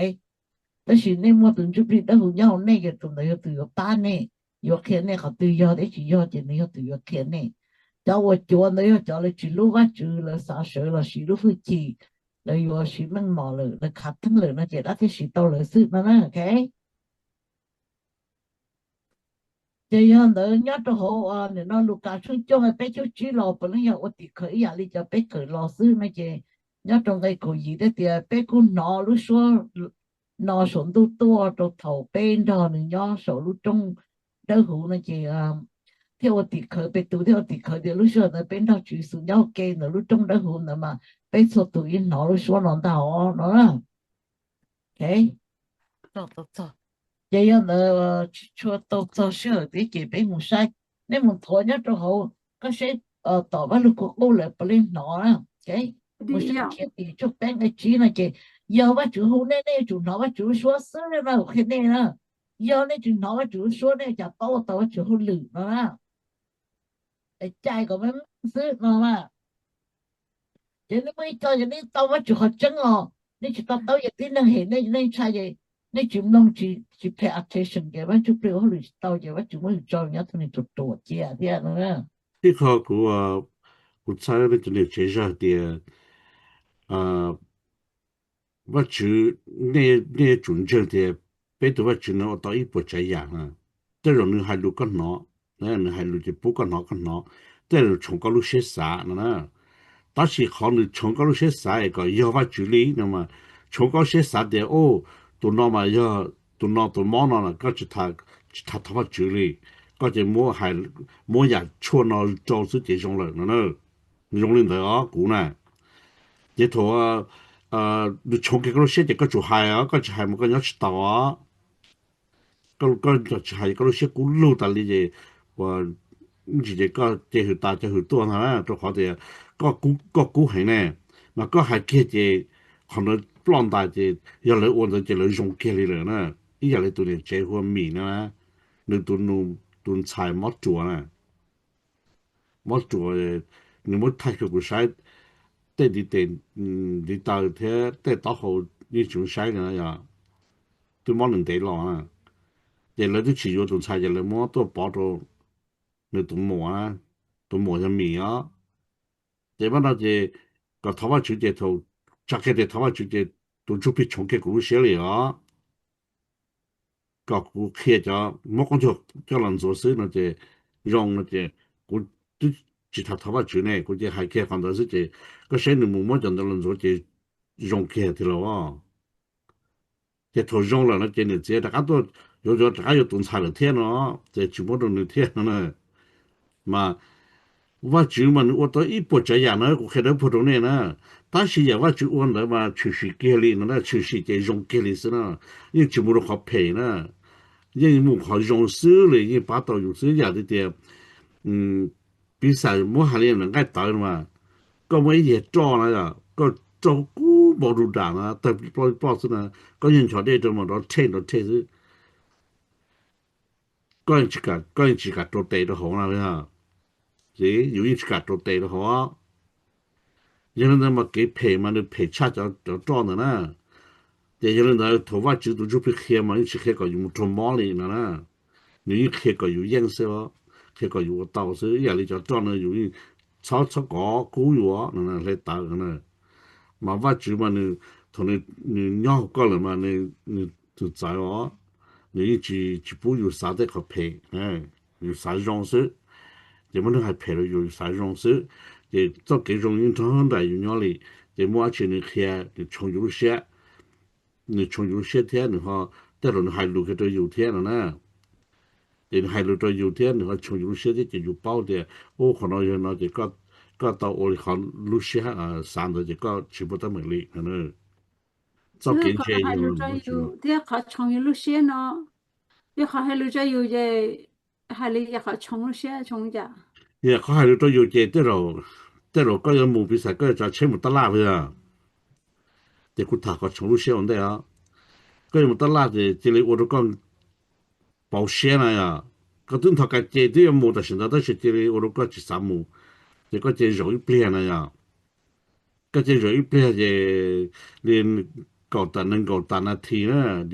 Tab sis nej muaj tus Ntsuj Plig dawb huv nyob hauv nej ces tus ntawd yog tus yuav pab nej, yuav qhia nej qhov twg yog thiab tsis yog ces nws yog tus yuav qhia nej. Cov uas cuav ntawd yog cov lawv tsis hlub Vajtswv, lawv xav sawv los siv lub hwj chim, lawv yuav siv meej mom lawm, lawv khav theeb lawm no ces dab thiaj siv tau lawv xwb no na, ok. Ces yog ntawd nyob rau hauv nim no Lukas tshooj cuaj nqe peb caug tsib los puav leej yog ua tim khawv ib yam li cov peb kawm los xwb no ces nyob rau nqe kaum yim thiaj tias peb kuj hnov lub suab no saum ntuj tuaj rau thaum peb nrog nws nyob saum lub roob dawb huv no ces thiaj ua tim khawv, Petus thiaj ua tim khawv tias lub sij hawm ntawd peb nrog Tswv Yexus nyob ua ke ntawm lub roob dawb huv ntawd mas peb txhua tus yeej hnov lub suab no ntag os no. Ces yog ntawd tsis tshua tau txog sij hawm thiab ces peb mus saib, nej mus nthuav nyob rau hauv koj seb tom Vajluskub Qub lawv puav leej hnov na. Mus saib Khiavdim tshooj peb nqe tsib no ces yog Vajtswv hu nej, nej yuav tsum hnov Vajtswv lub suab xwb na, qhia nej na. Yog nej tsis hnov Vajtswv lub suab nej cas paub ua tau Vajtswv hauj lwm no na. Cais kom meej xwb no na. Ces nej muaj ib co ces nej tau Vajtswv qhov tseeb los nej tsis to taub, ces tib neeg hem nej, nej ntshai ces nej tsis mloog, tsis pay attention ces Vaj Ntsuj Plig ua hauj lwm tsis tau ces Vajtswv muab yus tso nyob tus neeg ruam ruam cia thiab no. Ib qho kuv, kuv txhawb nej cov niam tsev zog tias Vajtswv, nej yuav tsum ntseeg tias peb tus Vajtswv no ua tau ib puas tsav yam na. Tej zaum nws hais lus koj hnov, nws hais lus ces pub koj hnov koj hnov, tej zaum tshoov koj lub siab xav no na. Tab sis qhov nws tshoov koj lub siab xav es kom yog Vajtswv li no mas, tshoov koj lub siab xav tias, tus no mas yog tus no tus mob no, koj tsis tham thov Vajtswv li, koj ces muab yam tshuaj no rau xwb ces zoo lawm no na. Zoo li ntawd os kuv na. Ces thaum nws tshoov kiag koj lub siab ces koj tsum hais os, koj tsis hais mas koj nyob tsis tau os. Koj tsis hais koj lub siab kub lug tas li ces ua ntsis ces koj cia hwm tas cia hwm tuaj ntag na, rau qhov tias koj kub heev ne. Mas koj hais kiag ces qhov ntawd ploj ntais ces yog lawv ua ntawd ces lawv zoo kiag li lawm na. Ib yam li tus niam tsev hu ua Mim no na, nws tus nus, tus ntxhais mob ruas na, mob ruas, nws muab thaij rau kuv saib, tej ntiv tes, ntiv taw thiab tej taub hau yeej tsis saib li no, yog twb mob nws ntev los na. Ces lawv twb tsis yuav tus ntxhais ces lawv muab tuaj pov rau nws tus muam, tus muam yog Mim os. Ces pab no ces kom thov Vajtswv ces thaum tsa kiag tias thov Vajtswv ces tus ntsuj plig tshoov kiag kuv lub siab li os. Kom kuv qhia cov muab qoob ncaug coj los ntxuav xwb no ces zoo no ces kuv twb tsis tham thov Vajtswv ne, kuv ces hais kiag qhov ntawd xwb ces koj saib nws mus muab cov ntawd los ntxuav ces zoo kiag tiag los. Ces thaum zoo lawm no ces niam txiv rov qab tuaj yuav, yuav rov qab yuav tus ntxhais lawm thiab no, ces tsis muab rau nws thiab no na. Mas Vajtswv mas nws ua tau ib puas tsav yam no kuv qhia dawb paug rau nej na. Tab sis yam Vajtswv ua ntawd mas tshwm sim kiag li no na, tshwm sim ces zoo kiag li xwb na, yeej tsis mus rau qhov phem na, yeej mus qhov zoo xwb li, yeej pab tau yus xwb. Yam li tias piv xam muab hais li nqaij tawv no mas, koj muaj ib yias roj na, koj roj kub npau ru dam na, tawg ploj ploj xwb na, koj nyuag nchos dej rau mas nrov rhej nrov rhej xwb, koj yeej tsis kam rau tes rau hauv na. Yus yeej tsis kam rau tes rau hauv. Yog li ntawd mas kev phem mas nws phem tshaj cov roj ntawd na. Ces yog li ntawd thaum Vajtswv tus ntsuj plig qhia mas yeej tsis qhia kom yus mus raug mob li no na, nws yeej qhia kom yus yeej xwb, qhia kom yus ua tau xwb. Ib yam li cov roj no yus yeej txhob, txhob kov kub yus no, hle tawv no. Mas Vajtswv mas nws, thaum nws nyob hauv koj lawm mas nws txawv os, nws yeej tsis, tsis pub yus xav tej qhov phem, yus xav zoo xwb. Ces muab neeg hais phem rau yus, yus xav zoo xwb, ces txoj kev zoo yeej nrog nraim yus nyob li. Ces muaj dab tsi nws qhia, nws tshoov yus lub siab, nws tshoov yus lub siab thiab nws ho, tej zaum nws hais lus kiag rau yus thiab no na. Ces nws hais lus rau yus thiab nws ho tshoov yus lub siab thiab ces yus paub tias, ub, qhov no yog no ces koj tau ua li qhov lub siab xav ntawd ces koj tsis muaj teeb meem li no. Txoj kev ntse yog thiab qhov tshoov yus lub siab no, yog qhov hais lus rau yus ces hais li yog qhov tshoov lub siab tshoov li cas? Yog qhov hais lus rau yus ces tej zaum, tej zaum koj yuav mus piv xam koj yuav tsav tsheb mus tab laj puas yog? Ces kuv tham qhov tshoov lub siab ua ntej os. Koj yuav mus tab laj ces cia li ua rau koj pauv siab na yom. Koj twb nthos kas ces twb yuav mus tam sim ntawd tab sis cia li ua rau koj tsis xav mus, ces koj cia li zaum ib pliag na yom. Koj cia li zaum ib pliag ces li kaum tas nees nkaum tas nas this na,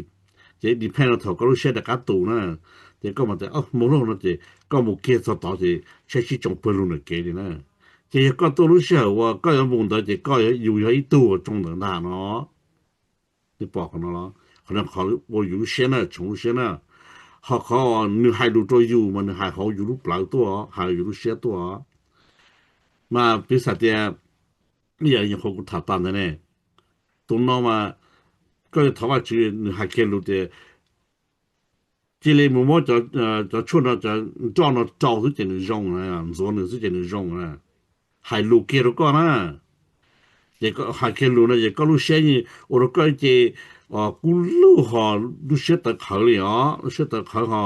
ces depend rau thaum koj lub siab rov qab tus na, ces koj mam tias mus lauj no ces koj mus kiag txog tod ces saib sib tsoo pawg lug ntawm kev li na. Ces yog koj tuaj lub sij hawm uas koj yuav mus ntawd ces koj, yus yog ib tug uas tsoo ntawd ntag no. Nej pom qhov no los? Qhov no qhov ua yus lub siab na, tshoov lub siab na. Ho qhov nws hais lus rau yus mas nws hais hauv yus lub plawv tuaj, hais yus lub siab tuaj. Mas piv xam tias, ib yam li nyuam qhuav kuv tham tas ntawd ne, tus no mas koj yuav thov Vajtswv nws hais kiag lus tias cia li mus muab cov tshuaj no, cov nroj no rau xwb ces nws zoo, ntxuav nws xwb ces nws zoo, hais lus kiag rau koj na. Ces hais kiag lus no ces koj lub siab yeej ua rau koj ib ce kub lug ho lub siab tawv qhawv li os, lub siab tawv qhawv ho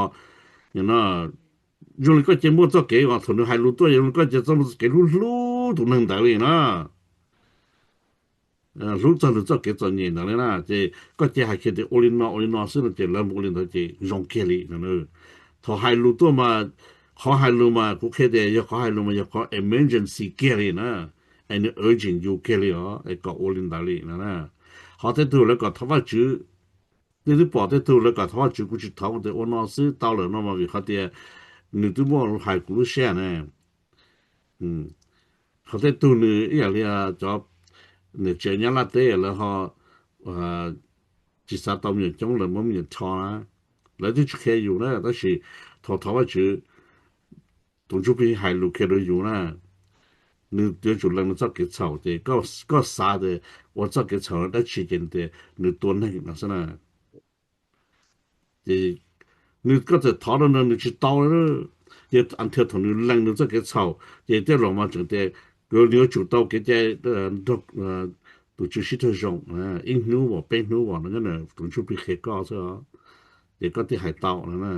zoo li koj cia muaj txoj kev os, thaum nws hais lus tuaj zoo li koj cia txoj muaj txoj kev hlub hlub tus neeg ntawd li na. Hlub txog nws txoj kev txom nyem ntawd li na, ces koj cia hais kiag tias ua li no ua li no xwb no ces lawv mus ua li ntawd ces zoo kiag li no. Thaum hais lus tuaj mas, qhov hais lus mas kuv qhia tias yog qhov hais lus mas yog qhov emergency kiag li na, es nws urgent yus kiag li os es kom ua li ntawd li no na. Ho tej tug lawv kom thov Vajtswv, nej twb pom tej tug lawv kom thov Vajtswv, kuv tsis thov, kuv tias ua no xwb tau lawm no mas vim qhov tias nws twb muaj hais kuv lub siab na. Qhov tej tug nws ib yam li cov niam tsev Nyab Laj teb lawv ho tsis xav tau me nyuam coob lawv muab me nyuam rho na. Lawv twb tsis qhia yus na, tab sis thaum thov Vajtswv, tus Ntsuj Plig hais lus qhia rau yus na, nws yuav tsum lees nws txoj kev txhaum, ces koj xav tias ua txoj kev txhaum dab tsi ces nws tias nws tua neeg no xwb na. Ces nws, koj txawm thov rau nws, nws tsis tau. Ces until thaum nws lees nws txoj kev txhaum ces tej zaum mas tseem tias nws yuav tsum tau kev cai nrog tus Tswv sib raug zoo ib hnub as peb hnub as no nyob tus Ntsuj Plig qhia koj xwb os. Ces koj thiaj hais tau no na.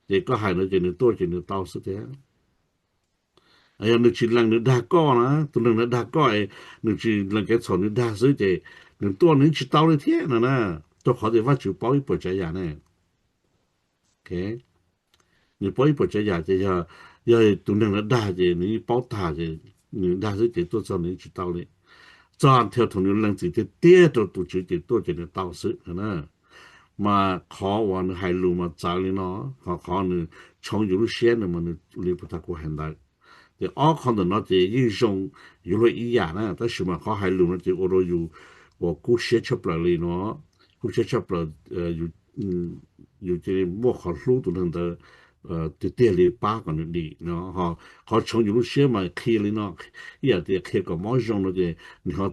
Ces koj hais no ces nws tuaj ces nws tau xwb thiab. Yog nws tsis lees nws dag koj na, tus neeg ntawd dag koj, nws tsis lees kev txhaum nws dag xwb ces nws tuaj nws tsis tau li thiab no na. Rau qhov tias Vajtswv paub ib puas tsav yam ne. Nws paub ib puas tsav yam ces yog, yog tus neeg ntawd dag ces nws yeej paub tag ces nws dag xwb ces tuaj txog nws yeej tsis tau li. Txog until thaum nws lees txim tiag tiag rau tus Tswv ces tuaj ces nws tau xwb no na. Mas qhov uas nws hais lus mas txawv li no, ho qhov nws tshoov yus lub siab no mas nws li puas tag kuv hais ntawd. Ces ob qhov ntawm no ces yeej zoo yuav luag ib yam na, tab sis mas qhov hais lus no ces ua rau yus uas kub siab tshaj plaws li no, kub siab tshaj plaws, yus cia li muaj qhov hlub tus neeg ntawd tiag tiag li pab kom nws dim no. Ho qhov tshoov yus lub siab mas qhia li no, ib yam tias qhia kom mob zoo no ces nws ho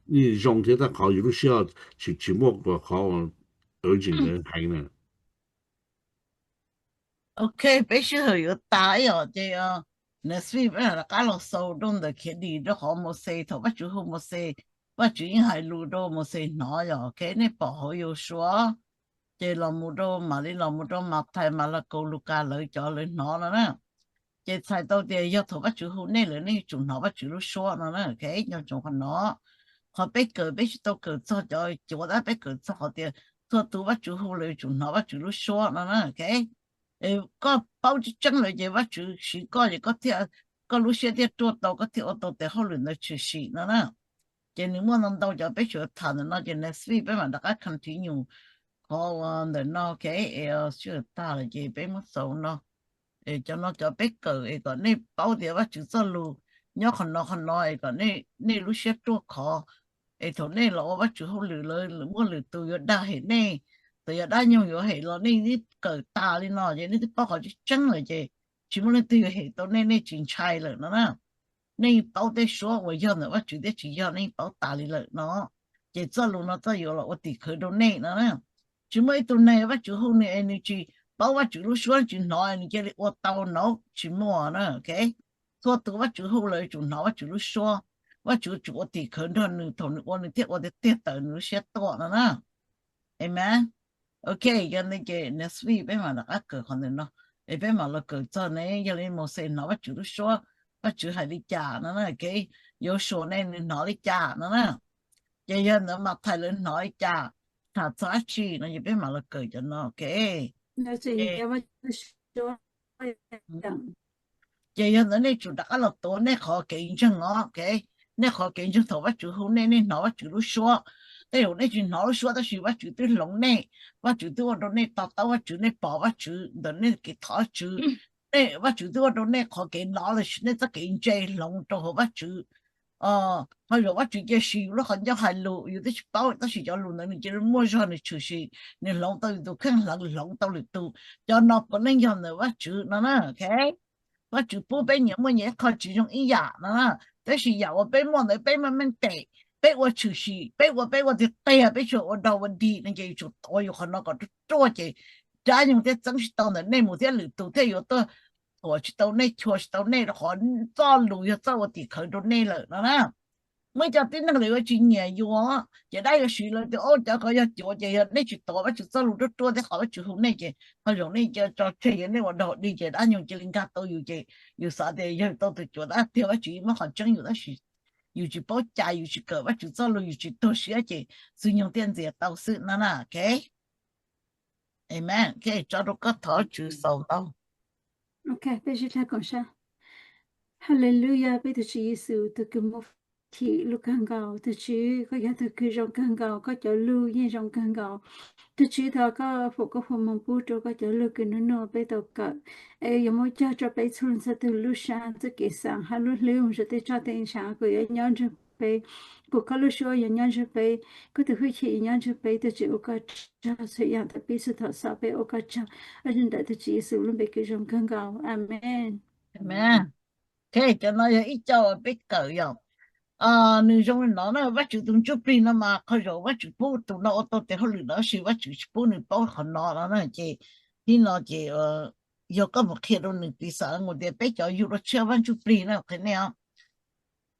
yeej zoo thiab tab qhov yus lub siab tsis, tsis muaj qhov urgent ntawd heev na. Ok, peb sij hawm yuav tas ib yom, ces next week peb mam rov qab los xaus rau ntawm khiav dim rau qhov Mauxes, thaum Vajtswv hu Mauxes, Vajtswv yeej hais lus rau Mauxes hnov yom, ok, nej pom hauv Yausuas, ces los mus rau mam li los mus rau Mathais, Malakaus, Lukas lawv cov lawv hnov no na. Ces txhais tau tias yog thaum Vajtswv hu nej lawm nej yuav tsum hnov Vajtswv lub suab no na, ok, nco ntsoov qhov no. Qhov peb kawm peb tsis tau kawm txog cov cuav tab, peb kawm txog qhov tias txhua tus Vajtswv hu lawm yuav tsum hnov Vajtswv lub suab no na, ok. Koj paub tseeb tseeb lawm ces Vajtswv siv koj ces koj thiaj, koj lub siab thiaj ruaj tau, koj thiaj ua tau tes hauj lwm ntawd tshwm sim no na. Ces nws muaj ntau ntau cov peb tsuas tham ntawm no ces next week peb mam rov qab continue qhov ntawm no, ok. Sij hawm tag lawm ces peb muab xaus no. Es cov no cov peb kawm es kom nej paub tias Vajtswv txoj lus nyob qhov no qhov no es kom nej lub siab ruaj khov. Es thaum nej los ua Vajtswv hauj lwm lawm muaj lwm tus yuav dag hem nej, txawm yog dab nyoog yuav hem los nej twb kawm tas li no ces nej twb paub qhov tseeb tseeb lawm ces tsis muaj leej twg yuav hem tau nej, nej tsis ntshai lawm no na. Nej paub tej suab uas yog ntawm Vajtswv thiab tsis yog nej paub tas li lawm no. Ces txoj lus no txoj yuav los ua tim khawv rau nej no na. Tsis muaj ib tug neeg Vajtswv hu nws es nws tsis paub Vajtswv lub suab tsis hnov nws cia li ua tau no, tsis muaj na, ok. Txhua tus Vajtswv hu lawm yuav tsum hnov Vajtswv lub suab, Vajtswv yuav tsum ua tim khawv nrog nws thaum nws ua nws thiaj ua tiag tiag tawm nws lub siab tuaj no na. Amen. Ok, yog li ces next week peb mam rov qab kawm qhov ntawm no, es peb mam los kawm txog ne, yog li Mauxes hnov Vajtswv lub suab, Vajtswv hais li cas no na, ok. Yausuas ne nws hnov li cas no na. Ces yog ntawd Mathais lawv hnov li cas, tham txog dab tsi no ces peb mam los kawm cov no, ok. Ces yog ntawd nej tsum rov qab los tuav nej qhov kev ntseeg os, ok. Nej qhov kev ntseeg thaum Vajtswv hu nej, nej hnov Vajtswv lub suab. Tej zaum nej tsis hnov lub suab tab sis Vajtswv twb hloov nej, Vajtswv twb ua rau nej to taub Vajtswv, nej pom Vajtswv ntawm nej kev thov Vajtswv. Nej, Vajtswv twb ua rau nej qhov kev knowledge, nej txoj kev ntse hloov rau hauv Vajtswv. Ho zaum Vajtswv cia siv yus lub qhov ncauj hais lus yus twb tsis paub tab sis cov lus ntawd nws cia li muaj zog nws tshwm sim, nws hloov tau yus tus kheej, hloov tau lwm tus. Cov no puav leej yog ntawm Vajtswv no na, ok. Vajtswv pub peb nyias muaj nyias ib qho tsis zoo ib yam no na, tab sis yam uas peb muaj ntawd peb meej meej tes, peb ua tshwm sim, peb ua peb ua tiag tiag, peb tsuas ua dog ua dig no ces yus tsum tuav yus qhov no kom ruaj ruaj ces dab nyoog thiaj txeeb tsis tau ntawm nej mus thiab lwm tus thiaj yuav tuaj thuam tsis tau nej, chua tsis tau nej rau qhov txoj lus yog txoj ua tim khawv rau nej lawm no na. Muaj ib co tib neeg lawv yuav tsis nyiam yus ces dab yuav siv lawv tias, o, cov ko yog cuav ces yog nej tsis tuav Vajtswv txoj lus ruaj ruaj thiab qhov Vajtswv hu nej ces ho zaum nej cia tso tseg, yog nej ua dog dig ces dab nyoog cia li nkag tau yus ces yus xav tias yog tau tus cuav tab tiag Vajtswv muab qhov tseeb yus tab sis yus tsis paub cai, yus tsis kawm Vajtswv txoj lus, yus tsis tuag siab ces xwb nyoog thiaj ntxias tau xwb no na, ok. Amen. Ok, tso rau koj thov Tswv xaus ntau. Ok, peb sib tham koom sab. Hallelujah, peb tus Tswv Yexus tus kws muaj chim lug kawg nkaus. Tus Tswv, koj yog tus kws zoo kawg nkaus, koj cov lug yeej zoo kawg nkaus. Tus Tswv, thov koj foom koob foom hmoov pub rau koj cov lug kws nub nua peb tau kawm, es yuav muab cog rau peb txhua leej txhua tug lub sab, txuj kev xaav hab lub hlwb mus rau tej toj tej ntshaav, kuas yuav nyob nrug peb, kuas koj lub suab yuav nyob ntsib peb, koj tus hwj chim yuav nyob ntsib peb. Tus Tswv ua koj tsaug txhua yam thaum pib txog thaum xaus, peb ua koj tsaug. Ua ntawm tus Tswv Yexus lub npe kws zoo kawg nkaus. Amees. Ok, cov no yog ib co peb kawm yog nws zoo li no na. Vajtswv tus ntsuj plig no mas qhov zaum Vajtswv pub tus no ua tau tes hauj lwm no, tab sis Vajtswv tsis pub nws paub qhov no no na. Ces hnub no ces yog koj mus qhia rau nws piv xam mus tias peb cov yug dua tshiab Vaj Ntsuj Plig na, qhia nej os.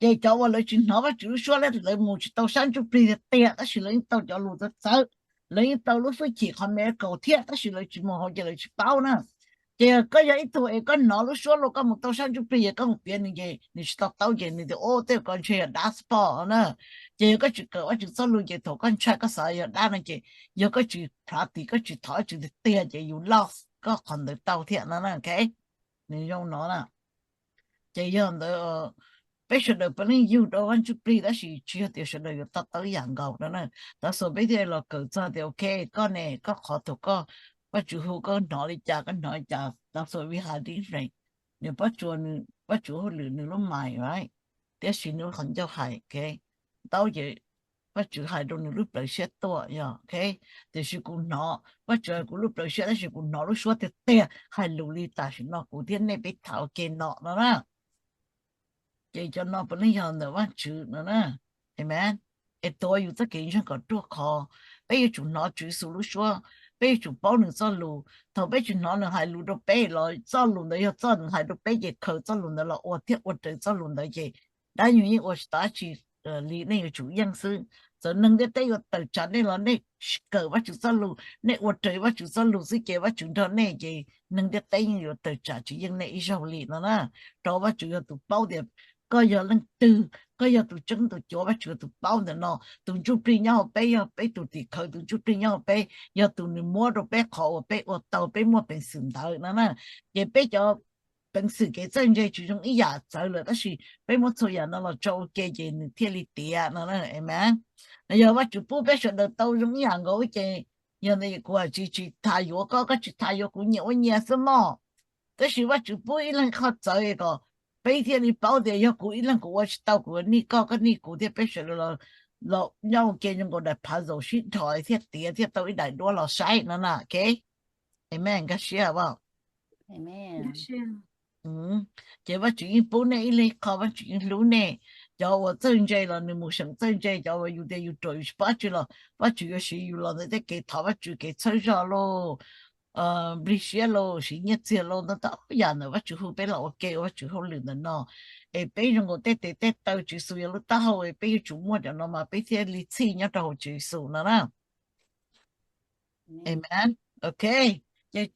Ces cov uas lawv tsis hnov Vajtswv lub suab, lawv mus tsis tau sab ntsuj plig tiag tiag, tab sis lawv yeej tau cov lus txawv txawv, lawv yeej tau lub hwj chim qhov miracle thiab, tab sis lawv tsis mus hauv ces lawv tsis paub na. Ces yog koj yog ib tug es koj hnov lub suab los koj mus tau sab ntsuj plig, yog koj mus piav nws ces nws tsis to taub ces nws tias, o, tej ko ntshe yog dab xwb pom na. Ces yog koj tsis kawm Vajtswv txoj lus ces thaum koj ntshai koj xav yog dab no ces yog koj tsis practice, koj tsis thov Vajtswv tiag tiag ces yus lost koj qhov ntawd tau thiab no na. Ok, nws zoo no na. Ces yog ntawd peb sawv daws puav leej yug dua Vaj Ntsuj Plig, tab sis tsis yog tias sawv daws yuav to taub ib yam nkaus no na. Tav su peb thiaj los kawm txog tias, ok, koj ne, koj qhov thaum koj, Vajtswv hu koj hnov li cas, koj hnov li cas, tav su we have different. Nws Vajtswv, Vajtswv hauj lwm nws lub mind, right? Tiam sis nws lub qhov ncauj hais, ok, ntaub ces Vajtswv hais rau nws lub plawv siab tuaj, yog, ok. Tiam sis kuv hnov, Vajtswv hais kuv lub plawv siab, tab sis kuv hnov lub suab tiag tiag hais lus li tam sim no kuv thiab nej peb tham ua ke no no na. Ces cov no puav leej yog ntawm Vajtswv no na. Amen. Es tuav yus txoj kev ntseeg kom ruaj khov. Peb yuav tsum hnov Tswv Yexus lub suab, peb yuav tsum paub nws txoj lus. Thaum peb tsis hnov nws hais lus rau peb los txoj lus ntawd yog txoj nws hais rau peb ces khaws txoj lus ntawd los ua thiab ua raws txoj lus ntawd ces dab nyuag yeej ua tsis tau dab tsi li, nej yuav tsum yeej xwb. Txawm neeg ntiaj teb yuav tawm tsam nej los nej kawm Vajtswv txoj lus, nej ua raws Vajtswv txoj lus xwb ces Vajtswv nrog nej ces neeg ntiaj teb yeej yuav tawm tsam tsis yeej nej ib zaug li no na. Rau Vajtswv yog tus paub tias koj yog leej twg, koj yog tus tseeb tus cuav, Vajtswv yog tus paub ntawm no. Tus ntsuj plig nyob hauv peb yog peb tus tim khawv, tus ntsuj plig nyob hauv peb yog tus nws muab rau peb qhov uas peb ua tau, peb muaj peev xwm ntawd no na. Ces peb cov peev xwm kev txawj ntse tsis zoo ib yam txawv lawm, tab sis peb muab txhua yam no los tso ua ke ces nws thiaj li tiav no na. Amen. Yog Vajtswv pub peb sawv daws tau zoo ib yam nkaus ces yog ntawd kuv tsis tsis tas yuav koj, koj tsis tas yuav kuv, nyias ua nyias xwb mog. Tab sis Vajtswv pub ib leeg qhov txawv kom peb thiaj li paub tias yog kuv ib leeg kuv ua tsis tau, kuv nij koj, koj nij kuv thiab peb sawv daws los nyob ua ke zoo nkaus daim phav zaum sib dhos thiaj tiav thiaj tau ib daim duab los saib no na. Ok, amen, nkag siab as. Ces Vajtswv yeej pub nej ib leeg qho, Vajtswv yeej hlub nej. Cov uas txawj ntse los nws mus seem txawj ntse, cov uas yus tias yus ruam yus tsis paub dab tsi los Vajtswv yuav siv yus los ntawm tej kev thov Vajtswv, kev txhawb zog lauj, nplig siab lauj, siv nyiaj txiag lauj, ntau ntau yam ntawd Vajtswv hu peb los ua ke ua Vajtswv hauj lwm ntawm no. Es peb zoo nkaus tej tes tej taw, Tswv Yexus yog lub taub hau, es peb yuav tsum muaj cov no mas peb thiaj li txhij nyob rau hauv Tswv Yexus no na. Amen. Ok, ces